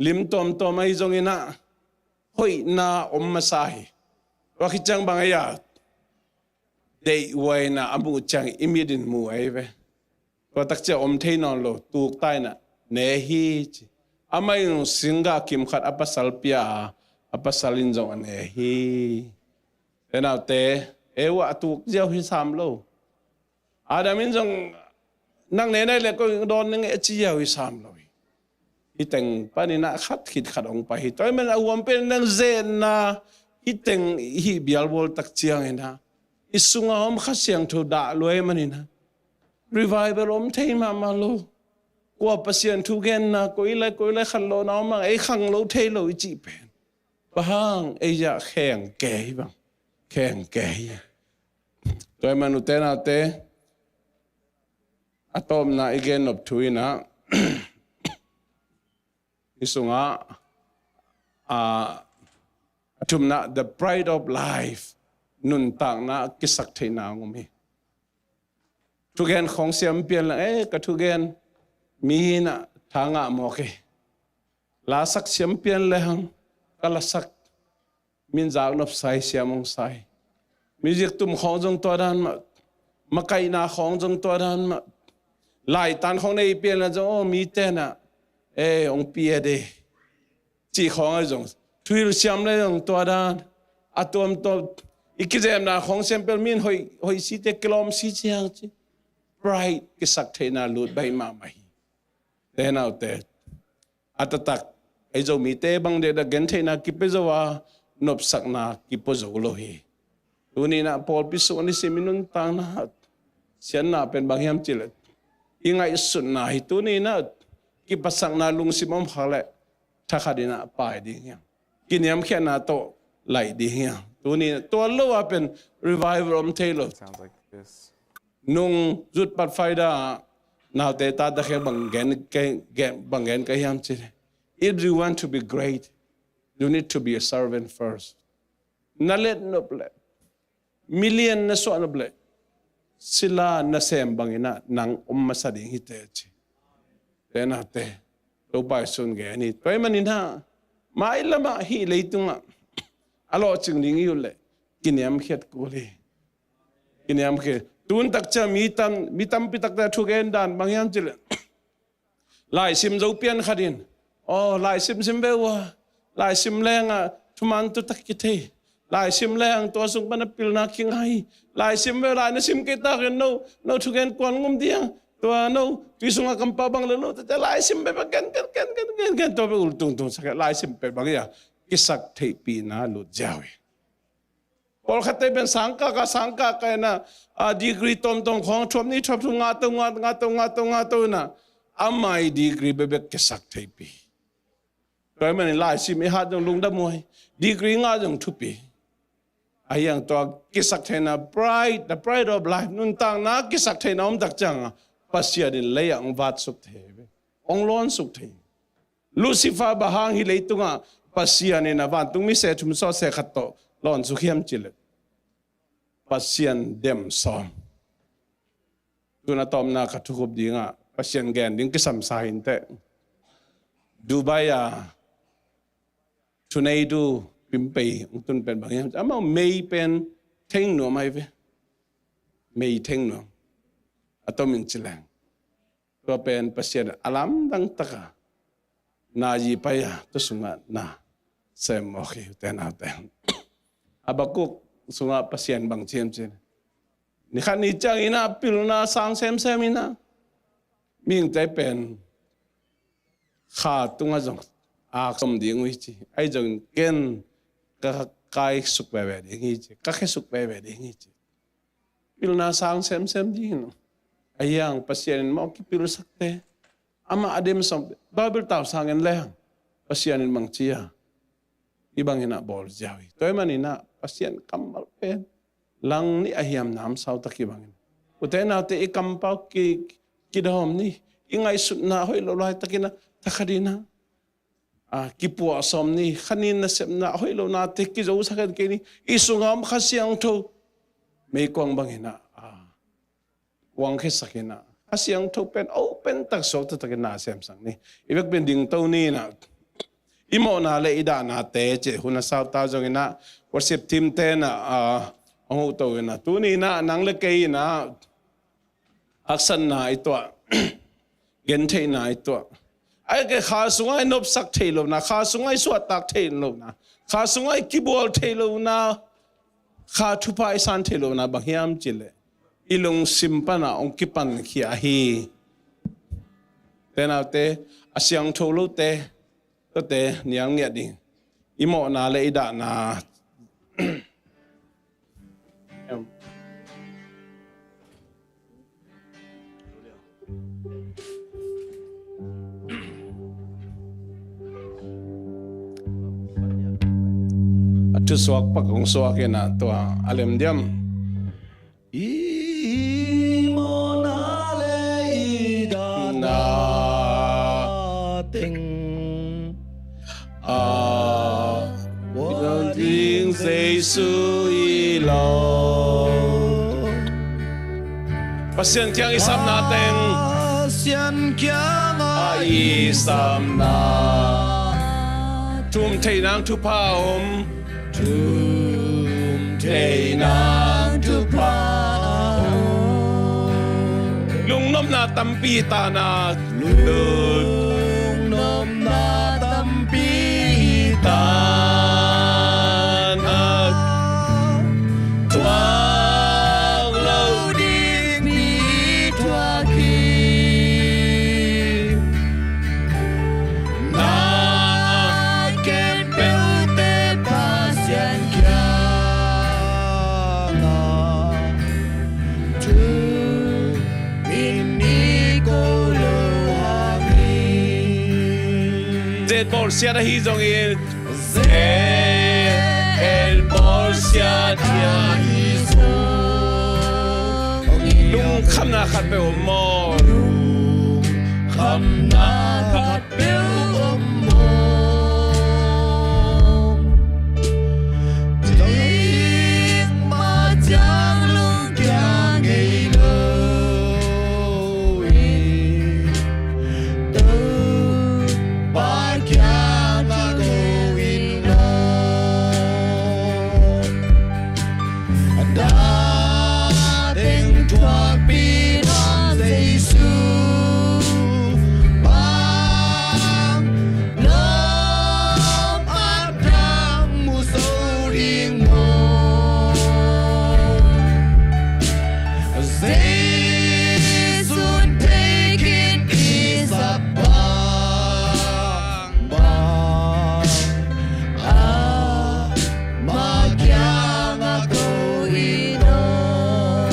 lim tuamtuam ahi zongin ah, hoihna om masa hi. Tua khit ciang bang ahi a, deihhuaina a muh ciang i mit in mu ahi ve. Tua tak ciang om thei nawn lo, tuk ta in ah ne hi ci. Amah in singgah kim khat a pasal pia a, a pasal in zong a ne hi. Te naute, Eva a tuk ziau hi sam lo. Adam in zong nang ne nai le koi dawn ning e ci ziau hi sam lo hi. Hih teng panin ah khat khit khat hong pai hi. Tua ahih manin a huam pen nang zetna, hih teng hih bialbual tak ciangin ah, i sungah om Kha Siangtho dah luai manin ah, revival om thei mahmah lo. Kua Pasian thugenna, koi lai koi lai khanlawhna om ang, ei khang lo thei lo i cih pen, bang hang, ei ah kheng kei bang, kheng kei. Tua ahih manin ute naute, a tawpna i gen nop thu in ah, i sungah, a, a thumna, the pride of life, nuntakna kisak theihna hong om hi. Thugen khawng siam pian leng, eh, ka thugen mi hi in ah tha ngah mawk hi. Lasak siam pian le hang, ka lasak min zak nop sai, siam hong sai. Music tum khawng zong tua dan mah, makaihna khawng zong tua dan mah. Laitan khawng nei pian le zong, oh, mite in ah, eh, hong pia de, cih khawng ahi zong, thuhilh siam le zong tua dan. A tuamtuam, i kizemna khawng siam pian min hoih, hoih site kilawm si ciang ci. Pride kisak theihna lut baih mahmah hi. Te naute, a taktak, ei Zomite bang deh dah gentheihna kipia zo a, nopsakna kipia zo lo hi. Tuni in ah pawlpi sung a nisim i nuntakna, siatna pen bang hiam cih leh, i ngaihsutna hi. Tuni in ah kiphatsakna lungsim om khak leh thakhat in ah pai ding hiam? Kiniamkhiatna tawh laih ding hiam? Tuni tua lo ah pen revival om thei lo. Sounds like this. Nung zutpat faida naute tate kheng bang gen ka, gen, bang gen ka hiam cih leh, if you want to be great, you need to be a servant first. Na let nop leh, million na suah nop leh, sila nasem bangin ah nang om masa ding hi teh ci. Te naute, Topa Jesu'n gen hi. Tua ahih manin ah, mailam ah hih leitungah a lawhcing ding i hih uh leh kiniamkhiat kul hi. Kiniamkhiat. Tun tak ciang mi tam, mi tampi takte thugen dan bang hiam cih leh, laisim zo pian khat in, aw, laisim sim ve uh a, laisim leng ah thuman tu tak kithei. Laisim leng tua sung pan a pilna kingai. Laisim ve, lai na sim kei tak in no, no thugen kuan ngum ding a, tua no tui sungah kampau bang lo lo tete, laisim ve, gen, gen, gen, tua ve ul tung tung sak, laisim peuh bang hi a, kisak theihpihna lut ziau hi. Pawlkhatte pen sangkah ka, sangkah ka in ah, a degree tawmtawm khawng thuap ni thuap thum ngah to, ngah, ngah to, ngah to, ngah to in ah, amah i degree bekbek kisak theihpih. Tua ahih manin laisim i hat zong lungdam huai, degree ngah zong thupi. Ahi hang tua kisak theihna, pride, the pride of life, nuntakna kisak theihna om tak ciang a, Pasian in lei ah hong vatsuk thei ve, hong lawnsuk thei. Lucifer bang hang hih leitungah Pasian in a vantungmi se thum sawt se khat tawh lawnsuk hiam cih leh, Pasian dem sawm. Tun a tawpna ka thukhup dingah Pasian gen ding kisam sa hi inteh. Dubai a thuneitu pimpei hong tun pen bang hiam, amau mei pen theng nuam ahi ve. Mei theng nuam. A tomin ci leng, tua pen Pasian a lamdang taka na zi pai a, tua sungah na sem mawk hi, ute naute. Habakuk sungah Pasian bang ci hiam cih leh, ni khat ni ciangin ah pilna sang semsem in ah, mihingte pen kha tungah zong ak sawm ding uh hi ci. Ahi zongin ken ka kaisuk veve ding hi ci, ka khesuk veve ding hi ci. Pilna sang semsem ding hi. Ahi hang Pasian in mawh kipilsakte, amah a dem sawm, Bible tau sang en leng Pasian in bang ci a, hih bangin ah bawl ziau hi. Tua ahih manin ah Pasian kammal pen lang nih a hiam namsau tak hi bangin, ute naute, i kampau ki, kidawm ni. I ngaihsutna hoih lo laitakin ah, thakhatin ah, a, kipuah sawm ni. Khanin nasepna hoih lo nate kizosak kei ni. I sungah om Kha Siangtho meikuang bangin ah, a, kuangkhiasak in ah, Kha Siangtho pen open tak, suak taktakin na semsak ni. I vekpi in dingto ni in ah, i mawhna le i dahnate ci, hun a sauta zongin ah, worship team te in ah, a, hong hoto in ah, tuni in ah nang le kei in ah haksatna i tuah, gentheihna i tuah. Ahih kei leh Kha sungah i nopsak theih lohna, Kha sungah i suahtak theih lohna, Kha sungah i kibual theih lohna, Kha thupha i san theih lohna bang hiam cih leh, i lungsim pan ah hong kipankhia hi. Ute naute, a siangtho lote, tuate nial ngiat ding. I mawhna le i dahna. A thusuak pak hong suak in ah tua a lem diam. I mawhna le i dahna teng a, ding Jesu i lo. Pasian kiang i samna teng, Pasian kiang a i samna, thum thei nang thupha om. Thum thei nang thupha om. Lungnopna tampi tana. Lungnopna tampi tana. Thuak lo ding mi thuak hi. Na khempeuhte Pasian kiangah thu min i ko lo hang hi. Bawlsiat ahi zongin, Zeen bawlsiat ahi zongin, lungkhamna khat peuh om maw? Lungkhamna khat peuh om maw? Ding mah ciang lungkia ngei lo in, Topa kiangah ko in aw. Dateng thuakpi Jesu bang lawm a dang mu zo ding maw? Jesu thei khin i sap bangbang, amah kiangah ko in aw.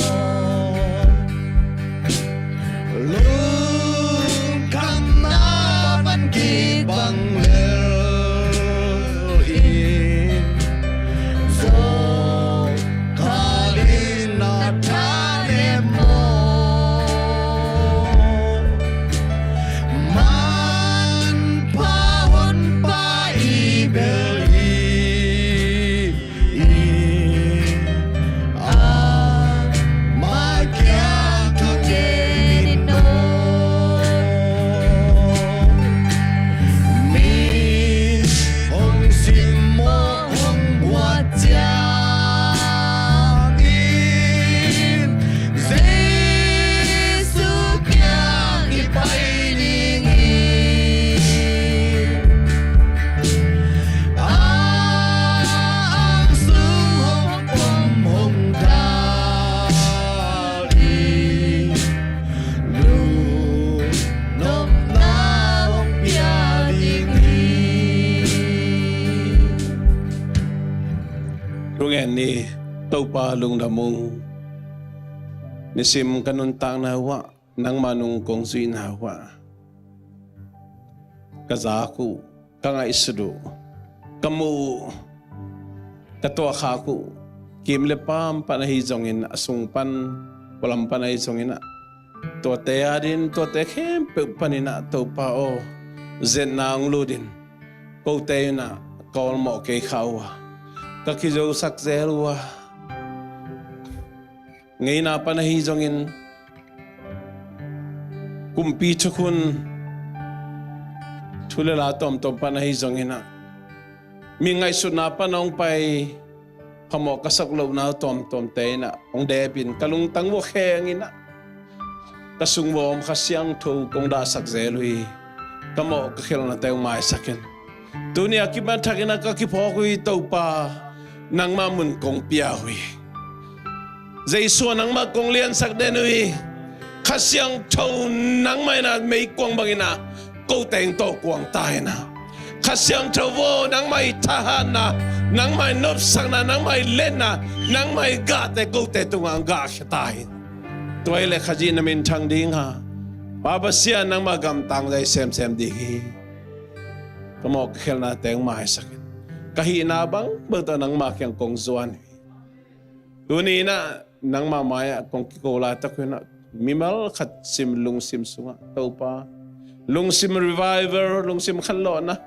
Lungkhamna pan kibang lel in, zawhkhalin na tha lem maw? Manpha honpa i bel hi in, amah kiang thugen in aw. Mi hong simmawh hong buat ciangin, Jesu kiang i pai ding hi. A ang sung hong pom hong dal in, lungnopna hong pia ding hi. Lungen ni, Topa lungdam ung. Nisim ka nuntakna uh ah, nangma nung kong zuihna uh ah, ka zak uh, ka ngaihsut uh, ka muh uh, ka tuahkhak uh, kim le paam pan ahi zongin, a sung pan, pualam pan ahi zongin ah, tuate adin, tuate khempeuh panin ah, Topa aw, zetna hong lut in, kote in ah ka awlmawh kei kha uh a, ka kizosak zel uh a, ngeina pan ahi zongin, kumpi thukhun, thu le la tuamtuam pan ahi zongin ah, mi ngaihsutna pan hong pai, phamawh ka sak lohna uh tuamtuamte in ah hong dep in, ka lungtang uh a kheng in ah, ka sung uh a om Kha Siangtho kong dahsak zel uh hi. Ka mawh ka khelhnate hong maisak in. Tuni a kipan thak in ah ka kiphawk uh hi, Topa, nangma mun kong pia uh hi. Jesu ah nangmah kong liansak den uh hi. Kha Siangtho nangmah in ah meikuang bangin ah kote hong tawh kuang ta in ah, Kha Siangtho aw, nangmah i thahatna, nangmah i nopsakna, nangmah i liatna, nangmah i gahte kote tungah hong gahkhia ta in. Tua hi leh Khazih na minthang ding a, Pa Pasian, nangmah gamtang zai semsem ding hi. Ka mawh ka khelhnate hong maisak in. Ka hihna bangbang tawh nangma kiang kong zuan hi. Tuni in ah nangma mai-ah kong kiko laitak uh in ah, mimal khat sim lungsim sungah, Topa, lungsim revival, lungsim khanlawhna,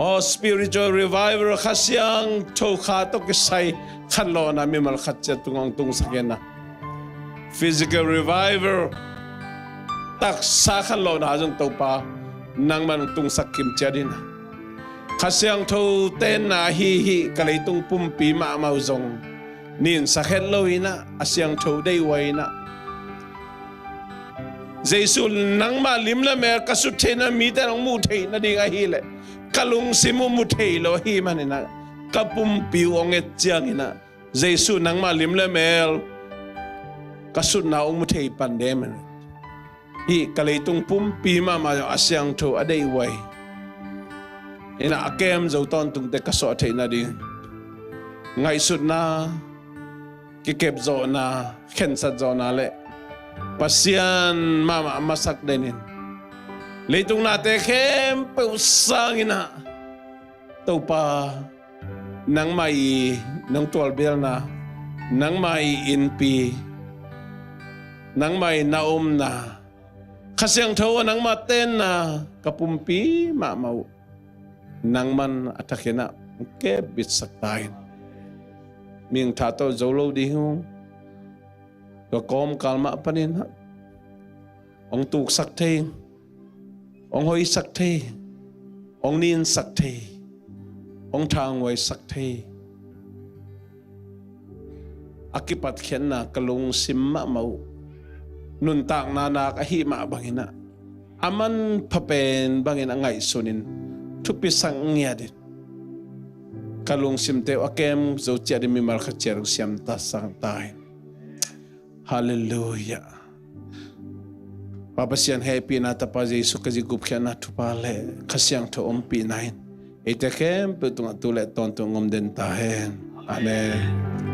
aw, spiritual revival, Kha Siangtho Kha tawh kisai khanlawhna mimal khat ciat tungah hong tungsak in ah, physical revival, taksa khanlawhna zong, Topa, nangman hong tungsak kim ciat in ah, Kha Siangtho tenna ahi hih ka leitung pumpi mahmah uh zong ninsak het lo in ah, a siangtho deih uh a in ah, Jesu, nangmah lim le mel ka sut theihna, mite in hong muh theih nading ahih leh, ka lungsim uh mu thei lo ahih manin ah, ka pumpi uh hong et ciangin ah, Jesu, nangmah lim le mel ka sutna uh hong mu thei pan den in ah, hih ka leitung pumpi mahmah zong a siangtho a deih uh a hi. In ah a kem zo tawntungte ka suah theih nading, ngaihsutna, kikepzawhna, khensat zawhna le Pasian mahmah masak den in, Leitung nate khempeuh sangin ah Topa, nangmah i nong tualbelna, nangmah i innpi, nangmah i na omna, Kha Siangtho a nangmah tenna ka pumpi mahmah uh, nangman a thakin ah hong kepbitsak ta in. Mihing tha tawh zo lo ding hi ung. Tua kawmkal mah panin ah hong tuksak thei, hong hoihsak thei, hong ninsak thei, hong thanghuaisak thei a kipatkhiatna ka lungsim mahmah uh. Nuntakna nak ahih mah bangin ah, a manpha pen bangin a ngaihsunin thupisak ngiatin ka lungsimte uh a kem zo ciatin mimal khat ciat hong siamsak ta in. Halleluiah. Pa Pasian hehpihna, Tapa Jesu Khazih gupkhiatna thupha le Kha Siangtho ompihna in eite khempeuh tungah tu le tawntung om den ta hen. Amen.